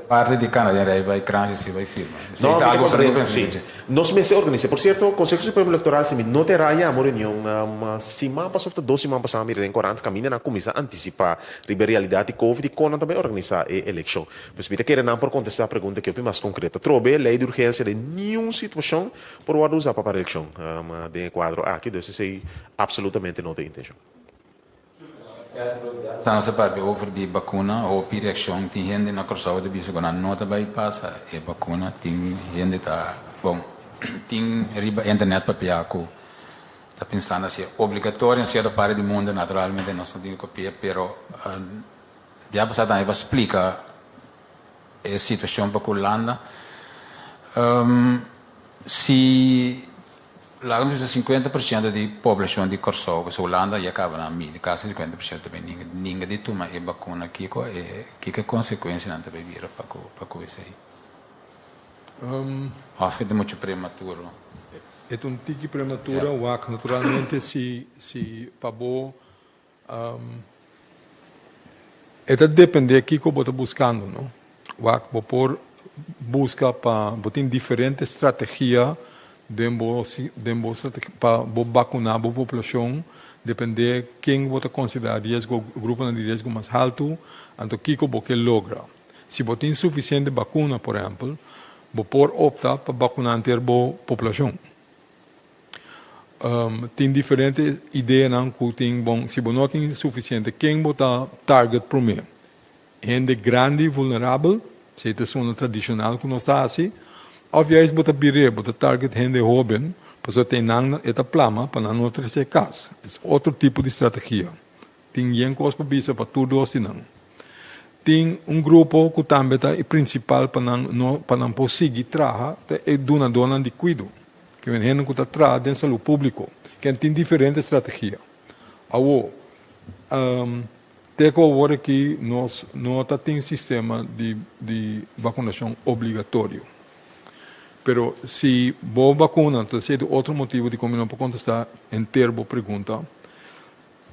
Parti di Cana den rei bai Kranshi si bai firma. No, mi ta comprende, si. Nos mester organisa. Por cierto, Conseho Supremo Electoral si mi no ta era yama un reunion siman pasa of ta dos siman pasa mi mira den corant caminda nan a cuminsa anticipa riba e realidad di covid y con nan ta bay organisa e eleccion. Pues mi ta kere nan por contesta pregunta ki hopi mas concreto. Atrobe, ley di urgencia den niun situacion por wordo usa pa para eleccion den e cuadro aki, dus esey absolutamente no ta e intencion. Nos a papia over di bakuna, hopi reakshon. Tin hende na Kòrsou ta bisa ku nan no ta bai pasa e bakuna. Tin hende ta, bon, tin riba internet papia ku ta pensando hasi obligatorio en sierto parti di mundu. Naturalmente nos no tin ku kopia, pero bia pasá tambe pa splika e situashon pa ku Hulanda. Si Laga nos bisa 50% di poblashon di Kòrsou, pasobra Hulanda ya kaba nan midi kasi 50% ta bai ninga ninga di tuma e bakuna kiko e kiko e konsekuensianan ta bai bira pa ku pa ku esei? Òf e ta muchu prematuro? E ta un tiki prematuro wak naturalmente si si pa bo E ta depende kiko bo ta buskando, no? Wak, bo por buska pa bo tin diferente strategia den bo den bo pa bo bakuná bo poblashon, depende ken bo ta konsiderá riesgo, gruponan di riesgo mas haltu, anto kiko bo ke logra. Si bo tin sufisiente bakuna, por ehèmpel, bo por opta pa bakuná henter bo poblashon. Tin diferente ideanan ku tin bon si bo no tin sufisiente ken bo ta target promé? Hende grandi vulnerabel, esei ta esun tradishonal ku nos ta hasi, òf juist bo ta bir'é bo ta target hende hóben pasobra te nan e ta plama pa nan no trese kas. Es otro tipo di strategia. Tin yen kos pa bisa pa tur dos di nan. Tin un grupo ku tambe ta e prinsipal pa nan no pa nan por sigui traha ta e dunadónan di kuido, ke men hende ku ta traha den salú públiko, ken tin diferente strategia. Awor, te ku awor aki nos no ta tin sistema di di vakunashon obligatorio. Pero si bo bakuna, ta esei otro motibu dikon mi no por kontestá henter bo pregunta.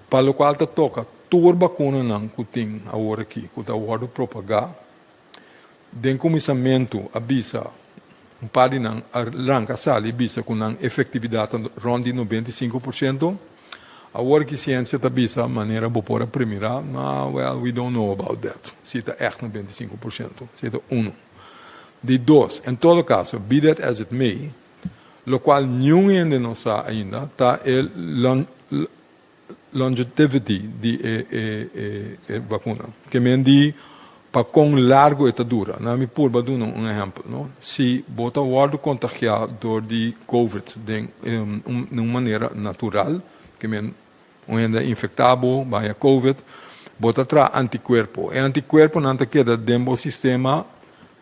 Pa lokual ta toka tur bakunanan ku tin awor aki ku ta wòrdu propagá, den kuminsamentu a bisa un par di nan a ranka sali bisa ku nan efektividat ta rònt di 95%. Awor aki siensia ta bisa manera bo por a primirá, ma well we don't know about that, si ta ègt 95%, si ta unu. Di dos, en todo kaso, be that as it may, Lokual niun hende no sa ainda ta e longevity di e bakuna. Ke men di pa kon largu e ta dura. Na mi purba duna un ehèmpel, no. Si bo ta wòrdu kontagiá dor di covid den un manera natural, ke men un hende a infektá bo, bo haña covid, bo ta traha antikuerpo. E antikuerponan ta keda den bo sistema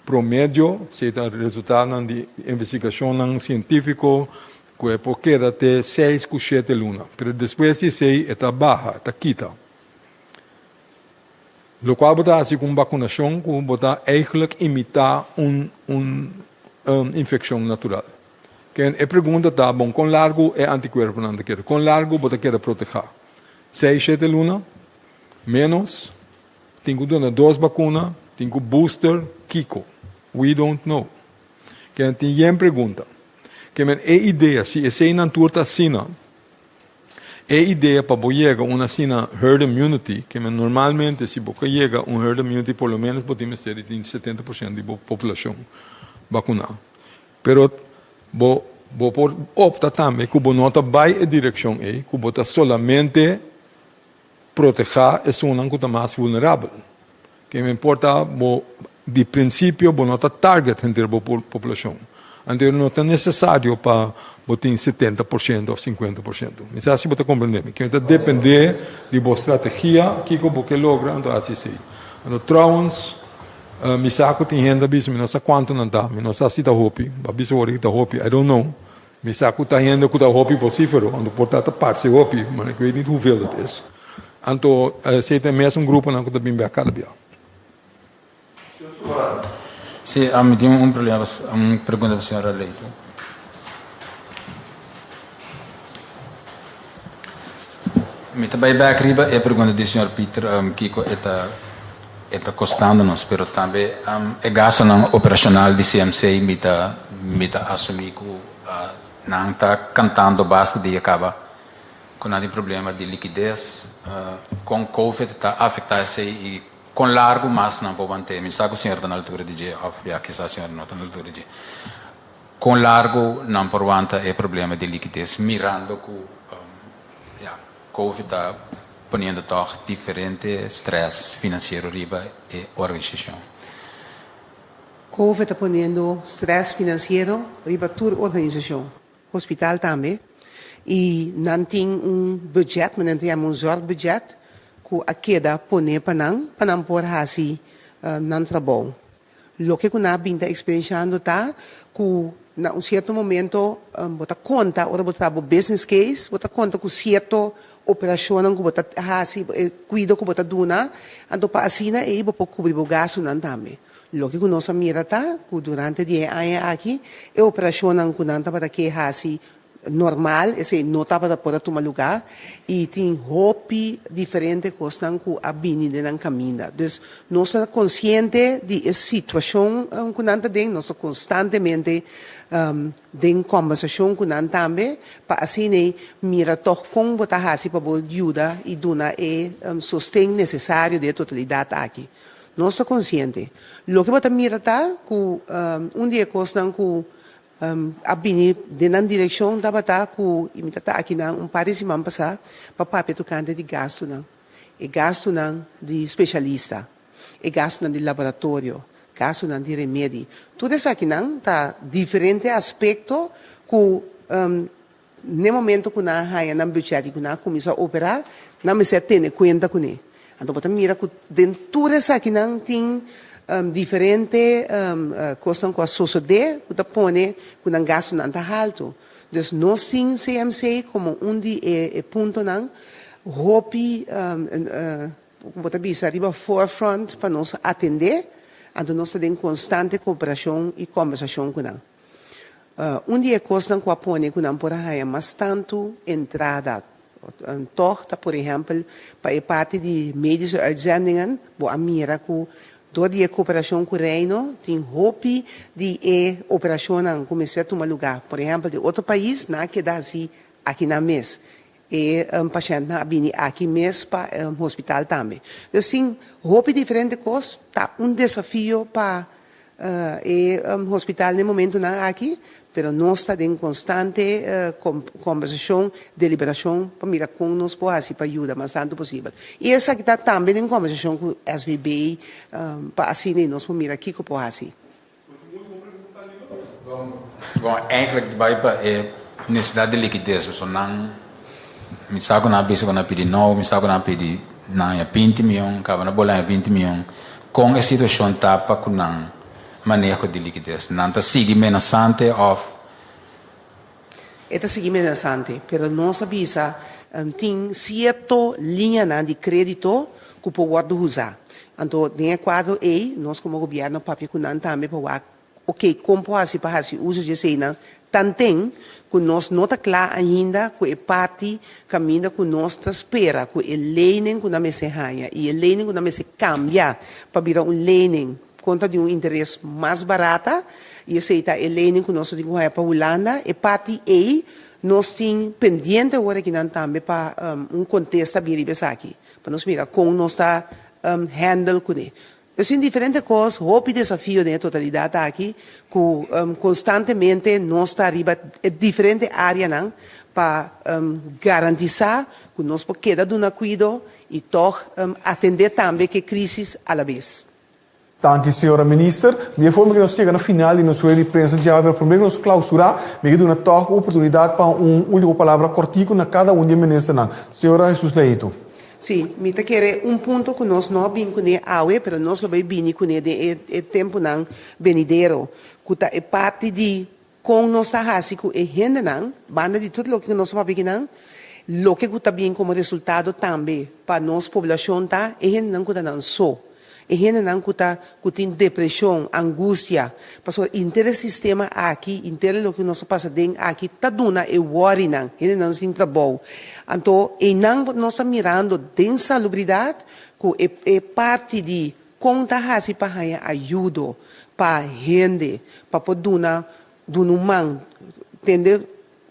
Promedio, si ta resultadonan di investigashonnan sientífiko ku e por keda te seis ku shete luna, pero despues di esei e ta baha, e ta kita. Lokual bo ta hasi ku un bakunashon ku bo ta eigelijk imitá un un infekshon natural. Ken e pregunta ta, bon, kon largu e antikuerponan ta keda? Kon largu bo ta keda protehá? Seis, shete luna? Ménos? Tin ku duna dos bakuna, tin ku booster, kiko? We don't know. Ken tin yen pregunta. Ke men e idea, si eseinan tur ta asina, e idea pa bo yega un asina herd immunity, ke men normalmente si bo ka yega un herd immunity por lo menos bo tin mester di tin 70% di bo populashon bakuná. Pero bo bo por opta tambe ku bo no ta bai e direkshon ei, ku bo ta solamente Protehá esunnan ku ta mas vulnerabel. Ke no importa bo di prinsipio bo no ta target henter bo populashon. Anto no ta nesesario pa bo tin 70% òf 50%. Mi sa si bo ta komprendé mi. Ke ta dependé di bo strategia kiko bo ke logra anto hasi esei. Anto trouwens mi sa ku tin hende a bisa mi no sa kuantu nan ta mi no sa si ta hopi. Bo a bisa ora ki ta hopi I don't know. Mi sa ku ta hende ku ta hopi vocifero, anto por ta ta parse hopi, maar ik weet niet hoeveel dat is. Anto esei ta e mesun gruponan ku ta bin bek kada bia. Sí, mi tin un problema, un pregunta pa señora Leito. Mi ta bai bek riba e pregunta di señor Pieter, kiko e ta e ta kostando nos, pero tambe e gastonan operashonal di CMC mi ta mi ta asumí ku nan ta kantando basta dia kaba ku nan tin problema di likides, kon covid ta afektá esei i kon largu mas nan por mant'é. Mi sa ku señor ta na altura di dje òf ya kisas señor no ta na altura di dje. Kon largu nan por wanta e problema di likides mirando ku ya covid ta poniendo tòg diferente strès finansiero riba e organisashon? Covid ta poniendo strès finansiero riba tur organisashon, hospital tambe, i nan tin un budget, men nan ta yama un zorgbudget, ku a keda pone pa nan, pa nan por hasi nan trabou. Loke ku nan a bin ta eksperenshando ta ku na un sierto momento bo ta konta ora bo ta traha bo business case, bo ta konta ku sierto operashonnan ku bo ta hasi, e kuido ku bo ta duna, anto pa asina ei bo por kubri bo gastunan tambe. Loke ku nos a mira ta ku durante di e aña aki e operashonnan ku nan tabata ke hasi normal, esei no tabata por a tuma lugá i tin hopi diferente kosnan ku a bini den nan kaminda. Dus nos ta konsiente di e situashon ku nan ta den, nos ta konstantemente den kòmbersashon ku nan tambe pa asin'ei mira tòg kon bo ta hasi pa bo yuda i duna e sosten nesesario den e totalidat aki. Nos ta konsiente. Loke bo ta mira ta ku un di e kosnan ku A bini den nan direkshon tabata ku i mi ta ta akinan un par di siman pasá pa papia tokante di gastunan, e gastunan di speshalista, e gastunan di laboratorio, gastunan di remedi. Tur esakinan ta diferente aspekto ku N'e momento ku nan a haña nan buchet i ku nan a kuminsá operá, nan mester a tene kuenta kuné. Anto bo ta mira ku den tur esakinan tin diferente kosnan ku a sosodé ku ta pone ku nan gastunan ta haltu. Dus nos tin CMC komo un di e puntonan hopi ku bo ta bisa riba forefront pa nos atendé, anto nos ta den konstante kooperashon i kòmbersashon ku nan. Un di e kosnan ku a pone ku nan por a haña mas tantu entrada tòg ta por ehèmpel pa e parti di medische uitzendingen. Bo a mira ku dor di e koperashon ku Reino tin hopi di e operashonnan ku mester a tuma lugá por ehèmpel di otro pais nan a keda hasi aki nan mes. E pashèntnan a bini aki mes pa hospital tambe. Dus tin hopi diferente kos, ta un desafio pa e hospital den momentunan aki, pero nos ta den konstante kombersashon, deliberashon pa mira kon nos por hasi pa yuda mas tantu posibel. I esaki ta tambe den kombersashon ku SVB pa asina nos por mira kiko por hasi. Bon, eigenlijk ta bai pa e nesesidat di likides, pasobra nan, mi sa ku nan a bisa ku nan a pidi nou, mi sa ku nan a pidi nan haña binti mion, kaba nan bole haña binti mion. Kon e situashon ta pa ku nan maneho di likides? Nan ta sigui menasante òf? E ta sigui menasante, pero nos a bisa tin sierto liñanan di krédito ku por wòrdu usá. Anto den e kuadro ei nos komo gobièrnu a papia ku nan tambe pa wak oke kon por hasi pa hasi uso di eseinan tanten ku nos no ta kla ainda ku e parti kaminda ku nos ta spera ku e leinan ku nan mester haña i e leinan ku nan mester kambia pa bira un leinan kontra di un interes mas barata i esei ta e lening ku nos ta tin ku haña pa Hulanda. E parti ei nos tin pendiente awor akinan tambe pa un kontesta bin riba esaki, pa nos mira kon nos ta handle kuné. Nos tin diferente kos, hopi desafio den e totalidat aki ku konstantemente nos ta riba e diferente áreanan pa garantisá ku nos por keda duna kuido i tòg atendé tambe ku e krísis alabes. Danki señora Minister. Di e forma ki nos yega na final di nos rueda di prensa djawe, pero prome ku nos klausurá, mi ke duna tòg un oportunidat pa un último palabra kòrtiku na kada un di e ministernan. Señora Jesus Leito. Sí, mi ta kere un punto ku nos no a bin kuné awe, pero nos lo bai bini kuné den e tempunan benidero, ku ta e parti di kon nos ta hasi ku e hendenan, banda di tur loke ku nos a papia kinan, loke ku ta bin komo resultado tambe pa nos poblashon ta e hendenan ku ta nan so. E hendenan ku ta ku tin depreshon, angustia, pasobra inter e sistema aki, inter loke nos ta pasa den aki ta duna e wòrinan, hendenan sin trabou. Anto einan nos ta mirando den salubridat ku e e parti di kon ta hasi pa haña ayudo pa hende pa por duna duna un man, tende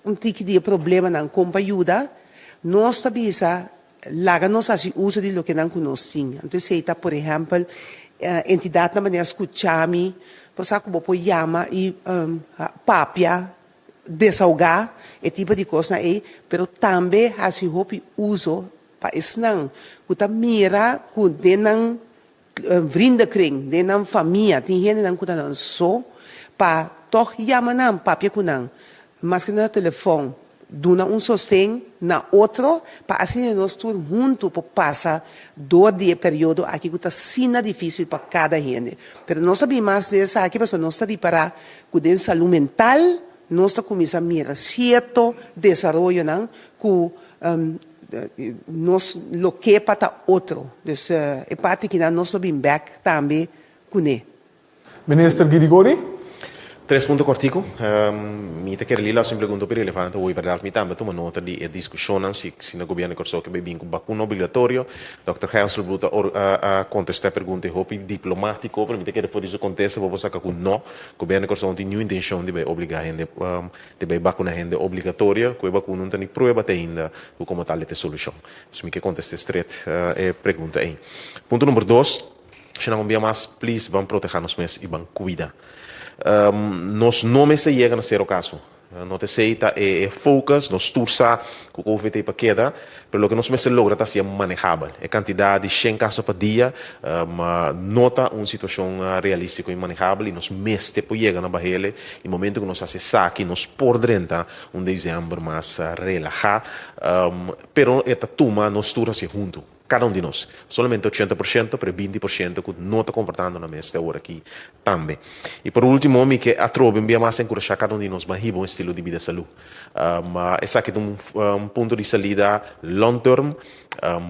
un tiki di e problemanan kon pa yuda, nos ta bisa Laga nos hasi uso di lokenan ku nos tin. Anto esei ta, por ehèmpel, entidatnan manera Skuchami, bo sa ku bo por yama i papia, desahogá, e tipo di kosnan ei, pero tambe hasi hopi uso pa esnan ku ta mira ku den nan vriendenkring, den nan famia tin hendenan ku ta nan so, pa tòg yama nan, papia ku nan, maske na telefòn, duna un sosten na otro pa asina nos tur huntu por pasa dor di e periodo aki ku ta asina difísil pa kada hende. Pero nos ta bin mas den esaki pasobra nos ta ripará ku den salú mental nos ta kuminsá mira sierto desaroyonan ku Nos lo ke pa ta otro. Dus e parti kinan nos lo bin bek tambe kuné. Minister Girigori. Tres punto kortiku. Mi ta kere lila hasi un pregunta hopi relevante hoy. Bèrdat mi tambe a tuma nota di e diskushonnan si si na gobièrnu di Kòrsou ke bai bin ku bakuna obligatorio. Dòkter Gerstenbluth a a kontestá e pregunta e hopi diplomátiko, pero mi ta kere for di su kontesta bo por saka ku nò, gobièrnu di Kòrsou no tin niun intenshon di bai obligá hende Te bay bakuna hende obligatorio, ku e bakuna no ta ni prueba te ainda ku komo tal e ta e solushon. Dus mi ke kontest'é stret e pregunta ei. Punto number dos, Shana un bia mas, please ban protehá nos mes i ban kuida. Nos no mester yega na sero kaso. No ta esei ta e focus, nos tur sa ku covid ei pa keda, Pero loke nos mester logra ta hacié manejabel. E cantidad di shen caso pa dia no ta un situacion realistico y manejabel y nos mester por yega na bahele y momento cu nos haci esaki nos por drenta un december mas relaha. Pero e ta tuma nos tur hacié hunto, cada un di nos. Solamente 80%, pero e 20% cu no ta comportando nan mes te awor aki tambe. Y por ultimo mi ke atrobe un bia mas encurasha cada un di nos ban hiba un estilo di bida salú. Esaki ta un punto di salida long term.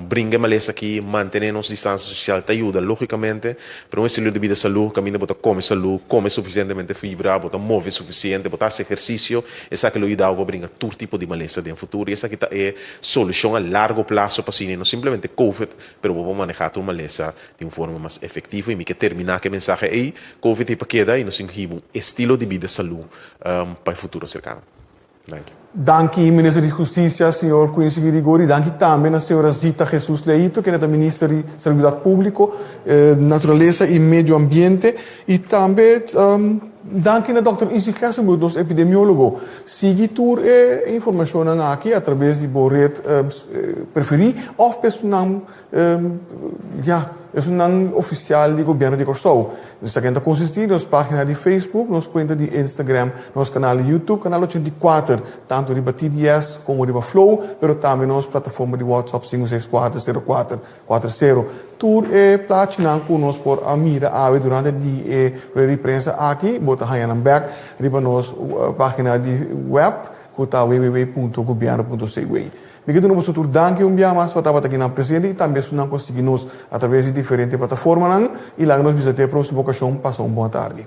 Bringa e malesa aki, mantene nos distancia social ta yuda logicamente, pero un estilo di bida salú caminda bo ta come salú, come suficientemente fibra, bo ta move suficiente, bo ta haci ehercicio, esaki lo yuda bo pa bringa tur tipo di malesa den futuro y esaki ta e solucion a largo plazo pa asina no simplemente covid pero bo por maneha tur malesa di un forma mas efectivo y mi ke termina cu e mensahe ey, Covid ey pa keda y nos tin cu hiba un estilo di bida salú pa e futuro cercano. Danki. Danki Minister di Husticia señor Quincy Girigorie, danki tambe na señora Zita Jesus Leito kende ta Minister di Salubridad Publico, Naturalesa y Medio Ambiente y tambe danki na Dòkter Izzy Gerstenbluth nos epidemiologo. Sigui tur e informacionnan aki a traves di bo red preferi of pa esunnan Ya, esunnan ofisial di Gobièrnu di Kòrsou. Esaki ta konsistí di nos página di Facebook, nos kuenta di Instagram, nos kanal di YouTube, Kanal 84, tantu riba TDS komo riba Flow, pero tambe nos plataforma di WhatsApp 5640440. Tur e plachinan ku nos por a mira awe durante di e rueda di prensa aki, bo ta haña nan bèk riba nos página di wèp ku ta www.gobièrnu.cw. Mi ke duna boso tur danki un bia mas pa tabata aki nan presente i tambe esunnan ku a sigui nos atraves di diferente plataformanan i laga nos bisa te e próksimo okashon. Pasa un bon atardi.